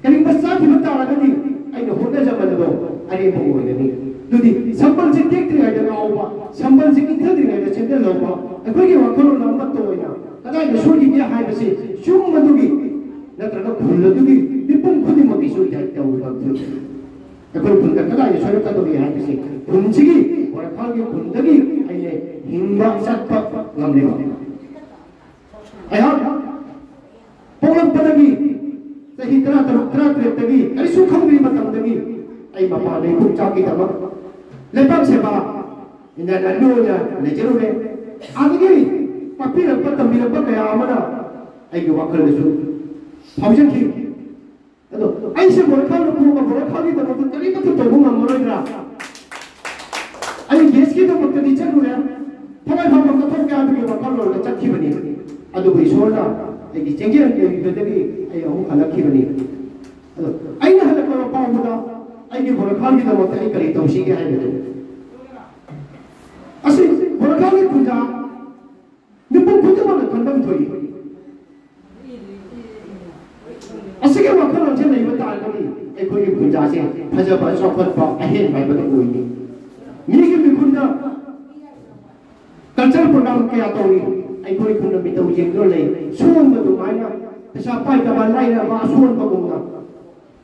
ꯀꯔꯤꯒꯨꯝꯕ ꯆꯥꯈꯤꯕ ꯇꯥꯔꯒꯗꯤ ꯑꯩꯅ ꯍꯣꯠꯅꯖꯃꯟꯗꯣ ꯑꯔꯦꯝꯕ ꯑꯣꯏꯒꯅꯤ꯫ ꯑꯗꯨꯗꯤ ꯁꯝꯕꯜꯁꯦ ꯇꯦꯛꯇ꯭ꯔꯤꯉꯩꯗ ꯉꯥꯎꯕ, ꯁꯝꯕꯜꯁꯦ ꯏꯟꯊꯗ꯭ꯔꯤꯉꯩꯗ ꯁꯦꯝꯖꯤꯜꯍꯧꯕ, ꯑꯩꯈꯣꯏꯒꯤ ꯋꯥꯈꯜꯂꯣꯟ ꯑꯃꯠꯇ ꯑꯣꯏꯅ ꯀꯗꯥꯏꯗ ꯁꯣꯏꯈꯤꯒꯦ ꯍꯥꯏꯕꯁꯤ ꯌꯨꯝ ꯑꯗꯨꯒꯤ ꯅꯠꯇ꯭ꯔꯒ ꯈꯨꯜ ꯑꯗꯨꯒꯤ ꯃꯤꯄꯨꯝ ꯈꯨꯗꯤꯡꯃꯛꯀꯤꯁꯨ ꯌꯥꯏ ꯇꯧꯔꯤꯕ ꯑꯗꯨ ꯑꯩꯈꯣꯏ ꯈꯨꯟꯗ ꯀꯗꯥꯏꯗ ꯁꯣꯏꯔꯛꯀꯗꯧꯔꯤ ꯍꯥꯏꯕꯁꯤ ꯈꯨꯟꯁꯤꯒꯤ ꯋꯥꯔꯈꯥꯒꯤ ꯈꯨꯟꯗꯒꯤ ꯑꯩꯅ ꯍꯤꯡꯕ ꯆꯠꯄ ꯉꯝꯂꯤꯕ꯫ ꯑꯩꯍꯥꯛ ꯄꯣꯛꯂꯛꯄꯗꯒꯤ ꯆꯍꯤ ꯇꯔꯥ ꯇꯔꯨꯛ, ꯇꯔꯥ ꯇꯔꯦꯠꯇꯒꯤ ꯀꯔꯤꯁꯨ ꯈꯪꯗ꯭ꯔꯤ ꯃꯇꯝꯗꯒꯤ ꯑꯩ ꯃꯄꯥꯟꯗ ꯏꯄꯨꯡ ꯆꯥꯛꯀꯤꯗꯃꯛ ꯂꯩꯕꯥꯛ ꯁꯦꯕꯥ ꯏꯟꯗꯤꯌꯥ ꯂꯥꯟꯃꯤ ꯑꯣꯏꯅ ꯂꯩꯖꯔꯨꯔꯦ꯫ ꯑꯗꯒꯤ ꯇꯥꯛꯄꯤꯔꯛꯄ ꯇꯝꯕꯤꯔꯛꯄ ꯀꯌꯥ ꯑꯃꯅ ꯑꯩꯒꯤ ꯋꯥꯈꯜꯗꯁꯨ ꯐꯥꯎꯖꯈꯤ꯫ ꯑꯗꯣ ꯑꯩꯁꯦ ꯕꯣꯔꯈꯥ ꯂꯨꯞꯄꯒ ꯕꯣꯔꯈꯥꯒꯤꯗꯃꯛꯇ ꯀꯔꯤꯃꯠꯇ ꯇꯧꯕ ꯉꯝꯃꯔꯣꯏꯗ꯭ꯔꯥ? ꯑꯩ ꯗꯦꯁꯀꯤꯗꯃꯛꯇꯗꯤ ꯆꯠꯂꯨꯔꯦ, ꯊꯋꯥꯏ ꯐꯥꯎꯕ ꯀꯠꯊꯣꯛꯀꯦ ꯍꯥꯏꯕꯒꯤ ꯋꯥꯈꯜꯂꯣꯟꯗ ꯆꯠꯈꯤꯕꯅꯤ꯫ ꯑꯗꯨꯕꯨ ꯏꯁꯣꯔꯅ ꯑꯩꯒꯤ ꯆꯦꯟꯖꯦꯜ ꯄꯤꯕꯗꯒꯤ ꯑꯩ ꯑꯃꯨꯛ ꯍꯜꯂꯛꯈꯤꯕꯅꯤ꯫ ꯑꯗꯣ ꯑꯩꯅ ꯍꯜꯂꯛꯄ ꯃꯄꯥꯝꯗ ꯑꯩꯒꯤ ꯕꯣꯔꯈꯥꯒꯤꯗꯃꯛꯇ ꯑꯩ ꯀꯔꯤ ꯇꯧꯁꯤꯒꯦ ꯍꯥꯏꯕꯗꯨ, ꯑꯁꯤ ꯕꯣꯔꯈꯥꯒꯤ ꯄꯨꯖꯥ ꯃꯤꯄꯨꯝ ꯈꯨꯗꯤꯡꯃꯛꯅ ꯈꯟꯐꯝ ꯊꯣꯛꯏ꯫ ꯑꯁꯤꯒꯤ ꯋꯥꯈꯜꯂꯣꯟꯁꯦ ꯂꯩꯕ ꯇꯥꯔꯒꯗꯤ ꯑꯩꯈꯣꯏꯒꯤ ꯄꯨꯖꯥꯁꯦ ꯐꯖꯕ, ꯆꯥꯎꯈꯠꯄ, ꯑꯍꯦꯟꯕ ꯍꯥꯏꯕꯗꯨ ꯑꯣꯏꯅꯤ꯫ ꯃꯤꯒꯤ ꯃꯤꯈꯨꯟꯗ ꯀꯜꯆꯔ ꯄ꯭ꯔꯣꯒ꯭ꯔꯥꯝ ꯀꯌꯥ ꯇꯧꯏ꯫ ꯑꯩꯈꯣꯏ ꯈꯨꯟꯗ ꯃꯤꯇꯧ ꯌꯦꯡꯗꯨꯅ ꯂꯩ꯫ ꯁꯨꯝꯕ ꯑꯗꯨꯃꯥꯏꯅ ꯄꯩꯁꯥ ꯄꯥꯏꯗꯕ, ꯂꯥꯏꯔꯕ, ꯑꯁꯣꯟꯕꯒꯨꯝꯅ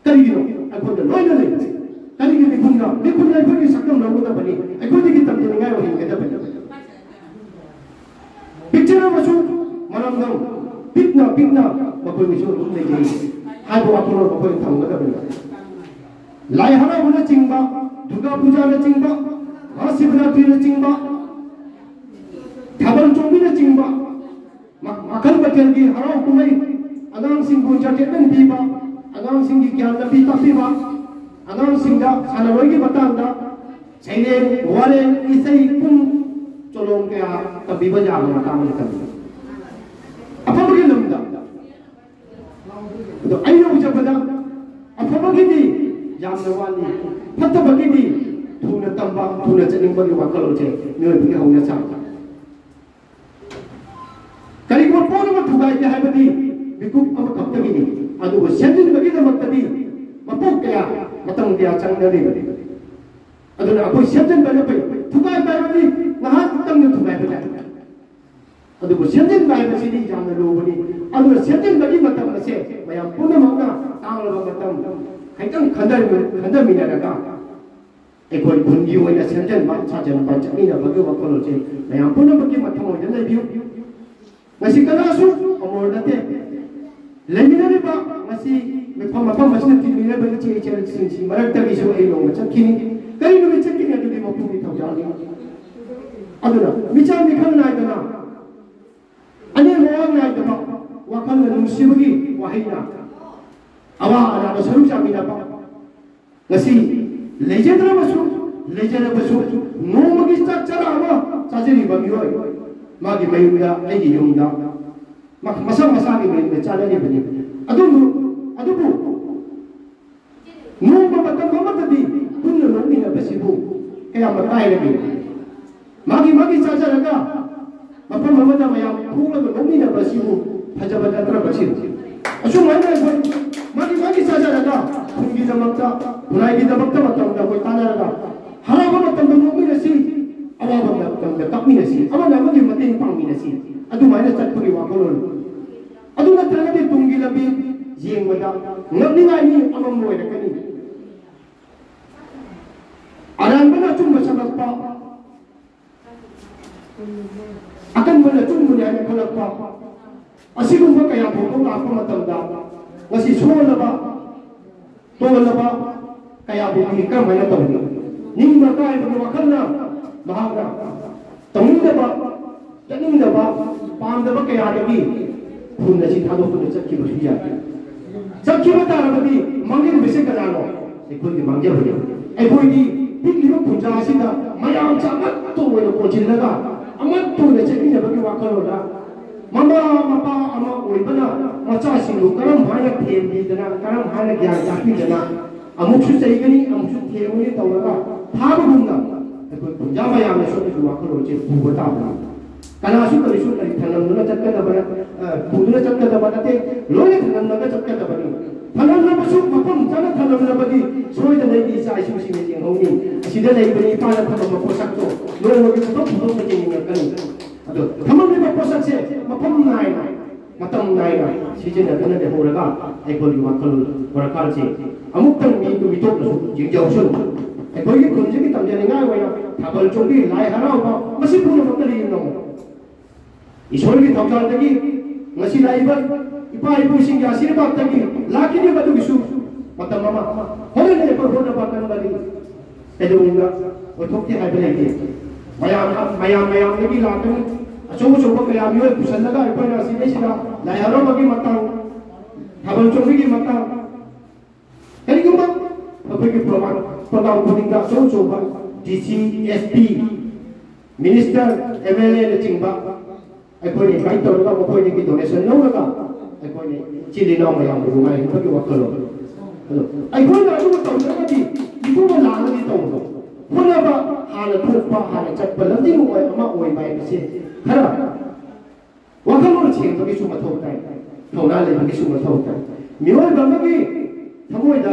ꯀꯔꯤꯒꯤꯅꯣ? ꯑꯩꯈꯣꯏꯗ ꯂꯣꯏꯅ ꯂꯩ꯫ ꯀꯔꯤꯒꯤ ꯃꯤꯈꯨꯟꯗ? ꯃꯤꯈꯨꯟꯗ ꯑꯩꯈꯣꯏꯒꯤ ꯁꯛꯇꯝ ꯂꯧꯒꯗꯕꯅꯤ, ꯑꯩꯈꯣꯏꯗꯒꯤ ꯇꯝꯖꯅꯤꯡꯉꯥꯏ ꯑꯣꯏꯍꯟꯒꯗꯕꯅꯤ꯫ ꯄꯤꯛꯅ ꯃꯈꯣꯏꯒꯤꯁꯨ ꯑꯗꯨꯝ ꯂꯩꯖꯩ ꯍꯥꯏꯕ ꯋꯥꯈꯜꯂꯣꯟ ꯃꯈꯣꯏꯅ ꯊꯝꯒꯗꯕꯅꯤ꯫ ꯂꯥꯏ ꯍꯔꯥꯎꯕꯅꯆꯤꯡꯕ, ꯗꯨꯔꯒꯥ ꯄꯨꯖꯥꯅꯆꯤꯡꯕ, ꯃꯍꯥꯁꯤꯕꯔꯥꯇ꯭ꯔꯤꯅꯆꯤꯡꯕ, ꯊꯥꯕꯜ ꯆꯣꯡꯕꯤꯅꯆꯤꯡꯕ, ꯃ-, ꯃꯈꯜ ꯃꯊꯦꯜꯒꯤ ꯍꯔꯥꯎ ꯀꯨꯝꯍꯩ, ꯑꯉꯥꯡꯁꯤꯡꯕꯨ entertainment ꯄꯤꯕ, ꯑꯉꯥꯡꯁꯤꯡꯒꯤ ꯒ꯭ꯌꯥꯟ ꯂꯝꯕꯤ ꯇꯥꯛꯄꯤꯕ, ꯑꯉꯥꯡꯁꯤꯡꯗ ꯁꯥꯟꯅꯔꯣꯏꯒꯤ ꯃꯇꯥꯡꯗ ꯁꯩꯔꯦꯡ, ꯋꯥꯔꯦꯡ, ꯏꯁꯩ, ꯄꯨꯡ ꯆꯣꯂꯣꯝ ꯀꯌꯥ ꯇꯝꯕꯤꯕ ꯌꯥꯕ ꯃꯇꯥꯡ ꯑꯃ ꯇꯝꯕꯤ꯫ ꯑꯐꯕꯒꯤ ꯂꯝꯗ꯫ ꯑꯗꯣ ꯑꯩꯅ ꯎꯖꯕꯗ ꯑꯐꯕꯒꯤꯗꯤ ꯌꯥꯝꯅ ꯋꯥꯠꯂꯤ, ꯐꯠꯇꯕꯒꯤꯗꯤ ꯊꯨꯅ ꯇꯝꯕ, ꯊꯨꯅ ꯆꯠꯅꯤꯡꯕꯒꯤ ꯋꯥꯈꯜꯂꯣꯟꯁꯦ ꯃꯤꯑꯣꯏꯕꯒꯤ ꯍꯧꯅꯁꯥ꯫ ꯀꯔꯤꯒꯨꯝꯕ ꯄꯣꯠ ꯑꯃ ꯊꯨꯒꯥꯏꯒꯦ ꯍꯥꯏꯕꯗꯤ ꯃꯤꯀꯨꯞ ꯑꯃꯈꯛꯇꯒꯤꯅꯤ, ꯑꯗꯨꯕꯨ ꯁꯦꯝꯖꯤꯟꯕꯒꯤꯗꯃꯛꯇꯗꯤ ꯃꯄꯣꯛ ꯀꯌꯥ ꯃꯇꯝ ꯀꯌꯥ ꯆꯪꯅꯔꯤꯕꯅꯤ꯫ ꯑꯗꯨꯅ ꯑꯩꯈꯣꯏ ꯁꯦꯝꯖꯤꯟꯕꯅ ꯐꯩ꯫ ꯊꯨꯒꯥꯏꯕ ꯍꯥꯏꯕꯗꯤ ꯉꯥꯏꯍꯥꯛꯇꯪꯗ ꯊꯨꯒꯥꯏꯕ ꯌꯥꯏ, ꯑꯗꯨꯕꯨ ꯁꯦꯝꯖꯤꯟꯕ ꯍꯥꯏꯕꯁꯤꯗꯤ ꯌꯥꯝꯅ ꯂꯨꯕꯅꯤ꯫ ꯑꯗꯨꯅ ꯁꯦꯝꯖꯤꯟꯕꯒꯤ ꯃꯇꯝ ꯑꯁꯦ ꯃꯌꯥꯝ ꯄꯨꯝꯅꯃꯛꯅ ꯇꯥꯡꯂꯕ ꯃꯇꯝ ꯈꯤꯇꯪ ꯈꯟꯊ-, ꯈꯟꯊꯃꯤꯟꯅꯔꯒ ꯑꯩꯈꯣꯏ ꯈꯨꯟꯒꯤ ꯑꯣꯏꯅ ꯁꯦꯝꯖꯤꯟꯕ ꯁꯥꯖꯤꯟꯕ ꯆꯠꯃꯤꯟꯅꯕꯒꯤ ꯋꯥꯈꯜꯂꯣꯟꯁꯦ ꯃꯌꯥꯝ ꯄꯨꯝꯅꯃꯛꯀꯤ ꯃꯊꯃꯣꯏꯗ ꯂꯩꯕꯤꯌꯨ꯫ ꯉꯁꯤ ꯀꯅꯥꯁꯨ ꯑꯃꯣꯔ ꯅꯠꯇꯦ꯫ ꯂꯩꯃꯤꯟꯅꯔꯤꯕ ꯉꯁꯤ ꯃꯐꯝ, ꯃꯐꯝ ꯑꯁꯤꯗ ꯇꯤꯟꯃꯤꯟꯅꯔꯤꯕ ꯏꯆꯦ ꯏꯆꯜꯁꯤꯡꯁꯤ ꯃꯔꯛꯇꯒꯤꯁꯨ ꯑꯩ ꯅꯣꯡꯃ ꯆꯠꯈꯤꯅꯤ꯫ ꯀꯔꯤ ꯅꯨꯃꯤꯠ ꯆꯠꯈꯤꯅꯤ ꯑꯗꯨꯗꯤ ꯃꯄꯨꯒꯤ ꯊꯧꯖꯥꯜꯅꯤ꯫ ꯑꯗꯨꯅ ꯃꯤꯆꯥꯛ ꯃꯤꯈꯜ ꯅꯥꯏꯗꯅ, ꯑꯅꯦꯝ ꯑꯋꯥꯡ ꯅꯥꯏꯗꯕ ꯋꯥꯈꯜꯅ ꯅꯨꯡꯁꯤꯕꯒꯤ ꯋꯥꯍꯩꯅ ꯑꯋꯥ ꯑꯅꯥꯗ ꯁꯔꯨꯛ ꯆꯥꯃꯤꯟꯅꯕ, ꯉꯁꯤ ꯂꯩꯖꯗ꯭ꯔꯕꯁꯨ, ꯂꯩꯖꯔꯕꯁꯨ ꯅꯣꯡꯃꯒꯤ ꯆꯥꯛ ꯆꯔꯥ ꯑꯃ ꯆꯥꯖꯔꯤꯕ ꯃꯤꯑꯣꯏ, ꯃꯥꯒꯤ ꯃꯌꯨꯝꯗ, ꯑꯩꯒꯤ ꯌꯨꯝꯗ, ꯃ-, ꯃꯁꯥ ꯃꯁꯥꯒꯤ ꯃꯌꯨꯝꯗ ꯆꯥꯅꯔꯤꯕꯅꯤ꯫ ꯑꯗꯨꯕꯨ, ꯑꯗꯨꯕꯨ ꯅꯣꯡꯃ ꯃꯇꯝ ꯑꯃꯗꯗꯤ ꯄꯨꯟꯅ ꯅꯣꯛꯃꯤꯟꯅꯕꯁꯤꯕꯨ ꯀꯌꯥꯝ ꯀꯥꯏꯔꯒꯦ? ꯃꯥꯒꯤ ꯃꯥꯒꯤ ꯆꯥꯖꯔꯒ ꯃꯐꯝ ꯑꯃꯗ ꯃꯌꯥꯝ ꯊꯣꯛꯂꯒ ꯅꯣꯛꯃꯤꯟꯅꯕ ꯑꯁꯤꯕꯨ ꯐꯖꯕ ꯅꯠꯇ꯭ꯔꯕ ꯁꯤꯕꯨ? ꯑꯁꯨꯃꯥꯏꯅ ꯑꯩꯈꯣꯏ ꯃꯥꯒꯤ ꯃꯥꯒꯤ ꯆꯥꯖꯔꯒ ꯈꯨꯟꯒꯤꯗꯃꯛꯇ, ꯈꯨꯟꯅꯥꯏꯒꯤꯗꯃꯛꯇ ꯃꯇꯝꯗ ꯑꯩꯈꯣꯏ ꯇꯥꯟꯅꯔꯒ ꯍꯔꯥꯎꯕ ꯃꯇꯝꯗ ꯅꯣꯛꯃꯤꯟꯅꯁꯤ, ꯑꯋꯥꯕ ꯃꯇꯝꯗ ꯀꯞꯃꯤꯟꯅꯁꯤ, ꯑꯃꯅ ꯑꯃꯒꯤ ꯃꯇꯦꯡ ꯄꯥꯡꯃꯤꯟꯅꯁꯤ꯫ ꯑꯗꯨꯃꯥꯏꯅ ꯆꯠꯄꯒꯤ ꯋꯥꯈꯜꯂꯣꯟ꯫ ꯑꯗꯨ ꯅꯠꯇ꯭ꯔꯒꯗꯤ ꯇꯨꯡꯒꯤ ꯂꯝꯕꯤ ꯌꯦꯡꯕꯗ ꯉꯛꯅꯤꯡꯉꯥꯏ ꯃꯤ ꯑꯃꯃꯝ ꯑꯣꯏꯔꯛꯀꯅꯤ꯫ ꯑꯔꯥꯟꯕꯅ ꯑꯆꯨꯝꯕ ꯁꯛꯂꯛꯄ, ꯑꯀꯟꯕꯅ ꯑꯆꯨꯝꯕꯅꯤ ꯍꯥꯏꯅ ꯈꯜꯂꯛꯄ, ꯑꯁꯤꯒꯨꯝꯕ ꯀꯌꯥ ꯊꯧꯗꯣꯛ ꯂꯥꯛꯄ ꯃꯇꯝꯗ ꯉꯁꯤ ꯁꯣꯜꯂꯕ ꯇꯣꯜꯂꯕ ꯀꯌꯥꯕꯨꯗꯤ ꯀꯔꯝꯍꯥꯏꯅ ꯇꯧꯅꯤ? ꯅꯤꯡꯕ ꯀꯥꯏꯕꯒꯤ ꯋꯥꯈꯜꯅ ꯃꯍꯥꯛꯅ ꯇꯧꯅꯤꯡꯗꯕ, ꯆꯠꯅꯤꯡꯗꯕ, ꯄꯥꯝꯗꯕ ꯀꯌꯥꯗꯒꯤ ꯈꯨꯟ ꯑꯁꯤ ꯊꯥꯗꯣꯛꯇꯨꯅ ꯆꯠꯈꯤꯕꯁꯨ ꯌꯥꯏ꯫ ꯆꯠꯈꯤꯕ ꯇꯥꯔꯕꯗꯤ ꯃꯥꯡꯍꯟꯕꯁꯤ ꯀꯅꯥꯅꯣ? ꯑꯩꯈꯣꯏꯒꯤ ꯃꯥꯡꯖꯕꯅꯤ꯫ ꯑꯩꯈꯣꯏꯗꯤ ꯄꯤꯛꯂꯤꯕ ꯈꯨꯟꯖꯥ ꯑꯁꯤꯗ ꯃꯌꯥꯝꯁꯦ ꯑꯃꯠꯇ ꯑꯣꯏꯅ ꯀꯣꯟꯁꯤꯜꯂꯒ ꯑꯃꯠꯇ ꯑꯣꯏꯅ ꯆꯠꯃꯤꯟꯅꯕꯒꯤ ꯋꯥꯈꯜꯂꯣꯟꯗ ꯃꯃꯥ ꯃꯄꯥ ꯑꯃ ꯑꯣꯏꯕꯅ ꯃꯆꯥꯁꯤꯡꯕꯨ ꯀꯔꯝ ꯍꯥꯏꯅ ꯊꯦꯝꯕꯤꯗꯅ, ꯀꯔꯝ ꯍꯥꯏꯅ ꯒ꯭ꯌꯥꯟ ꯇꯥꯛꯄꯤꯗꯅ, ꯑꯃꯨꯛꯁꯨ ꯆꯩꯒꯅꯤ, ꯑꯃꯨꯛꯁꯨ ꯊꯦꯝꯒꯅꯤ ꯇꯧꯔꯒ ꯊꯥꯕꯒꯨꯝꯅ ꯑꯩꯈꯣꯏ ꯈꯨꯟꯖꯥ ꯃꯌꯥꯝꯅꯁꯨ ꯑꯩꯒꯤ ꯋꯥꯈꯜꯂꯣꯟꯁꯦ ꯄꯨꯕ ꯇꯥꯕꯅꯤ꯫ ꯀꯅꯥꯁꯨ ꯀꯔꯤꯁꯨ ꯀꯔꯤ ꯊꯅꯝꯗꯨꯅ ꯆꯠꯀꯗꯕ ꯅꯠ-, ꯑ, ꯄꯨꯗꯨꯅ ꯆꯠꯀꯗꯕ ꯅꯠꯇꯦ, ꯂꯣꯏꯅ ꯊꯅꯝꯂꯒ ꯆꯠꯀꯗꯕꯅꯤ꯫ ꯊꯅꯝꯂꯕꯁꯨ ꯃꯐꯝ ꯆꯥꯅ ꯊꯅꯝꯂꯕꯗꯤ ꯁꯣꯏꯗꯅ ꯑꯩꯒꯤ ꯏꯆꯥ ꯏꯁꯨꯁꯤꯡꯅ ꯌꯦꯡꯍꯧꯅꯤ꯫ ꯑꯁꯤꯗ ꯂꯩꯕꯅꯤ ꯏꯄꯥꯅ ꯊꯝꯃꯝꯕ ꯄꯣꯠꯁꯛꯇꯣ ꯅꯣꯡꯃꯒꯤ ꯄꯨꯊꯣꯛ ꯄꯨꯊꯣꯛꯅ ꯌꯦꯡꯅꯤꯡꯉꯛꯀꯅꯤ꯫ ꯑꯗꯣ ꯊꯝꯃꯝꯂꯤꯕ ꯄꯣꯠꯁꯛꯁꯦ ꯃꯐꯝ ꯅꯥꯏꯅ, ꯃꯇꯝ ꯅꯥꯏꯅ ꯁꯤꯖꯤꯟꯅꯗꯨꯅ ꯂꯩꯍꯧꯔꯒ ꯑꯩꯈꯣꯏꯒꯤ ꯋꯥꯈꯜ ꯋꯥꯈꯜꯁꯦ ꯑꯃꯨꯛꯇꯪ ꯃꯤ ꯃꯤꯇꯣꯞꯅꯁꯨ ꯌꯦꯡꯖꯍꯧꯁꯅꯨ꯫ ꯑꯩꯈꯣꯏꯒꯤ ꯈꯨꯟꯁꯤꯒꯤ ꯇꯝꯖꯅꯤꯡꯉꯥꯏ ꯑꯣꯏꯅ ꯊꯥꯕꯜ ꯆꯣꯡꯕꯤ, ꯂꯥꯏ ꯍꯔꯥꯎꯕ, ꯃꯁꯤ ꯄꯨꯝꯅꯃꯛꯇ ꯂꯩꯔꯤꯅꯣ? ꯏꯁꯣꯔꯒꯤ ꯊꯧꯖꯥꯜꯗꯒꯤ ꯉꯁꯤ ꯂꯥꯛꯏꯕ ꯏꯄꯥ ꯏꯄꯨꯁꯤꯡꯒꯤ ꯑꯁꯤꯔꯕꯥꯗꯇꯒꯤ ꯂꯥꯛꯈꯤꯅꯤ꯫ ꯃꯗꯨꯒꯤꯁꯨ ꯃꯇꯝ ꯑꯃ ꯍꯣꯔꯦꯟ ꯑꯩꯈꯣꯏ ꯍꯣꯠꯅꯕ ꯀꯟꯕꯗꯤ ꯀꯩꯗꯧꯅꯨꯡꯗ ꯑꯣꯏꯊꯣꯛꯇꯦ ꯍꯥꯏꯕ ꯂꯩꯇꯦ꯫ ꯃꯌꯥꯝ, ꯃꯌꯥꯝ, ꯃꯌꯥꯝꯗꯒꯤ ꯂꯥꯛꯀꯅꯤ꯫ ꯑꯆꯧ ꯑꯆꯧꯕ ꯀꯌꯥ ꯃꯤꯑꯣꯏ ꯄꯨꯁꯜꯂꯒ ꯑꯩꯈꯣꯏꯅ ꯑꯁꯤꯗꯩꯁꯤꯗ ꯂꯥꯏ ꯍꯔꯥꯎꯕꯒꯤ ꯃꯇꯥꯡ, ꯊꯥꯕꯜ ꯆꯣꯡꯕꯒꯤ ꯃꯇꯥꯡ, ꯀꯔꯤꯒꯨꯝꯕ ꯑꯩꯈꯣꯏꯒꯤ ꯄ꯭ꯔꯣꯒ꯭ꯔꯥꯝ, ꯄ꯭ꯔꯣꯒ꯭ꯔꯥꯝ ꯈꯨꯗꯤꯡꯗ ꯑꯆꯧ ꯑꯆꯧꯕ D C, S P, minister, M L ꯑꯦꯅꯆꯤꯡꯕ ꯑꯩꯈꯣꯏꯅ ꯏꯟꯚꯥꯏꯠ ꯇꯧꯔꯒ ꯃꯈꯣꯏꯗꯒꯤ ꯗꯣꯅꯦꯁꯟ ꯂꯧꯔꯒ ꯑꯩꯈꯣꯏꯅ ꯏꯆꯤꯜ ꯏꯅꯥꯎ ꯃꯌꯥꯝꯕꯨ ꯅꯨꯡꯉꯥꯏꯍꯟꯕꯒꯤ ꯋꯥꯈꯜꯂꯣꯟ꯫ ꯑꯗꯣ ꯑꯩꯈꯣꯏꯅ ꯑꯗꯨ ꯇꯧꯗ꯭ꯔꯒꯗꯤ ꯏꯄꯨꯅ ꯂꯥꯛꯑꯒꯗꯤ ꯇꯧꯕꯗꯣ ꯍꯣꯠꯅꯕ ꯍꯥꯟꯅ ꯊꯣꯛꯄ, ꯍꯥꯟꯅ ꯆꯠꯄ ꯂꯝꯖꯤꯡ ꯑꯣꯏ ꯑꯃ ꯑꯣꯏꯕ ꯍꯥꯏꯕꯁꯦ ꯈꯔ ꯋꯥꯈꯜꯂꯣꯟ ꯁꯦꯡꯕꯒꯤꯁꯨ ꯃꯊꯧ ꯇꯥꯏ, ꯊꯧꯅꯥ ꯂꯩꯕꯒꯤꯁꯨ ꯃꯊꯧ ꯇꯥꯏ꯫ ꯃꯤꯑꯣꯏꯕ ꯑꯃꯒꯤ ꯊꯃꯣꯏꯗ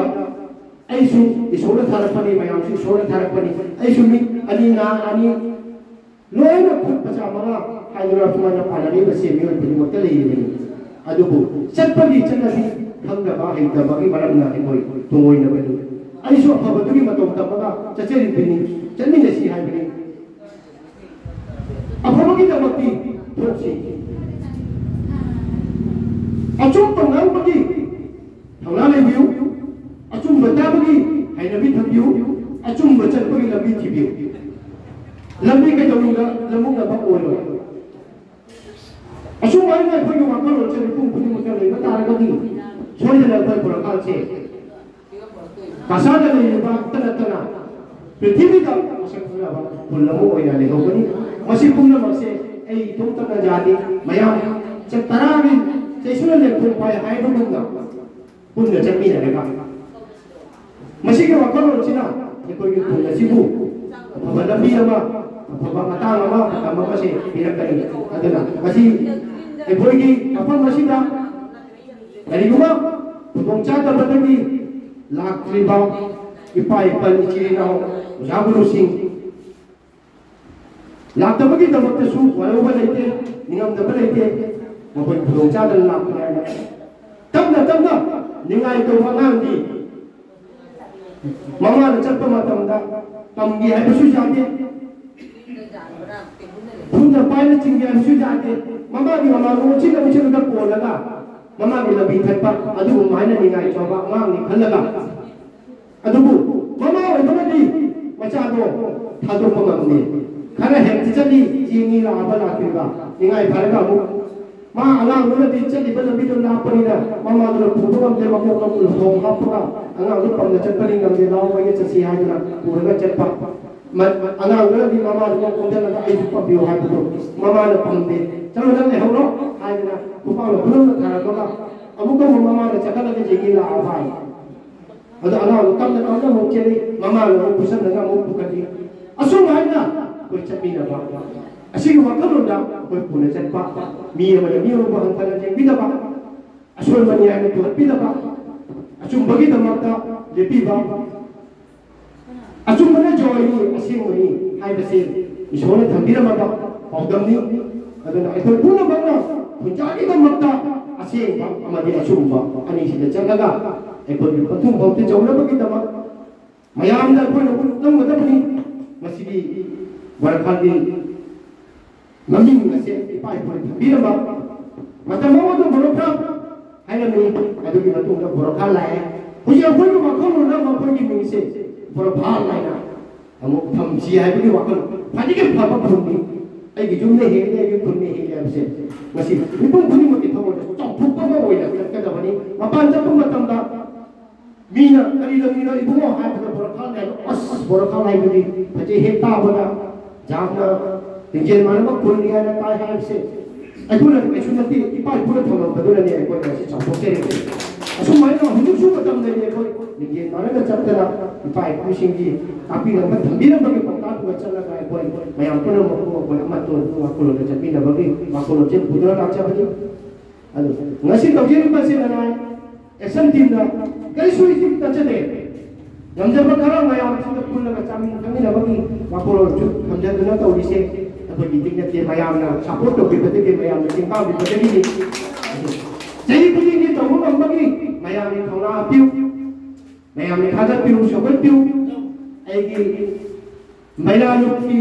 "ꯑꯩꯁꯨ ꯏꯁꯣꯔꯅ ꯊꯥꯔꯛꯄꯅꯤ, ꯃꯌꯥꯝꯁꯨ ꯏꯁꯣꯔꯅ ꯊꯥꯔꯛꯄꯅꯤ, ꯑꯩꯁꯨ ꯃꯤ ꯑꯅꯤ, ꯅꯥ ꯑꯅꯤ, ꯂꯣꯏꯅ ꯈꯨꯠ ꯃꯆꯥ ꯃꯉꯥ" ꯍꯥꯏꯗꯨꯅ ꯁꯨꯃꯥꯏꯅ ꯄꯥꯟꯅꯔꯤꯕꯁꯦ ꯃꯤꯑꯣꯏ ꯈꯨꯗꯤꯡꯃꯛꯇ ꯂꯩꯔꯤꯕꯅꯤ꯫ ꯑꯗꯨꯕꯨ ꯆꯠꯄꯒꯤ ꯆꯠꯅꯕꯤ ꯈꯪꯗꯕ, ꯍꯩꯇꯕꯒꯤ ꯃꯔꯝꯅ ꯑꯩꯈꯣꯏ ꯇꯨꯡꯑꯣꯏꯅꯕꯅꯤ꯫ ꯑꯩꯁꯨ ꯑꯐꯕꯗꯨꯒꯤ ꯃꯇꯧ ꯇꯝꯃꯒ ꯆꯠꯆꯔꯤꯕꯅꯤ, ꯆꯠꯃꯤꯟꯅꯁꯤ ꯍꯥꯏꯕꯅꯤ꯫ ꯑꯐꯕꯒꯤꯗꯃꯛꯇꯤ ꯊꯣꯛꯁꯤ꯫ ꯑꯆꯨꯝꯕ ꯉꯥꯡꯕꯒꯤ ꯊꯧꯅꯥ ꯂꯩꯕꯤꯌꯨ꯫ ꯑꯆꯨꯝꯕ ꯇꯥꯕꯒꯤ ꯍꯩꯅꯕꯤ ꯊꯝꯕꯤꯌꯨ꯫ ꯑꯆꯨꯝꯕ ꯆꯠꯄꯒꯤ ꯂꯝꯕꯤ ꯊꯤꯕꯤꯌꯨ꯫ ꯂꯝꯕꯤ ꯀꯩꯗꯧꯅꯨꯡꯗ ꯂꯝꯃꯨꯛꯅꯕ ꯑꯣꯏꯔꯣꯏ꯫ ꯑꯁꯨꯝ ꯍꯥꯏꯅ ꯑꯩꯈꯣꯏꯒꯤ ꯋꯥꯈꯜꯂꯣꯟꯁꯦ ꯃꯤꯄꯨꯝ ꯈꯨꯗꯤꯡꯃꯛꯇ ꯂꯩꯕ ꯇꯥꯔꯒꯗꯤ, ꯁꯣꯏꯗꯅ ꯑꯩꯈꯣꯏ ꯄꯨꯔꯛꯀꯥꯟꯁꯦ ꯀꯁꯥꯗ ꯂꯩꯔꯤꯕ ꯈꯛꯇ ꯅꯠꯇꯅ ꯄ꯭ꯔꯤꯊꯤꯕꯤꯗ ꯃꯁꯛ ꯈꯪꯅꯕ ꯈꯨꯜ ꯑꯃ ꯑꯣꯏꯅ ꯂꯩꯍꯧꯒꯅꯤ꯫ ꯃꯁꯤ ꯄꯨꯝꯅꯃꯛꯁꯦ ꯑꯩ ꯏꯇꯣꯝꯇꯅ ꯌꯥꯗꯦ꯫ ꯃꯌꯥꯝ ꯆ-, ꯇꯔꯥꯒꯤ ꯆꯩꯁꯨꯅ ꯂꯦꯡꯐꯣꯡ ꯐꯥꯏ ꯍꯥꯏꯕꯒꯨꯝꯅ ꯄꯨꯟꯅ ꯆꯠꯃꯤꯟꯅꯔꯒ ꯃꯁꯤꯒꯤ ꯋꯥꯈꯜꯂꯣꯟꯁꯤꯅ ꯑꯩꯈꯣꯏꯒꯤ ꯈꯨꯜ ꯑꯁꯤꯕꯨ ꯑꯐꯕ ꯂꯝꯕꯤ ꯑꯃ, ꯑꯐꯕ ꯃꯇꯥꯡ ꯑꯃ, ꯃꯇꯝ ꯑꯃꯁꯦ ꯄꯤꯔꯛꯀꯅꯤ꯫ ꯑꯗꯨꯅ ꯉꯁꯤ ꯑꯩꯈꯣꯏꯒꯤ ꯃꯐꯝ ꯑꯁꯤꯗ ꯀꯔꯤꯒꯨꯝꯕ ꯈꯨꯗꯣꯡꯆꯥꯗꯕꯗꯒꯤ ꯂꯥꯛꯇ꯭ꯔꯤꯕ ꯏꯄꯥ ꯏꯄꯜ, ꯏꯆꯤꯜ ꯏꯅꯥꯎ, ꯑꯣꯖꯥ ꯒꯨꯔꯨꯁꯤꯡ ꯂꯥꯛꯇꯕꯒꯤꯗꯃꯛꯇꯁꯨ ꯋꯥꯔꯧꯕ ꯂꯩꯇꯦ, ꯅꯤꯡꯉꯝꯗꯕ ꯂꯩꯇꯦ꯫ ꯃꯈꯣꯏ ꯈꯨꯗꯣꯡꯆꯥꯗꯅ ꯂꯥꯛꯄꯅꯤ ꯍꯥꯏꯅ ꯇꯞꯅ ꯇꯞꯅ ꯅꯤꯡꯉꯥꯏ ꯇꯧꯕ ꯑꯉꯥꯡꯗꯤ ꯃꯃꯥꯅ ꯆꯠꯄ ꯃꯇꯝꯗ ꯄꯝꯒꯦ ꯍꯥꯏꯕꯁꯨ ꯌꯥꯗꯦ, ꯈꯨꯠꯅ ꯄꯥꯏꯅ ꯆꯤꯡꯒꯦ ꯍꯥꯏꯕꯁꯨ ꯌꯥꯗꯦ꯫ ꯃꯃꯥꯒꯤ ꯃꯃꯥꯡꯗ ꯎꯠꯁꯤꯟꯅ ꯎꯠꯁꯤꯟꯅꯗ ꯀꯣꯜꯂꯒ ꯃꯃꯥꯒꯤ ꯂꯝꯕꯤ ꯊꯠꯄ ꯑꯗꯨꯒꯨꯝꯕ ꯍꯥꯏꯅ ꯅꯤꯡꯉꯥꯏ ꯇꯧꯕ ꯑꯉꯥꯡꯅꯤ ꯈꯜꯂꯒ ꯑꯗꯨꯕꯨ ꯃꯃꯥ ꯑꯣꯏꯕꯅꯗꯤ ꯃꯆꯥꯗꯣ ꯊꯥꯗꯣꯛꯄ ꯉꯝꯗꯦ꯫ ꯈꯔ ꯍꯦꯛꯇ ꯆꯠꯂꯤ, ꯆꯦꯡꯉꯤ ꯂꯥꯛꯑꯕ ꯂꯥꯛꯇ꯭ꯔꯤꯕ, ꯅꯤꯡꯉꯥꯏ ꯐꯔꯒ ꯑꯃꯨꯛ ꯃꯥ ꯑꯉꯥꯡꯗꯨꯅꯗꯤ ꯆꯠꯂꯤꯕ ꯂꯝꯕꯤꯗꯣ ꯂꯥꯞꯄꯅꯤꯅ ꯃꯃꯥꯗꯨꯅ ꯄꯨꯕ ꯉꯝꯗꯦ, ꯃꯀꯣꯛ ꯃꯀꯣꯛ ꯊꯣꯡ ꯍꯥꯞꯄꯒ ꯑꯉꯥꯡꯗꯨ ꯄꯝꯅ ꯆꯠꯄꯅꯤ ꯉꯝꯗꯦ, ꯂꯥꯎ ꯃꯥꯒꯤ ꯆꯠꯁꯤ ꯍꯥꯏꯗꯨꯅ ꯄꯨꯔꯒ ꯆꯠꯄ꯫ ꯃ-, ꯑꯉꯥꯡꯗꯨꯅꯗꯤ ꯃꯃꯥꯗꯨ ꯀꯣꯛ ꯑꯣꯟꯁꯤꯜꯂꯒ ꯑꯩꯁꯨ ꯄꯝꯕꯤꯌꯨ ꯍꯥꯏꯕꯗꯣ ꯃꯃꯥꯅ ꯄꯝꯗꯦ꯫ "ꯆꯠꯂꯣ, ꯅꯪ ꯂꯩꯍꯧꯔꯣ" ꯍꯥꯏꯗꯅ ꯈꯨꯄꯥꯛꯅ ꯈꯨꯅꯧꯅ ꯊꯥꯔꯝꯃꯒ ꯑꯃꯨꯛꯀ ꯑꯃꯨꯛ ꯃꯃꯥꯅ ꯆꯠꯈꯠꯂꯒ ꯆꯦꯡꯉꯤ ꯂꯥꯛꯑꯕ ꯍꯥꯏ꯫ ꯑꯗꯣ ꯑꯉꯥꯡꯗꯣ ꯇꯞꯅ ꯇꯞꯅ ꯑꯃꯨꯛ ꯆꯦꯜꯂꯤ, ꯃꯃꯥꯅ ꯑꯃꯨꯛ ꯄꯨꯁꯟꯅꯒ ꯑꯃꯨꯛ ꯄꯨꯈꯠꯂꯤ꯫ ꯑꯁꯨꯝ ꯍꯥꯏꯅ ꯑꯩꯈꯣꯏ ꯆꯠꯃꯤꯟꯅꯕ, ꯑꯁꯤꯒꯤ ꯋꯥꯈꯜꯂꯣꯟꯗ ꯑꯩꯈꯣꯏ ꯄꯨꯅ ꯆꯠꯄ, ꯃꯤ ꯑꯃꯅ ꯃꯤ ꯑꯃꯕꯨ ꯍꯟꯊꯅ ꯌꯦꯡꯕꯤꯗꯕ, ꯑꯁꯣꯏꯕꯅꯤ ꯍꯥꯏꯅ ꯇꯨꯍꯠꯄꯤꯗꯕ, ꯑꯆꯨꯝꯕꯒꯤꯗꯃꯛꯇ ꯂꯦꯞꯄꯤꯕ, ꯑꯆꯨꯝꯕꯅ ꯖꯣꯏꯅꯤ, ꯑꯁꯦꯡꯕꯅꯤ ꯍꯥꯏꯕꯁꯤ ꯏꯁꯣꯔꯅ ꯊꯝꯕꯤꯔꯝꯃꯕ ꯄꯥꯎꯗꯝꯅꯤ꯫ ꯑꯗꯨꯅ ꯑꯩꯈꯣꯏ ꯄꯨꯝꯅꯃꯛꯅ ꯈꯨꯟꯖꯥꯒꯤꯗꯃꯛꯇ ꯑꯁꯦꯡꯕ ꯑꯃꯗꯤ ꯑꯆꯨꯝꯕ ꯑꯅꯤꯁꯤꯗ ꯆꯠꯂꯒ ꯑꯩꯈꯣꯏꯒꯤ ꯄꯟꯊꯨꯡꯐꯝꯗ ꯌꯧꯅꯕꯒꯤꯗꯃꯛ ꯃꯌꯥꯝꯗ ꯑꯩꯈꯣꯏꯅ ꯎꯠꯂꯝꯒꯗꯕꯅꯤ꯫ ꯃꯁꯤꯒꯤ ꯋꯥꯔꯈꯥꯒꯤ ꯃꯃꯤꯡ ꯑꯁꯦ ꯏꯄꯥ ꯏꯄꯨꯅ ꯊꯝꯕꯤꯔꯝꯕ ꯃꯇꯝ ꯑꯃꯗ ꯃꯣꯅꯣꯒ꯭ꯔꯥꯐ ꯍꯥꯏꯔꯝꯃꯤ꯫ ꯑꯗꯨꯒꯤ ꯃꯇꯨꯡꯗ ꯕꯣꯔꯣꯈꯥ ꯂꯥꯛꯑꯦ꯫ ꯍꯧꯖꯤꯛ ꯑꯩꯈꯣꯏꯒꯤ ꯋꯥꯈꯜꯂꯣꯟꯗ ꯃꯈꯣꯏꯒꯤ ꯃꯤꯡꯁꯦ ꯕꯣꯔꯣꯈꯥ ꯍꯥꯏꯅ ꯑꯃꯨꯛ ꯊꯝꯁꯤ ꯍꯥꯏꯕꯒꯤ ꯋꯥꯈꯜ ꯈ꯭ꯋꯥꯏꯗꯒꯤ ꯐꯕ ꯐꯝꯅꯤ꯫ ꯑꯩꯒꯤ ꯌꯨꯝꯅ ꯍꯦꯜꯂꯦ, ꯑꯩꯒꯤ ꯈꯨꯟꯅ ꯍꯦꯜꯂꯦ ꯍꯥꯏꯕꯁꯦ ꯃꯁꯤ ꯃꯤꯄꯨꯝ ꯈꯨꯗꯤꯡꯃꯛꯀꯤ ꯊꯃꯣꯏꯗ ꯆꯥꯎꯊꯣꯛꯄ ꯑꯃ ꯑꯣꯏꯅ ꯆꯠꯀꯗꯕꯅꯤ꯫ ꯃꯄꯥꯟ ꯆꯠꯄ ꯃꯇꯝꯗ ꯃꯤꯅ "ꯀꯔꯤ ꯂꯝꯒꯤꯅꯣ ꯏꯕꯨꯡꯉꯣ?" ꯍꯥꯏꯕꯗ ꯕꯣꯔꯣꯈꯥ ꯍꯥꯏꯕ, "ꯑꯁ, ꯕꯣꯔꯣꯈꯥ ꯍꯥꯏꯕꯗꯤ ꯐꯖꯩ, ꯍꯦꯛ ꯇꯥꯕꯗ ꯌꯥꯝꯅ ꯂꯤꯡꯖꯦꯜ ꯃꯥꯟꯅꯕ ꯈꯨꯜꯅꯤ" ꯍꯥꯏꯅ ꯇꯥꯏ ꯍꯥꯏꯕꯁꯦ ꯑꯩꯈꯣꯏꯅ ꯀꯩꯁꯨ ꯅꯠꯇꯦ, ꯏꯄꯥ ꯏꯄꯨꯅ ꯊꯝꯂꯝꯕꯗꯨꯅꯅꯦ ꯑꯩꯈꯣꯏꯅ ꯉꯁꯤ ꯆꯥꯎꯊꯣꯛꯆꯔꯤꯕꯁꯦ꯫ ꯑꯁꯨꯃꯥꯏꯅ ꯍꯧꯖꯤꯛꯁꯨ ꯃꯇꯝ ꯂꯩꯔꯤ꯫ ꯑꯩꯈꯣꯏ ꯂꯤꯡꯖꯦꯜ ꯃꯥꯟꯅꯅ ꯆꯠꯇꯅ ꯏꯄꯥ ꯏꯄꯨꯁꯤꯡꯒꯤ ꯇꯥꯛꯄꯤꯔꯝꯕ ꯊꯝꯕꯤꯔꯝꯕꯒꯤ ꯄꯥꯎꯇꯥꯛꯇꯨꯒ ꯆꯠꯂꯒ ꯑꯩꯈꯣꯏ ꯃꯌꯥꯝ ꯄꯨꯝꯅꯃꯛꯄꯨ ꯑꯩꯈꯣꯏ ꯑꯃꯠꯇ ꯑꯣꯏꯅ ꯋꯥꯈꯜꯂꯣꯟꯗ ꯆꯠꯃꯤꯟꯅꯕꯒꯤ ꯋꯥꯈꯜꯂꯣꯟꯁꯦ ꯄꯨꯗꯨꯅ ꯂꯥꯛꯆꯕꯅꯤ꯫ ꯑꯗꯨ ꯉꯁꯤ ꯇꯧꯖꯔꯤꯕꯁꯤ ꯅꯅꯥꯏ ꯑꯦꯛꯁꯟ ꯇꯤꯝꯅ ꯀꯔꯤꯁꯨ ꯏꯊꯤꯛ ꯇꯠꯆꯗꯦ꯫ ꯉꯝꯖꯕ ꯈꯔ ꯃꯌꯥꯝꯁꯤꯒ ꯄꯨꯜꯂꯒ ꯆꯥꯃꯤꯟ ꯊꯛꯃꯤꯟꯅꯕꯒꯤ ꯋꯥꯈꯜꯂꯣꯟꯁꯨ ꯊꯝꯖꯗꯨꯅ ꯇꯧꯔꯤꯁꯦ ꯑꯩꯈꯣꯏꯒꯤ ꯏꯊꯤꯛ ꯅꯠꯇꯦ, ꯃꯌꯥꯝꯅ ꯁꯄꯣꯔꯠ ꯇꯧꯕꯤꯕꯗꯒꯤ, ꯃꯌꯥꯝꯅ ꯇꯦꯡꯕꯥꯡꯕꯤꯕꯗꯒꯤꯅꯤ꯫ ꯑꯗꯨ ꯆꯍꯤ ꯈꯨꯗꯤꯡꯒꯤ ꯇꯧꯕ ꯉꯝꯕꯒꯤ ꯃꯌꯥꯝꯒꯤ ꯊꯧꯅꯥ ꯍꯥꯞꯄꯤꯌꯨ, ꯃꯌꯥꯝꯅ ꯊꯥꯒꯠꯄꯤꯌꯨ, ꯁꯧꯒꯠꯄꯤꯌꯨ꯫ ꯑꯩꯒꯤ ꯃꯩꯔꯥꯂꯨꯞꯀꯤ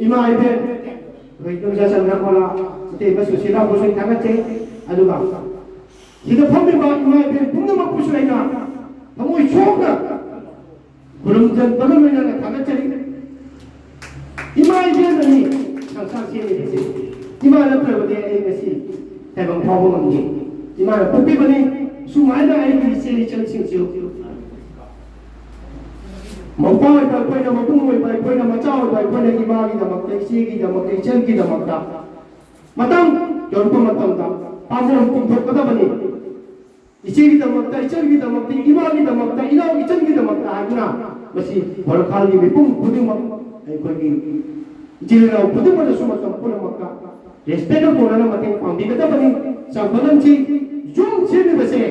ꯏꯃꯥ ꯏꯕꯦꯟ ꯑꯩꯈꯣꯏ ꯏꯗꯣꯝꯆꯥ ꯆꯟꯗ꯭ꯔꯀꯣꯂꯥ, ꯏꯇꯩꯃ ꯁꯨꯁꯤꯂꯥꯕꯨꯁꯨ ꯑꯩ ꯊꯥꯒꯠꯆꯩ꯫ ꯑꯗꯨꯒ ꯁꯤꯗ ꯐꯝꯃꯤꯕ ꯏꯃꯥ ꯏꯕꯦꯟ ꯄꯨꯝꯅꯃꯛꯄꯨꯁꯨ ꯑꯩꯅ ꯊꯃꯣꯏ ꯁꯣꯛꯅ ꯈꯨꯔꯨꯝꯖꯕꯒ ꯂꯣꯏꯅꯅ ꯊꯥꯒꯠꯆꯔꯤ꯫ ꯏꯃꯥ ꯏꯕꯦꯟꯅꯅꯤ ꯁꯪꯁꯥꯔ ꯁꯦꯝꯂꯤꯕꯁꯦ꯫ ꯏꯃꯥ ꯅꯠꯇ꯭ꯔꯕꯗꯤ ꯑꯩ ꯉꯁꯤ ꯇꯥꯏꯕꯪ ꯐꯥꯎꯕ ꯉꯝꯗꯦ꯫ ꯏꯃꯥꯅ ꯄꯣꯛꯄꯤꯕꯅꯤ꯫ ꯁꯨꯃꯥꯏꯅ ꯑꯩꯒꯤ ꯏꯆꯦ ꯏꯆꯜꯁꯤꯡꯁꯨ ꯃꯧꯄ꯭ꯋꯥ ꯑꯣꯏꯕ ꯑꯩꯈꯣꯏꯅ, ꯃꯕꯨꯡ ꯑꯣꯏꯕ ꯑꯩꯈꯣꯏꯅ, ꯃꯆꯥ ꯑꯣꯏꯕ ꯑꯩꯈꯣꯏꯅ ꯏꯃꯥꯒꯤꯗꯃꯛꯇ, ꯏꯆꯦꯒꯤꯗꯃꯛꯇ, ꯏꯆꯜꯒꯤꯗꯃꯛꯇ ꯃꯇꯥꯡ ꯌꯧꯔꯛꯄ ꯃꯇꯝꯗ ꯄꯥꯝꯕꯣꯝ ꯇꯤꯡꯊꯣꯛꯀꯗꯕꯅꯤ꯫ ꯏꯆꯦꯒꯤꯗꯃꯛꯇ, ꯏꯆꯜꯒꯤꯗꯃꯛꯇ, ꯏꯃꯥꯒꯤꯗꯃꯛꯇ, ꯏꯅꯥꯎ ꯏꯆꯟꯒꯤꯗꯃꯛꯇ ꯍꯥꯏꯗꯨꯅ ꯃꯁꯤ ꯕꯣꯔꯣꯈꯥꯜꯒꯤ ꯃꯤꯄꯨꯝ ꯈꯨꯗꯤꯡꯃꯛ, ꯑꯩꯈꯣꯏꯒꯤ ꯏꯆꯤꯜ ꯏꯅꯥꯎ ꯈꯨꯗꯤꯡꯃꯛꯅꯁꯨ ꯃꯇꯝ ꯄꯨꯝꯅꯃꯛꯇ ꯔꯦꯁꯄꯦꯛ ꯇꯧꯅꯅ ꯃꯇꯦꯡ ꯄꯥꯡꯕꯤꯒꯗꯕꯅꯤ꯫ ꯆꯥꯎꯈꯠꯂꯝꯁꯤ꯫ ꯌꯨꯝ ꯁꯦꯝꯂꯤꯕꯁꯦ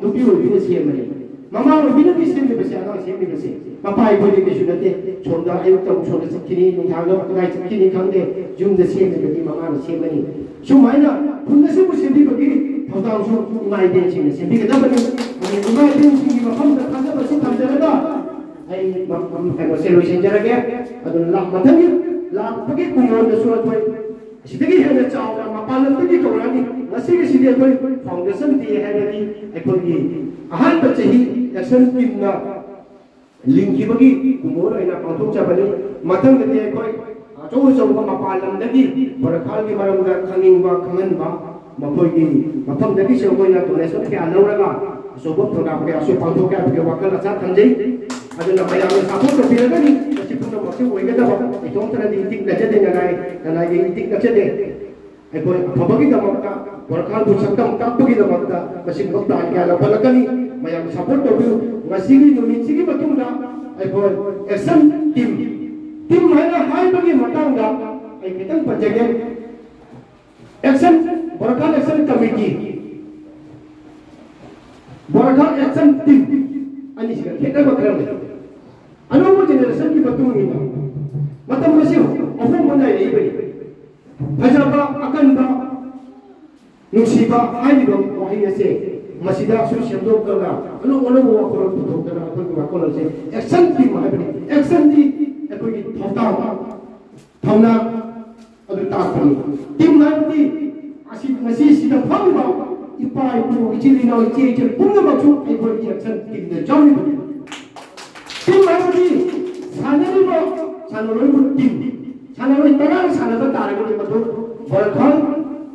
ꯅꯨꯄꯤ ꯑꯣꯏꯕꯤꯅ ꯁꯦꯝꯕꯅꯤ꯫ ꯃꯃꯥ ꯑꯣꯏꯕꯤꯅꯗꯤ ꯁꯦꯝꯂꯤꯕꯁꯦ, ꯑꯉꯥꯡ ꯁꯦꯝꯂꯤꯕꯁꯦ ꯃꯄꯥ ꯑꯩꯈꯣꯏꯗꯤ ꯀꯩꯁꯨ ꯅꯠꯇꯦ꯫ ꯁꯣꯝꯗ ꯑꯌꯨꯛꯇ ꯑꯃꯨꯛ ꯁꯣꯝꯗ ꯆꯠꯈꯤꯅꯤ, ꯅꯨꯡꯗꯥꯡꯗ ꯑꯃꯨꯛ ꯀꯗꯥꯏ ꯆꯠꯈꯤꯅꯤ ꯈꯪꯗꯦ, ꯌꯨꯝꯗ ꯁꯦꯝꯂꯤꯕꯗꯤ ꯃꯃꯥꯅ ꯁꯦꯝꯕꯅꯤ꯫ ꯁꯨꯃꯥꯏꯅ ꯈꯨꯟ ꯑꯁꯤꯕꯨ ꯁꯦꯝꯕꯤꯕꯒꯤ ꯊꯧꯗꯥꯡꯁꯨ ꯏꯃꯥ ꯏꯕꯦꯟꯁꯤꯡꯅ ꯁꯦꯝꯕꯤꯒꯗꯕꯅꯤ꯫ ꯑꯗꯨꯅ ꯏꯃꯥ ꯏꯕꯦꯟꯁꯤꯡꯒꯤ ꯃꯐꯝꯗ ꯊꯥꯖꯕꯁꯤ ꯊꯝꯖꯔꯒ ꯑꯩ ꯃ-, ꯃ-, ꯀꯩꯅꯣꯁꯦ ꯂꯣꯏꯁꯤꯟꯖꯔꯒꯦ꯫ ꯑꯗꯨꯅ ꯂꯥꯛ-, ꯃꯊꯪꯒꯤ ꯂꯥꯛꯄꯒꯤ ꯀꯨꯝꯑꯣꯟꯗꯁꯨ ꯑꯩꯈꯣꯏ ꯁꯤꯗꯒꯤ ꯍꯦꯟꯅ ꯆꯥꯎꯅ ꯃꯄꯥꯟ ꯂꯝꯗꯒꯤ ꯀꯧꯔꯛꯑꯅꯤ꯫ ꯉꯁꯤꯒꯤꯁꯤꯗꯤ ꯑꯩꯈꯣꯏ foundation day ꯍꯥꯏꯕꯗꯤ ꯑꯩꯈꯣꯏꯒꯤ ꯑꯍꯥꯟꯕ ꯆꯍꯤ action teamꯅ ꯂꯤꯡꯈꯤꯕꯒꯤ ꯀꯨꯝꯑꯣꯟ ꯑꯣꯏꯅ ꯄꯥꯡꯊꯣꯛꯆꯕꯅꯤ꯫ ꯃꯊꯪꯗꯗꯤ ꯑꯩꯈꯣꯏ ꯑꯆꯧ ꯑꯆꯧꯕ ꯃꯄꯥꯟ ꯂꯝꯗꯒꯤ ꯕꯣꯔꯈꯥꯜꯒꯤ ꯃꯔꯝꯗ ꯈꯪꯅꯤꯡꯕ, ꯈꯪꯍꯟꯕ, ꯃꯈꯣꯏꯒꯤ ꯃꯐꯝꯗꯒꯤꯁꯨ ꯑꯩꯈꯣꯏꯅ donation ꯀꯌꯥ ꯂꯧꯔꯒ ꯑꯆꯧꯕ program ꯀꯌꯥꯁꯨ ꯄꯥꯡꯊꯣꯛꯀꯦ ꯍꯥꯏꯕꯒꯤ ꯋꯥꯈꯜ ꯑꯁꯥ ꯊꯝꯖꯩ꯫ ꯑꯗꯨꯅ ꯃꯌꯥꯝꯅ support ꯇꯧꯕꯤꯔꯒꯅꯤ꯫ ꯃꯁꯤ ꯄꯨꯝꯅꯃꯛꯁꯦ ꯑꯣꯏꯒꯗꯕ꯫ ꯏꯇꯣꯝꯇꯅꯗꯤ ꯏꯇꯤꯛ ꯅꯠꯆꯗꯦ, ꯅꯅꯥꯏ ꯅꯅꯥꯏꯒꯤ ꯏꯇꯤꯛ ꯅꯠꯆꯗꯦ꯫ ꯑꯩꯈꯣꯏ ꯑꯐꯕꯒꯤꯗꯃꯛꯇ, ꯕꯣꯔꯈꯥꯜꯕꯨ ꯁꯛꯇꯝ ꯀꯥꯞꯄꯒꯤꯗꯃꯛꯇ ꯃꯁꯤꯒꯨꯝꯕ plan ꯀꯌꯥ ꯂꯧꯈꯠꯂꯛꯀꯅꯤ꯫ ꯃꯌꯥꯝ support ꯇꯧꯕꯤꯌꯨ꯫ ꯉꯁꯤꯒꯤ ꯅꯨꯃꯤꯠꯁꯤꯒꯤ ꯃꯇꯨꯡꯗ ꯑꯩꯈꯣꯏ action team, team ꯍꯥꯏꯅ ꯍꯥꯏꯕꯒꯤ ꯃꯇꯥꯡꯗ ꯑꯩ ꯈꯤꯇꯪ ꯄꯟꯖꯒꯦ꯫ Action, ꯕꯣꯔꯈꯥꯜ action committee, ꯕꯣꯔꯈꯥꯜ action team ꯑꯅꯤꯁꯤꯒ ꯈꯦꯠꯅꯕ ꯈꯔ ꯂꯩ꯫ ꯑꯅꯧꯕ generationꯒꯤ ꯃꯇꯨꯡ ꯏꯟꯅ ꯃꯇꯝ ꯑꯁꯤ ꯑꯍꯣꯡꯕ ꯅꯥꯏꯔꯛꯏꯕꯅꯤ꯫ ꯐꯖꯕ, ꯑꯀꯟꯕ, ꯅꯨꯡꯁꯤꯕ ꯍꯥꯏꯔꯤꯕ ꯋꯥꯍꯩ ꯑꯁꯦ ꯃꯁꯤꯗꯁꯨ ꯁꯦꯝꯗꯣꯛꯇꯅ ꯑꯅꯧ ꯑꯅꯧꯕ ꯋꯥꯈꯜꯂꯣꯟ ꯄꯨꯊꯣꯛꯇꯅ ꯑꯩꯈꯣꯏꯒꯤ ꯋꯥꯈꯜꯂꯣꯟꯁꯦ action team ꯍꯥꯏꯕꯅꯤ꯫ Actionꯗꯤ ꯑꯩꯈꯣꯏꯒꯤ ꯊꯧꯗꯥꯡ, ꯊꯧꯅꯥ ꯑꯗꯨ ꯇꯥꯛꯄꯅꯤ꯫ Team ꯍꯥꯏꯕꯗꯤ ꯑꯁꯤ, ꯉꯁꯤ ꯁꯤꯗ ꯐꯝꯃꯤꯕ ꯏꯄꯥ ꯏꯄꯨ, ꯏꯆꯤꯜ ꯏꯅꯥꯎ, ꯏꯆꯦ ꯏꯆꯜ ꯄꯨꯝꯅꯃꯛꯁꯨ ꯑꯩꯈꯣꯏꯒꯤ action teamꯗ ꯌꯥꯎꯔꯤꯕꯅꯤ꯫ Team ꯍꯥꯏꯕꯗꯤ ꯁꯥꯟꯅꯔꯤꯕ ꯁꯥꯟꯅꯔꯣꯏꯕꯨ team, ꯁꯥꯟꯅꯔꯣꯏ ꯇꯔꯥꯅ ꯁꯥꯟꯅꯕ ꯇꯥꯔꯒꯗꯤ ꯃꯗꯨ ꯕꯣꯔꯈꯥꯜ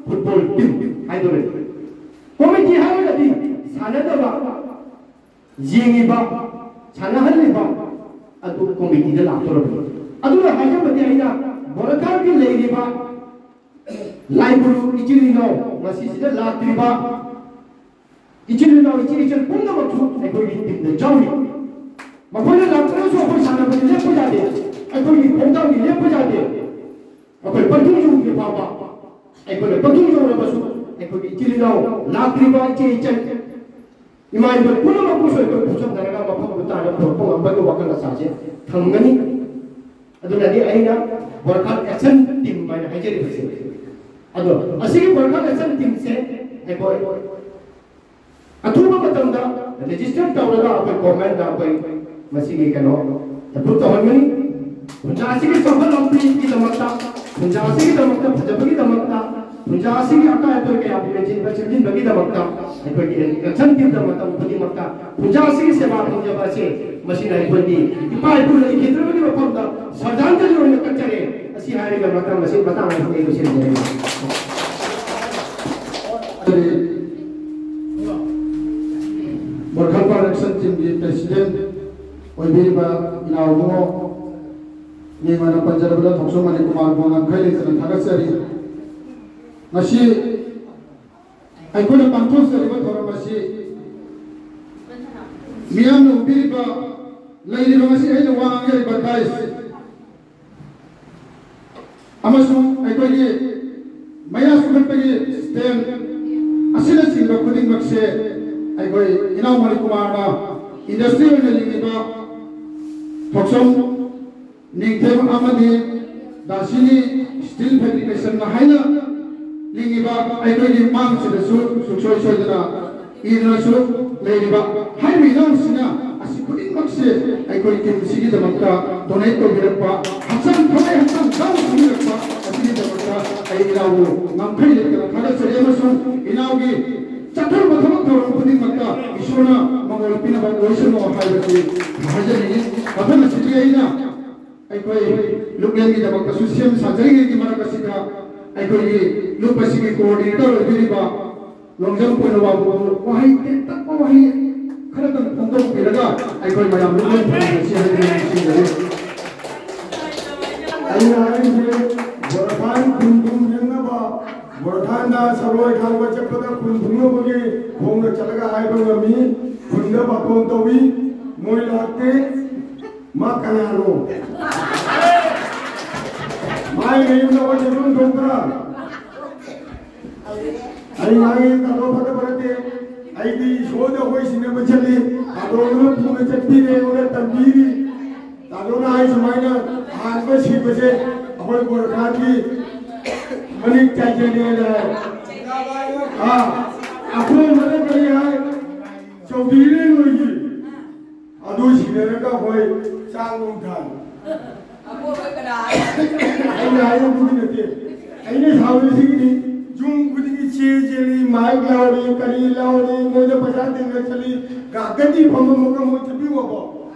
football team ꯍꯥꯏꯗꯣꯔꯤꯕꯅꯤ꯫ Committee ꯍꯥꯏꯔꯒꯗꯤ ꯁꯥꯟꯅꯗꯕ, ꯌꯦꯡꯉꯤꯕ, ꯁꯥꯟꯅꯍꯜꯂꯤꯕ ꯑꯗꯨ committeeꯗ ꯂꯥꯛꯇꯧꯔꯕꯅꯤ꯫ ꯑꯗꯨꯅ ꯍꯥꯏꯖꯕꯗꯤ ꯑꯩꯅ ꯕꯣꯔꯈꯥꯜꯒꯤ ꯂꯩꯔꯤꯕ ꯂꯥꯏꯕꯨꯔꯨ ꯏꯆꯤꯜ ꯏꯅꯥꯎ ꯃꯁꯤꯁꯤꯗ ꯂꯥꯛꯇ꯭ꯔꯤꯕ ꯏꯆꯤꯜ ꯏꯅꯥꯎ, ꯏꯆꯦ ꯏꯆꯜ ꯄꯨꯝꯅꯃꯛꯁꯨ ꯑꯩꯈꯣꯏꯒꯤ teamꯗ ꯌꯥꯎꯔꯤ꯫ ꯃꯈꯣꯏꯅ ꯂꯥꯛꯇ꯭ꯔꯒꯁꯨ ꯑꯩꯈꯣꯏ ꯁꯥꯟꯅꯕꯗꯤ ꯂꯦꯞꯄ ꯌꯥꯗꯦ, ꯑꯩꯈꯣꯏꯒꯤ ꯈꯣꯡꯊꯥꯡꯗꯤ ꯂꯦꯞꯄ ꯌꯥꯗꯦ꯫ ꯑꯩꯈꯣꯏ ꯄꯟꯊꯨꯡ ꯌꯧꯗ꯭ꯔꯤ ꯐꯥꯎꯕ, ꯑꯩꯈꯣꯏꯅ ꯄꯟꯊꯨꯡ ꯌꯧꯔꯕꯁꯨ ꯑꯩꯈꯣꯏꯒꯤ ꯏꯆꯤꯜ ꯏꯅꯥꯎ, ꯂꯥꯛꯇ꯭ꯔꯤꯕ ꯏꯆꯦ ꯏꯆꯜ, ꯏꯃꯥ ꯏꯕꯦꯜ ꯄꯨꯝꯅꯃꯛꯄꯨꯁꯨ ꯑꯩꯈꯣꯏ ꯈꯨꯠꯁꯝꯅꯔꯒ ꯃꯐꯝꯗꯨ ꯇꯥꯅ ꯄꯨꯔꯛꯄ ꯉꯝꯕꯒꯤ ꯋꯥꯈꯜ ꯑꯁꯥꯁꯦ ꯊꯝꯒꯅꯤ꯫ ꯑꯗꯨꯅꯗꯤ ꯑꯩꯅ ꯕꯣꯔꯈꯥꯜ action team ꯍꯥꯏꯅ ꯍꯥꯏꯖꯔꯤꯕꯁꯦ꯫ ꯑꯗꯣ ꯑꯁꯤꯒꯤ ꯕꯣꯔꯈꯥꯜ action teamꯁꯦ ꯑꯩꯈꯣꯏ ꯑꯊꯨꯕ ꯃꯇꯝꯗ register ꯇꯧꯔꯒ ꯑꯩꯈꯣꯏ governmentꯗ ꯑꯩꯈꯣꯏ ꯃꯁꯤꯒꯤ ꯀꯩꯅꯣ approve ꯇꯧꯍꯟꯒꯅꯤ꯫ ꯈꯨꯟꯖꯥꯁꯤꯒꯤ ꯆꯥꯎꯈꯠꯂꯛꯄꯒꯤꯗꯃꯛꯇ ꯈꯨꯟꯖꯥ ꯑꯁꯤꯒꯤꯗꯃꯛꯇ, ꯐꯖꯕꯒꯤꯗꯃꯛꯇ, ꯄꯨꯟꯖꯥ ꯑꯁꯤꯒꯤ ꯑꯀꯥꯏ ꯑꯇꯣꯏ ꯀꯌꯥꯕꯨ ꯃꯦꯟꯁꯤꯟꯕ ꯁꯦꯝꯖꯤꯟꯕꯒꯤ ꯗꯃꯛꯇ, ꯑꯩꯈꯣꯏꯒꯤ ꯌꯥꯏꯐꯅ ꯄꯤꯕ ꯃꯇꯝ ꯈꯨꯗꯤꯡꯃꯛꯇ ꯄꯨꯟꯖꯥ ꯑꯁꯤꯒꯤ ꯁꯦꯕꯥ ꯐꯪꯖꯕ ꯑꯁꯤ, ꯃꯁꯤꯅ ꯑꯩꯈꯣꯏꯒꯤ ꯏꯄꯥ ꯏꯄꯨꯅ ꯏꯈꯤꯗ꯭ꯔꯕꯒꯤ ꯃꯐꯝꯗ ꯁꯔꯗꯥꯟꯇꯒꯤ ꯑꯣꯏꯅ ꯀꯠꯆꯔꯦ꯫ ꯑꯁꯤ ꯍꯥꯏꯔꯒ ꯃꯇꯥꯡ ꯑꯁꯤ, ꯃꯇꯥꯡ ꯑꯁꯤꯗ ꯑꯩ ꯂꯣꯏꯁꯤꯟꯖꯔꯒꯦ꯫ ꯕꯣꯔꯈꯥ ꯄ꯭ꯔꯗꯛꯁꯟ ꯇꯤꯝꯒꯤ ꯄ꯭ꯔꯦꯁꯤꯗꯦꯟ ꯑꯣꯏꯕꯤꯔꯤꯕ ꯏꯅꯥꯎ ꯏꯕꯨꯡꯉꯣ, ꯃꯤꯡ ꯑꯣꯏꯅ ꯄꯟꯖꯔꯕꯗ ꯊꯣꯛꯆꯣꯝ ꯃꯅꯤꯀꯨꯃꯥꯔꯕꯨ ꯉꯝꯈꯩ ꯂꯩꯇꯅ ꯊꯥꯒꯠꯆꯔꯤ꯫ ꯉꯁꯤ ꯑꯩꯈꯣꯏꯅ ꯄꯥꯡꯊꯣꯛꯆꯔꯤꯕ ꯊꯧꯔꯝ ꯑꯁꯤ ꯃꯤꯌꯥꯝꯅ ꯎꯕꯤꯔꯤꯕ, ꯂꯩꯔꯤꯕ ꯉꯁꯤ ꯑꯩꯅ ꯋꯥ ꯉꯥꯡꯖꯔꯤꯕ ꯗꯥꯏꯁ ꯑꯃꯁꯨꯡ ꯑꯩꯈꯣꯏꯒꯤ ꯃꯌꯥ ꯆꯨꯈꯠꯄꯒꯤ ꯁ꯭ꯇꯦꯟ ꯑꯁꯤꯅꯆꯤꯡꯕ ꯈꯨꯗꯤꯡꯃꯛꯁꯦ ꯑꯩꯈꯣꯏ ꯏꯅꯥꯎ ꯃꯅꯤꯀꯨꯃꯥꯔꯅ ꯏꯟꯗꯁꯇ꯭ꯔꯤ ꯑꯣꯏꯅ ꯂꯤꯡꯂꯤꯕ ꯊꯣꯛꯆꯣꯝ ꯅꯤꯡꯊꯦꯝ ꯑꯃꯗꯤ ꯗꯥꯁꯤꯅꯤ ꯁ꯭ꯇꯤꯜ ꯐꯦꯕ꯭ꯔꯤꯀꯦꯁꯟꯅ ꯍꯥꯏꯅ ꯂꯤꯡꯂꯤꯕ ꯑꯩꯈꯣꯏꯒꯤ ꯃꯥꯡꯁꯤꯗꯁꯨ ꯁꯨꯡꯁꯣꯏ ꯁꯣꯏꯗꯅ ꯏꯗꯨꯅꯁꯨ ꯂꯩꯔꯤꯕ ꯍꯥꯏꯔꯤꯕ ꯏꯅꯥꯎꯁꯤꯅ ꯑꯁꯤ ꯈꯨꯗꯤꯡꯃꯛꯁꯦ ꯑꯩꯈꯣꯏ ꯇꯤꯝꯁꯤꯒꯤꯗꯃꯛꯇ ꯗꯣꯅꯦꯠ ꯇꯧꯕꯤꯔꯛꯄ, ꯍꯛꯆꯥꯡ ꯊꯋꯥꯏ ꯍꯛꯆꯥꯡ ꯆꯥꯎꯅ ꯄꯤꯕꯤꯔꯛꯄ ꯑꯁꯤꯒꯤꯗꯃꯛꯇ ꯑꯩ ꯏꯅꯥꯎꯕꯨ ꯉꯝꯈꯩ ꯂꯩꯇꯅ ꯊꯥꯒꯠꯆꯔꯤ ꯑꯃꯁꯨꯡ ꯏꯅꯥꯎꯒꯤ ꯆꯠꯊꯔꯤꯕ ꯊꯕꯛ ꯊꯧꯔꯝ ꯈꯨꯗꯤꯡꯃꯛꯇ ꯏꯁꯣꯔꯅ ꯃꯉꯣꯟ ꯄꯤꯅꯕ ꯑꯣꯏꯁꯅꯨ ꯍꯥꯏꯕꯁꯤ ꯍꯥꯏꯖꯅꯤꯡꯏ꯫ ꯃꯐꯝ ꯑꯁꯤꯗꯤ ꯑꯩꯅ ꯑꯩꯈꯣꯏ ꯂꯨꯞꯂꯦꯟꯒꯤꯗꯃꯛꯇꯁꯨ ꯁꯦꯝ ꯁꯥꯖꯔꯤꯉꯩꯒꯤ ꯃꯔꯛ ꯑꯁꯤꯗ ꯑꯩꯈꯣꯏꯒꯤ ꯂꯨꯞ ꯑꯁꯤꯒꯤ ꯀꯣꯑꯣꯔꯗꯤꯅꯦꯇꯔ ꯑꯣꯏꯕꯤꯔꯤꯕ ꯂꯣꯡꯖꯝ ꯄꯣꯏꯅꯋꯥꯕꯨ ꯋꯥꯍꯩ ꯇꯦꯟꯇꯛꯄ ꯋꯥꯍꯩ ꯈꯔꯇꯪ ꯐꯣꯡꯗꯣꯛꯄꯤꯔꯒ ꯑꯩꯈꯣꯏ ꯃꯌꯥꯝ ꯂꯨꯞꯂꯦꯟ ꯐꯝꯃꯤꯟꯅꯁꯤ ꯍꯥꯏꯗꯨꯅ ꯅꯤꯡꯁꯤꯡꯖꯔꯤ꯫ ꯑꯩꯅ ꯍꯥꯏꯔꯤꯁꯦ ꯕꯣꯔꯈꯥꯟ ꯈꯨꯟ ꯊꯨꯡ ꯌꯦꯡꯅꯕ, ꯕꯣꯔꯈꯥꯟꯗ ꯁꯔꯣꯏ ꯈꯥꯡꯕ ꯆꯠꯄꯗ ꯈꯨꯟ ꯊꯨꯡꯅꯕꯒꯤ ꯈꯣꯡꯅ ꯆꯠꯂꯒ ꯍꯥꯏꯕ ꯉꯝꯃꯤ꯫ ꯈꯨꯟꯗ ꯕꯥꯇꯣꯟ ꯇꯧꯏ, ꯃꯣꯏ ꯂꯥꯛꯇꯦ꯫ ꯃꯥ ꯀꯅꯥꯅꯣ? ꯃꯥꯏ ꯃꯌꯨꯝꯗ ꯑꯣꯏꯅ ꯌꯨꯝ ꯊꯣꯛꯄ꯭ꯔꯥ? ꯑꯩ ꯉꯥꯡꯉꯤ ꯇꯥꯗꯣ ꯐꯠꯇꯕ ꯅꯠꯇꯦ꯫ ꯑꯩꯗꯤ ꯏꯁꯣꯔꯗ ꯑꯩꯈꯣꯏ ꯁꯤꯟꯅꯕ ꯆꯠꯂꯤ꯫ ꯇꯥꯗꯣꯗꯨꯅ ꯊꯨꯅ ꯆꯠꯄꯤꯔꯦ, ꯑꯩꯉꯣꯟꯗ ꯇꯝꯕꯤꯔꯤ꯫ ꯇꯥꯗꯣꯅ ꯍꯥꯏ ꯁꯨꯃꯥꯏꯅ ꯑꯍꯥꯟꯕ ꯁꯤꯕꯁꯦ ꯑꯩꯈꯣꯏ ꯒꯣꯔꯈꯥꯟꯒꯤ ꯃꯅꯤꯛ ꯆꯥꯏꯖꯦꯅꯦꯅ ꯍꯥꯏ꯫ ꯑꯥ, ꯑꯀꯣꯟꯕꯗ ꯀꯔꯤ ꯍꯥꯏ? ꯆꯧꯗꯤꯔꯦꯟ ꯑꯣꯏꯒꯤ꯫ ꯑꯗꯨ ꯁꯤꯟꯅꯔꯒ ꯑꯩꯈꯣꯏ ꯆꯥꯛ ꯅꯨꯡ ꯊꯥꯏ꯫ ꯑꯩꯅ ꯍꯥꯏꯕꯕꯨꯗꯤ ꯅꯠꯇꯦ꯫ ꯑꯩꯅ ꯁꯥꯎꯔꯤꯁꯤꯒꯤꯗꯤ ꯌꯨꯝ ꯈꯨꯗꯤꯡꯒꯤ ꯆꯦ ꯆꯦꯜꯂꯤ, ꯃꯥꯏꯛ ꯂꯥꯎꯔꯤ, ꯀꯔꯤ ꯂꯥꯎꯔꯤ, ꯃꯣꯏꯗ ꯄꯩꯁꯥ ꯇꯤꯡꯅ ꯆꯠꯂꯤ, ꯒꯥꯔꯗꯦꯟꯒꯤ ꯐꯝꯐꯝ ꯑꯃꯒ ꯃꯣꯏ ꯆꯠꯄꯤꯌꯣꯕ꯫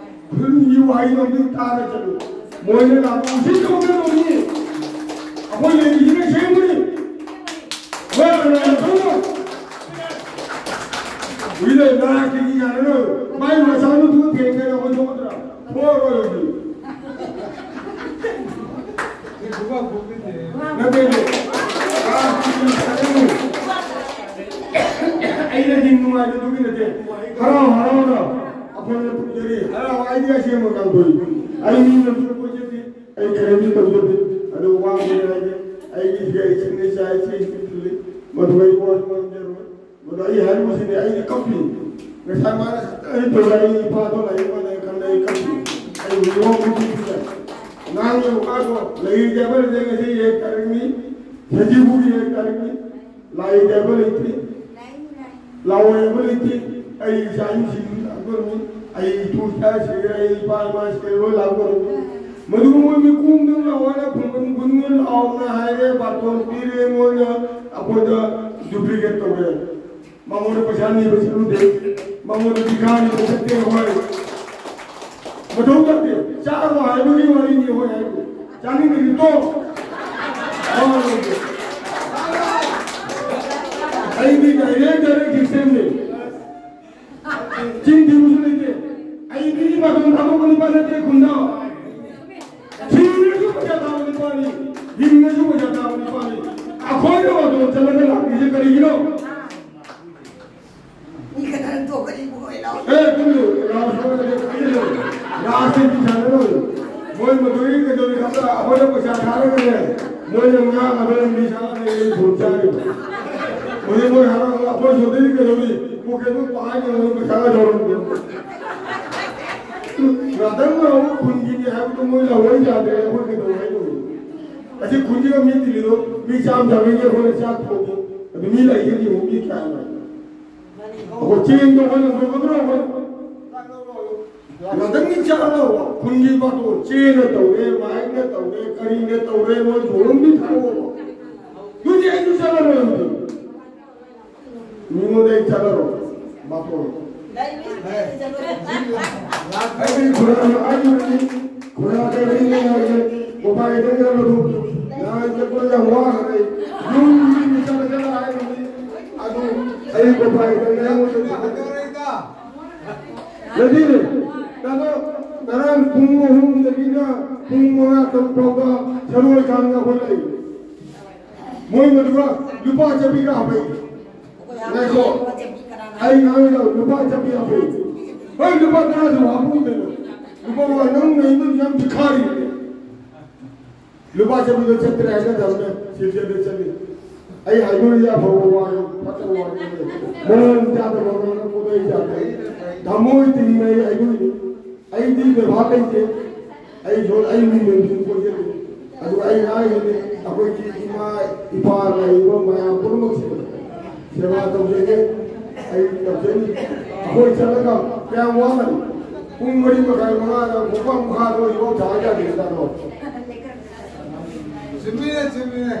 ꯐꯤꯜꯝꯒꯤ ꯋꯥꯍꯩꯗꯣ ꯑꯝꯇꯪ ꯇꯥꯔ ꯆꯠꯂꯨ꯫ ꯃꯣꯏꯅ ꯂꯥꯛꯄ ꯎꯁꯤꯠꯇꯕ ꯀꯩꯗꯧꯅꯤ? ꯑꯩꯈꯣꯏ ꯂꯩꯔꯤꯁꯤꯅ ꯁꯦꯝꯕꯅꯤ꯫ ꯍꯣꯏ, ꯀꯅꯥꯅ ꯈꯪꯕ? ꯎꯏ ꯂꯩ, ꯃꯔꯥꯛꯇꯒꯤ ꯌꯥꯔꯔꯣꯏ꯫ ꯃꯥꯏ ꯃꯆꯥꯅꯨꯄꯤꯗꯨ ꯊꯦꯡꯅꯔꯦ, ꯑꯩꯈꯣꯏ ꯊꯣꯛꯀꯗ꯭ꯔꯥ? ꯊꯣꯛꯑꯔꯣꯏ ꯍꯧꯖꯤꯛ꯫ ꯅꯠꯇꯦ, ꯅꯠꯇꯦ꯫ ꯑꯩꯅꯗꯤ ꯅꯨꯡꯉꯥꯏꯕꯗꯨꯒꯤ ꯅꯠꯇꯦ꯫ ꯍꯔꯥꯎ ꯍꯔꯥꯎꯅ ꯑꯩꯈꯣꯏꯅ ꯇꯧꯖꯔꯤ꯫ ꯍꯔꯥꯎ ꯑꯩꯗꯤ ꯑꯁꯦꯡꯕ ꯉꯥꯡꯊꯣꯛꯏ꯫ ꯑꯩ ꯃꯤꯅ ꯀꯣꯏꯆꯠꯇꯦ꯫ ꯑꯩ ꯀꯔꯤꯝꯇ ꯇꯧꯖꯗꯦ꯫ ꯑꯗꯨ ꯋꯥ ꯑꯃ ꯍꯥꯏꯒꯦ꯫ ꯑꯩꯒꯤ ꯁꯤꯗ ꯑꯩ ꯁꯤꯒꯅꯦꯆꯔ ꯑꯩ ꯁꯤ ꯊꯤꯜꯂꯤ꯫ ꯃꯗꯨ ꯑꯩ ꯋꯥꯁꯨ ꯉꯥꯡꯖꯔꯣꯏ꯫ ꯃꯗꯨ ꯑꯩ ꯍꯥꯏꯔꯤꯕꯁꯤꯅꯤ꯫ ꯑꯩꯗꯤ ꯀꯞꯄꯤ꯫ ꯉꯁꯥꯏ ꯃꯥꯅ ꯁꯠꯇ ꯑꯩ ꯇꯧꯔꯦ꯫ ꯑꯩ ꯏꯄꯥꯗꯣ ꯂꯥꯏꯌꯦꯡꯕ ꯂꯩ ꯈꯜꯂꯦ꯫ ꯑꯩ ꯀꯞꯄꯤ꯫ ꯑꯩ ꯍꯧꯖꯤꯛ ꯋꯥ ꯉꯥꯡꯕ ꯊꯤꯡꯖꯤꯜꯂꯦ꯫ ꯉꯥꯡꯉꯤꯕ ꯋꯥꯗꯣ ꯂꯩꯔꯤꯗꯤ ꯑꯃꯅꯗꯤ ꯉꯁꯤ ꯍꯦꯛ ꯇꯥꯔꯤꯛꯅꯤ꯫ ꯁꯖꯤꯕꯨꯒꯤ ꯍꯦꯛ ꯇꯥꯔꯤꯛꯅꯤ꯫ ꯂꯥꯏꯔꯤꯛ ꯍꯥꯏꯕ ꯂꯩꯇꯦ꯫ ꯂꯥꯛꯑꯣ ꯍꯥꯏꯕ ꯂꯩꯇꯦ꯫ ꯑꯩ ꯏꯆꯥ ꯏꯁꯤꯡ ꯂꯥꯛꯇꯣꯔꯤꯕꯅꯤ꯫ ꯑꯩ ꯏꯇꯨ ꯏꯆꯥ ꯁꯤꯔꯦ, ꯑꯩ ꯏꯄꯥ ꯏꯃꯥ ꯁꯤꯔꯦ, ꯂꯣꯏ ꯂꯥꯛꯇꯣꯔꯤꯕꯅꯤ꯫ ꯃꯗꯨꯒ ꯃꯣꯏ ꯃꯤꯀꯨꯝꯗ ꯂꯥꯛꯑꯣꯅ ꯈꯨꯡꯒꯪ ꯈꯨꯗꯤꯡꯒꯤ ꯂꯥꯛꯑꯣꯅ ꯍꯥꯏꯔꯦ, ꯕꯥꯇꯣꯟ ꯄꯤꯔꯦ, ꯃꯣꯏꯅ ꯑꯩꯈꯣꯏꯗ duplicate ꯇꯧꯔꯦ꯫ ꯃꯉꯣꯟꯗ ꯄꯩꯁꯥ ꯅꯤꯕ ꯆꯠꯂꯨꯗꯦ, ꯃꯉꯣꯟꯗ ꯄꯤꯈꯥ ꯅꯤꯕ ꯆꯠꯇꯦ ꯑꯩꯈꯣꯏ꯫ ꯃꯊꯧ ꯇꯥꯗꯦ꯫ ꯆꯥꯔꯣ ꯍꯥꯏꯕꯒꯤ ꯋꯥꯔꯤꯅꯤ ꯑꯩꯈꯣꯏ ꯍꯥꯏꯕꯨ꯫ ꯆꯥꯅꯤꯡꯗ꯭ꯔꯗꯤ ꯇꯣꯛ꯫ ꯋꯥ ꯂꯣꯏꯔꯦ꯫ ꯑꯩꯗꯤ direct direct system ꯅꯤ꯫ ꯆꯤꯟ ꯊꯤꯕꯁꯨ ꯂꯩꯇꯦ꯫ ꯑꯩꯗꯤ ꯃꯇꯝ ꯊꯥꯗꯣꯛꯄ ꯅꯨꯄꯥ ꯅꯠꯇꯦ ꯈꯨꯟꯗ꯫ ꯁꯤꯔꯁꯨ ꯄꯩꯁꯥ ꯊꯥꯕ ꯅꯨꯄꯥꯅꯤ, ꯍꯤꯡꯉꯁꯨ ꯄꯩꯁꯥ ꯊꯥꯕ ꯅꯨꯄꯥꯅꯤ꯫ ꯑꯩꯈꯣꯏꯅ ꯃꯇꯝ ꯆꯠꯂꯒ ꯂꯥꯛꯂꯤꯁꯦ ꯀꯔꯤꯒꯤꯅꯣ? ꯃꯤ ꯈꯔꯅ ꯇꯣꯛꯀꯅꯤ ꯏꯕꯨꯡꯉꯣ, ꯑꯩ ꯂꯥꯎ꯫ ꯑꯦ, ꯇꯨꯝꯃꯨ, ꯂꯥꯎ ꯁꯣꯛꯑꯗꯤ ꯈꯪꯗꯦ꯫ ꯂꯥꯁꯇ ꯄꯩꯁꯥ ꯂꯧꯔꯣꯏ꯫ ꯃꯣꯏ ꯃꯗꯨꯒꯤ ꯀꯩꯗꯧꯔꯤ ꯈꯪꯕ꯭ꯔꯥ? ꯑꯩꯈꯣꯏꯅ ꯄꯩꯁꯥ ꯊꯥꯔꯒꯅꯦ, ꯃꯣꯏꯅ ꯉꯥ ꯉꯥꯗꯣꯏ ꯃꯤ ꯆꯥꯔꯒ ꯂꯩ, ꯊꯨꯝ ꯆꯥꯔꯤꯕ꯫ ꯃꯣꯏ, ꯃꯣꯏ ꯍꯔꯥꯎ, ꯑꯩꯈꯣꯏ ꯁꯣꯝꯗꯗꯤ ꯀꯩꯗꯧꯔꯤ? ꯄꯣꯀꯦꯠꯇ ꯄꯥꯏꯅ ꯃꯣꯏ ꯄꯩꯁꯥꯒ ꯂꯧꯔꯝꯗꯦ꯫ ꯉꯥꯛꯇꯪ ꯂꯥꯎꯕ ꯈꯨꯟꯒꯤꯅꯤ ꯍꯥꯏꯕꯗꯣ ꯃꯣꯏ ꯂꯧꯔꯣꯏ ꯌꯥꯗ꯭ꯔꯦ, ꯑꯩꯈꯣꯏ ꯀꯩꯗꯧ ꯍꯥꯏꯅꯣ? ꯑꯁꯤ ꯈꯨꯟꯁꯤꯒ ꯃꯤ ꯇꯤꯜꯂꯤꯗꯣ, ꯃꯤ ꯆꯥꯝ ꯆꯥꯝꯃꯒꯤ ꯑꯩꯈꯣꯏꯅ ꯆꯥꯛ ꯊꯣꯡꯉꯤ꯫ ꯑꯗꯨ ꯃꯤ ꯂꯩꯒꯅꯤ, ꯃꯤ ꯀꯌꯥ ꯂꯩ? ꯑꯩꯈꯣꯏ ꯆꯦꯡꯗꯣ ꯑꯩꯈꯣꯏꯅ ꯂꯧꯒꯗ꯭ꯔꯣ ꯑꯩꯈꯣꯏ? ꯉꯥꯛꯇꯪꯗꯤ ꯆꯠꯂꯣ꯫ ꯈꯨꯟꯒꯤ ꯕꯥꯇꯣꯟ ꯆꯦꯅ ꯇꯧꯔꯦ, ꯃꯥꯏꯛꯅ ꯇꯧꯔꯦ, ꯀꯔꯤꯅ ꯇꯧꯔꯦ, ꯅꯣꯏ ꯂꯨꯍꯣꯡꯕꯤ ꯊꯥꯔꯛꯑꯣ꯫ ꯑꯗꯨꯗꯤ ꯑꯩꯁꯨ ꯆꯠꯂꯔꯣꯏ꯫ ꯃꯤꯉꯣꯟꯗ ꯑꯩ ꯆꯠꯂꯔꯣꯏ꯫ ꯕꯥꯇꯣꯟ꯫ ꯑꯩ ꯈꯨꯔꯥ, ꯑꯩ ꯈꯨꯔꯥ ꯀꯩꯅꯣ ꯍꯥꯏꯁꯦ, ꯃꯣꯕꯥꯏꯜꯗ ꯌꯥꯝꯅ ꯊꯣꯛꯈꯤ꯫ ꯅꯍꯥꯟ ꯆꯠꯄꯗ ꯌꯥꯝ ꯋꯥꯈ꯭ꯔꯦ꯫ ꯌꯨꯝꯒꯤ ꯃꯤ ꯆꯠꯂ ꯆꯠꯂ ꯍꯥꯏꯕꯅꯤ꯫ ꯑꯗꯨ ꯑꯩ ꯃꯣꯕꯥꯏꯜꯗ ꯌꯥꯝꯅ ꯊꯣꯛꯈꯤ꯫ ꯅꯠꯇꯦꯅꯦ꯫ ꯀꯩꯅꯣ, ꯉꯔꯥꯡ ꯄꯨꯡ ꯑꯍꯨꯝꯗꯒꯤꯅ ꯄꯨꯡ ꯃꯉꯥ ꯇꯔꯨꯛ ꯐꯥꯎꯕ ꯁꯔꯣꯏ ꯈꯥꯡꯒ ꯑꯩꯈꯣꯏ ꯂꯩ꯫ ꯃꯣꯏ ꯃꯗꯨꯒ ꯂꯨꯄꯥ ꯆꯥꯝꯃꯔꯤꯒ ꯍꯥꯞꯄꯛꯏ꯫ ꯉꯥꯏꯈꯣ꯫ ꯑꯩ ꯉꯥꯡꯉꯤꯗꯣ ꯂꯨꯄꯥ ꯆꯥꯝꯃꯔꯤ ꯍꯥꯞꯄꯛꯏ꯫ ꯍꯣꯏ, ꯂꯨꯄꯥ ꯇꯔꯥꯁꯨ ꯍꯥꯞꯄꯛꯎ ꯀꯩꯅꯣ꯫ ꯂꯨꯄꯥ ꯃꯉꯥ ꯅꯪ ꯅꯩꯕꯗꯤ ꯌꯥꯝ ꯚꯤꯈꯥꯔꯤꯅꯦ꯫ ꯂꯨꯄꯥ ꯆꯥꯝꯃꯔꯤꯗꯣ ꯆꯠꯇ꯭ꯔꯦ ꯍꯥꯏꯅꯗꯕꯅꯦ, ꯁꯤꯜꯆꯔꯗ ꯆꯠꯂꯤ꯫ ꯑꯩ ꯍꯥꯏꯗꯣꯔꯤꯁꯦ ꯑꯐꯕ ꯋꯥꯅꯤ, ꯐꯠꯇꯕ ꯋꯥꯅꯤ꯫ ꯃꯑꯣꯡ ꯆꯥꯗꯕ ꯉꯥꯡꯉꯛꯄꯗꯣ ꯑꯩ ꯌꯥꯗꯦ꯫ ꯊꯃꯣꯏ ꯇꯤꯡꯅ ꯑꯩ ꯍꯥꯏꯗꯣꯔꯤꯅꯤ꯫ ꯑꯩꯗꯤ ꯕꯦꯕꯥꯔ ꯂꯩꯇꯦ꯫ ꯑꯩꯁꯨ ꯑꯩ ꯃꯤꯡꯗ ꯁꯨꯝ ꯀꯣꯏꯖꯔꯤ꯫ ꯑꯗꯨꯒ ꯑꯩ ꯍꯥꯏꯔꯤꯁꯤꯅꯤ, ꯑꯩꯈꯣꯏꯒꯤ ꯏꯃꯥ ꯏꯄꯥ ꯂꯩꯔꯤꯕ ꯃꯌꯥꯝ ꯄꯨꯝꯅꯃꯛꯁꯦ ꯁꯦꯕꯥ ꯇꯧꯖꯒꯦ꯫ ꯑꯩ ꯇꯧꯖꯅꯤ꯫ ꯑꯩꯈꯣꯏ ꯆꯠꯂꯒ ꯀꯌꯥꯝ ꯋꯥꯒꯅꯤ? ꯄꯨꯡ ꯃꯔꯤ ꯃꯈꯥꯏ, ꯃꯉꯥꯗ ꯈꯣꯡꯄꯥꯛ ꯃꯈꯥꯗ ꯑꯣꯏꯔꯤꯐꯥꯎ ꯊꯥ ꯌꯥꯗꯦ ꯆꯥꯗꯣ꯫ ꯆꯨꯝꯃꯤꯅꯦ, ꯆꯨꯝꯃꯤꯅꯦ꯫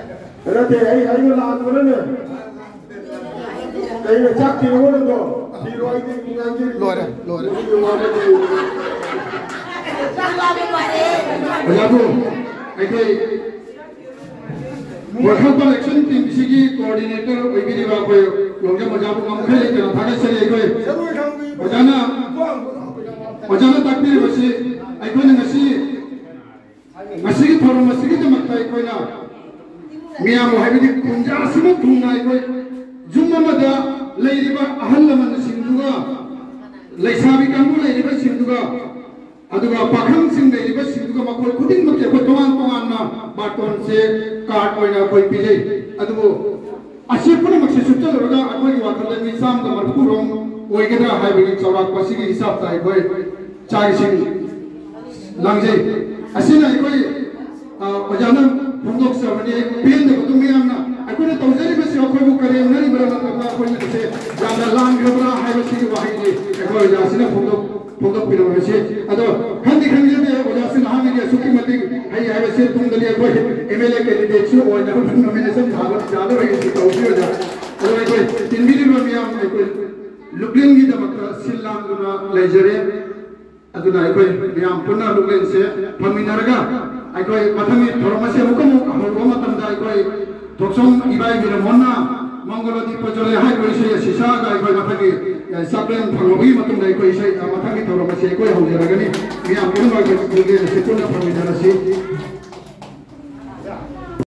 ꯅꯠꯇꯦ, ꯑꯩ, ꯑꯩꯅ ꯂꯥꯟꯕꯅꯅꯦ꯫ ꯀꯩꯅꯣ, ꯆꯥꯛ ꯊꯤꯔꯨꯔꯣ ꯅꯪꯗꯣ? ꯊꯤꯔꯣ, ꯑꯩꯗꯤ ꯉꯥꯡꯖꯔꯤ꯫ ꯂꯣꯏꯔꯦ, ꯂꯣꯏꯔꯦ꯫ ꯑꯗꯨꯒꯤ ꯋꯥ ꯅꯠꯇꯦ꯫ ꯑꯣꯖꯥꯕꯨ, ꯑꯩꯈꯣꯏ ꯋꯥꯈꯜ collection team ꯁꯤꯒꯤ coordinator ꯑꯣꯏꯕꯤꯔꯤꯕ ꯑꯩꯈꯣꯏ ꯂꯣꯡꯖꯝ ꯑꯣꯖꯥꯕꯨ ꯉꯝꯈꯩ ꯂꯩꯇꯅ ꯊꯥꯒꯠꯆꯔꯤ꯫ ꯑꯩꯈꯣꯏ ꯑꯣꯖꯥꯅ, ꯑꯣꯖꯥꯅ ꯇꯥꯛꯄꯤꯔꯤꯕꯁꯤ ꯑꯩꯈꯣꯏꯅ ꯉꯁꯤ ꯉꯁꯤꯒꯤ ꯊꯧꯔꯝ ꯑꯁꯤꯒꯤꯗꯃꯛꯇ ꯑꯩꯈꯣꯏꯅ ꯃꯤꯌꯥꯝ, ꯍꯥꯏꯕꯗꯤ ꯈꯨꯟꯖꯥꯁꯤꯃ ꯊꯨꯡꯅ ꯑꯩꯈꯣꯏ ꯌꯨꯝ ꯑꯃꯗ ꯂꯩꯔꯤꯕ ꯑꯍꯜ ꯂꯃꯟꯁꯤꯡꯗꯨꯒ, ꯂꯩꯁꯥꯕꯤ ꯀꯥꯡꯕꯨ ꯂꯩꯔꯤꯕꯁꯤꯡꯗꯨꯒ, ꯑꯗꯨꯒ ꯄꯥꯈꯪꯁꯤꯡ ꯂꯩꯔꯤꯕꯁꯤꯡꯗꯨꯒ, ꯃꯈꯣꯏ ꯈꯨꯗꯤꯡꯃꯛꯀꯤ ꯑꯩꯈꯣꯏ ꯇꯣꯉꯥꯟ ꯇꯣꯉꯥꯟꯅ ꯕꯥꯔꯇꯣꯟꯁꯦ card ꯑꯣꯏꯅ ꯑꯩꯈꯣꯏ ꯄꯤꯖꯩ꯫ ꯑꯗꯨꯕꯨ ꯑꯁꯤ ꯄꯨꯝꯅꯃꯛꯁꯦ ꯁꯨꯞꯆꯜꯂꯨꯔꯒ ꯑꯩꯈꯣꯏꯒꯤ ꯋꯥꯈꯜꯗ ꯃꯤ ꯆꯥꯝꯃꯒ ꯃꯔꯤꯐꯨ ꯔꯣꯝ ꯑꯣꯏꯒꯗ꯭ꯔꯥ ꯍꯥꯏꯕꯒꯤ ꯆꯥꯎꯔꯥꯛꯄ ꯑꯁꯤꯒꯤ ꯍꯤꯁꯥꯞꯇ ꯑꯩꯈꯣꯏ ꯆꯥꯛ ꯏꯁꯤꯡ ꯂꯥꯡꯖꯩ꯫ ꯑꯁꯤꯅ ꯑꯩꯈꯣꯏ, ꯑ, ꯑꯣꯖꯥꯅ ꯐꯣꯡꯗꯣꯛꯆꯕꯅꯤ꯫ ꯄꯦꯟꯗꯕꯗꯨ ꯃꯌꯥꯝꯅ ꯑꯩꯈꯣꯏꯅ ꯇꯧꯖꯔꯤꯕꯁꯤ ꯑꯩꯈꯣꯏꯕꯨ ꯀꯔꯦꯝꯅꯔꯤꯕ꯭ꯔꯥ ꯅꯠꯇ꯭ꯔꯒ ꯑꯩꯈꯣꯏꯅ ꯃꯁꯦ ꯌꯥꯝꯅ ꯂꯥꯟꯈ꯭ꯔꯕ꯭ꯔꯥ ꯍꯥꯏꯕꯁꯤꯒꯤ ꯋꯥꯍꯩꯗꯤ ꯑꯩꯈꯣꯏ ꯑꯣꯖꯥꯁꯤꯅ ꯐꯣꯡꯗꯣꯛ-, ꯐꯣꯡꯗꯣꯛꯄꯤꯔꯝꯃꯤ꯫ ꯑꯗꯣ ꯈꯪꯗꯤ ꯈꯪꯖꯗꯦ, ꯑꯣꯖꯥꯁꯤꯡ ꯑꯍꯥꯟꯅꯒꯤ ꯑꯁꯨꯛꯀꯤ ꯃꯇꯤꯛ ꯍꯩ ꯍꯥꯏꯕꯁꯤ ꯇꯨꯡꯗꯗꯤ ꯑꯩꯈꯣꯏ M L A candidate ꯁꯨ ꯑꯣꯏꯅꯕ nomination ꯊꯥꯕ ꯌꯥꯗꯕ ꯍꯩꯁꯤ ꯇꯧꯁꯤ ꯑꯣꯖꯥ꯫ ꯑꯗꯣ ꯑꯩꯈꯣꯏ ꯇꯤꯟꯕꯤꯔꯤꯕ ꯃꯤꯌꯥꯝ ꯑꯩꯈꯣꯏ ꯂꯨꯞꯂꯤꯡꯒꯤꯗꯃꯛꯇ ꯁꯤꯜ ꯂꯥꯡꯗꯨꯅ ꯂꯩꯖꯔꯦ꯫ ꯑꯗꯨꯅ ꯑꯩꯈꯣꯏ ꯃꯌꯥꯝ ꯄꯨꯟꯅ ꯂꯨꯞꯂꯦꯟꯁꯦ ꯐꯝꯃꯤꯟꯅꯔꯒ ꯑꯩꯈꯣꯏ ꯃꯊꯪꯒꯤ ꯊꯧꯔꯝ ꯑꯁꯤ ꯑꯃꯨꯛꯀ ꯑꯃꯨꯛ ꯍꯧꯕ ꯃꯇꯝꯗ ꯑꯩꯈꯣꯏ ꯊꯣꯛꯆꯣꯝ ꯏꯕꯥꯏ ꯕꯤꯔꯃꯣꯟꯅ ꯃꯪꯒꯣꯂꯗꯤ ꯄꯖꯣꯂꯦ ꯍꯥꯏꯔꯤꯕ ꯏꯁꯩ ꯑꯁꯤ ꯁꯛꯑꯒ ꯑꯩꯈꯣꯏ ꯃꯊꯪꯒꯤ, ꯑꯦ, ꯆꯥꯛꯂꯦꯟ ꯐꯪꯂꯕꯒꯤ ꯃꯇꯨꯡꯗ ꯑꯩꯈꯣꯏ ꯏꯁꯩ, ꯑ, ꯃꯊꯪꯒꯤ ꯊꯧꯔꯝ ꯑꯁꯤ ꯑꯩꯈꯣꯏ ꯍꯧꯖꯔꯒꯅꯤ꯫ ꯃꯤꯌꯥꯝ ꯄꯨꯝꯅꯃꯛ ꯑꯩꯈꯣꯏ ꯂꯨꯞꯂꯦꯟ ꯑꯁꯤ ꯄꯨꯟꯅ ꯐꯝꯃꯤꯟꯅꯔꯁꯤ꯫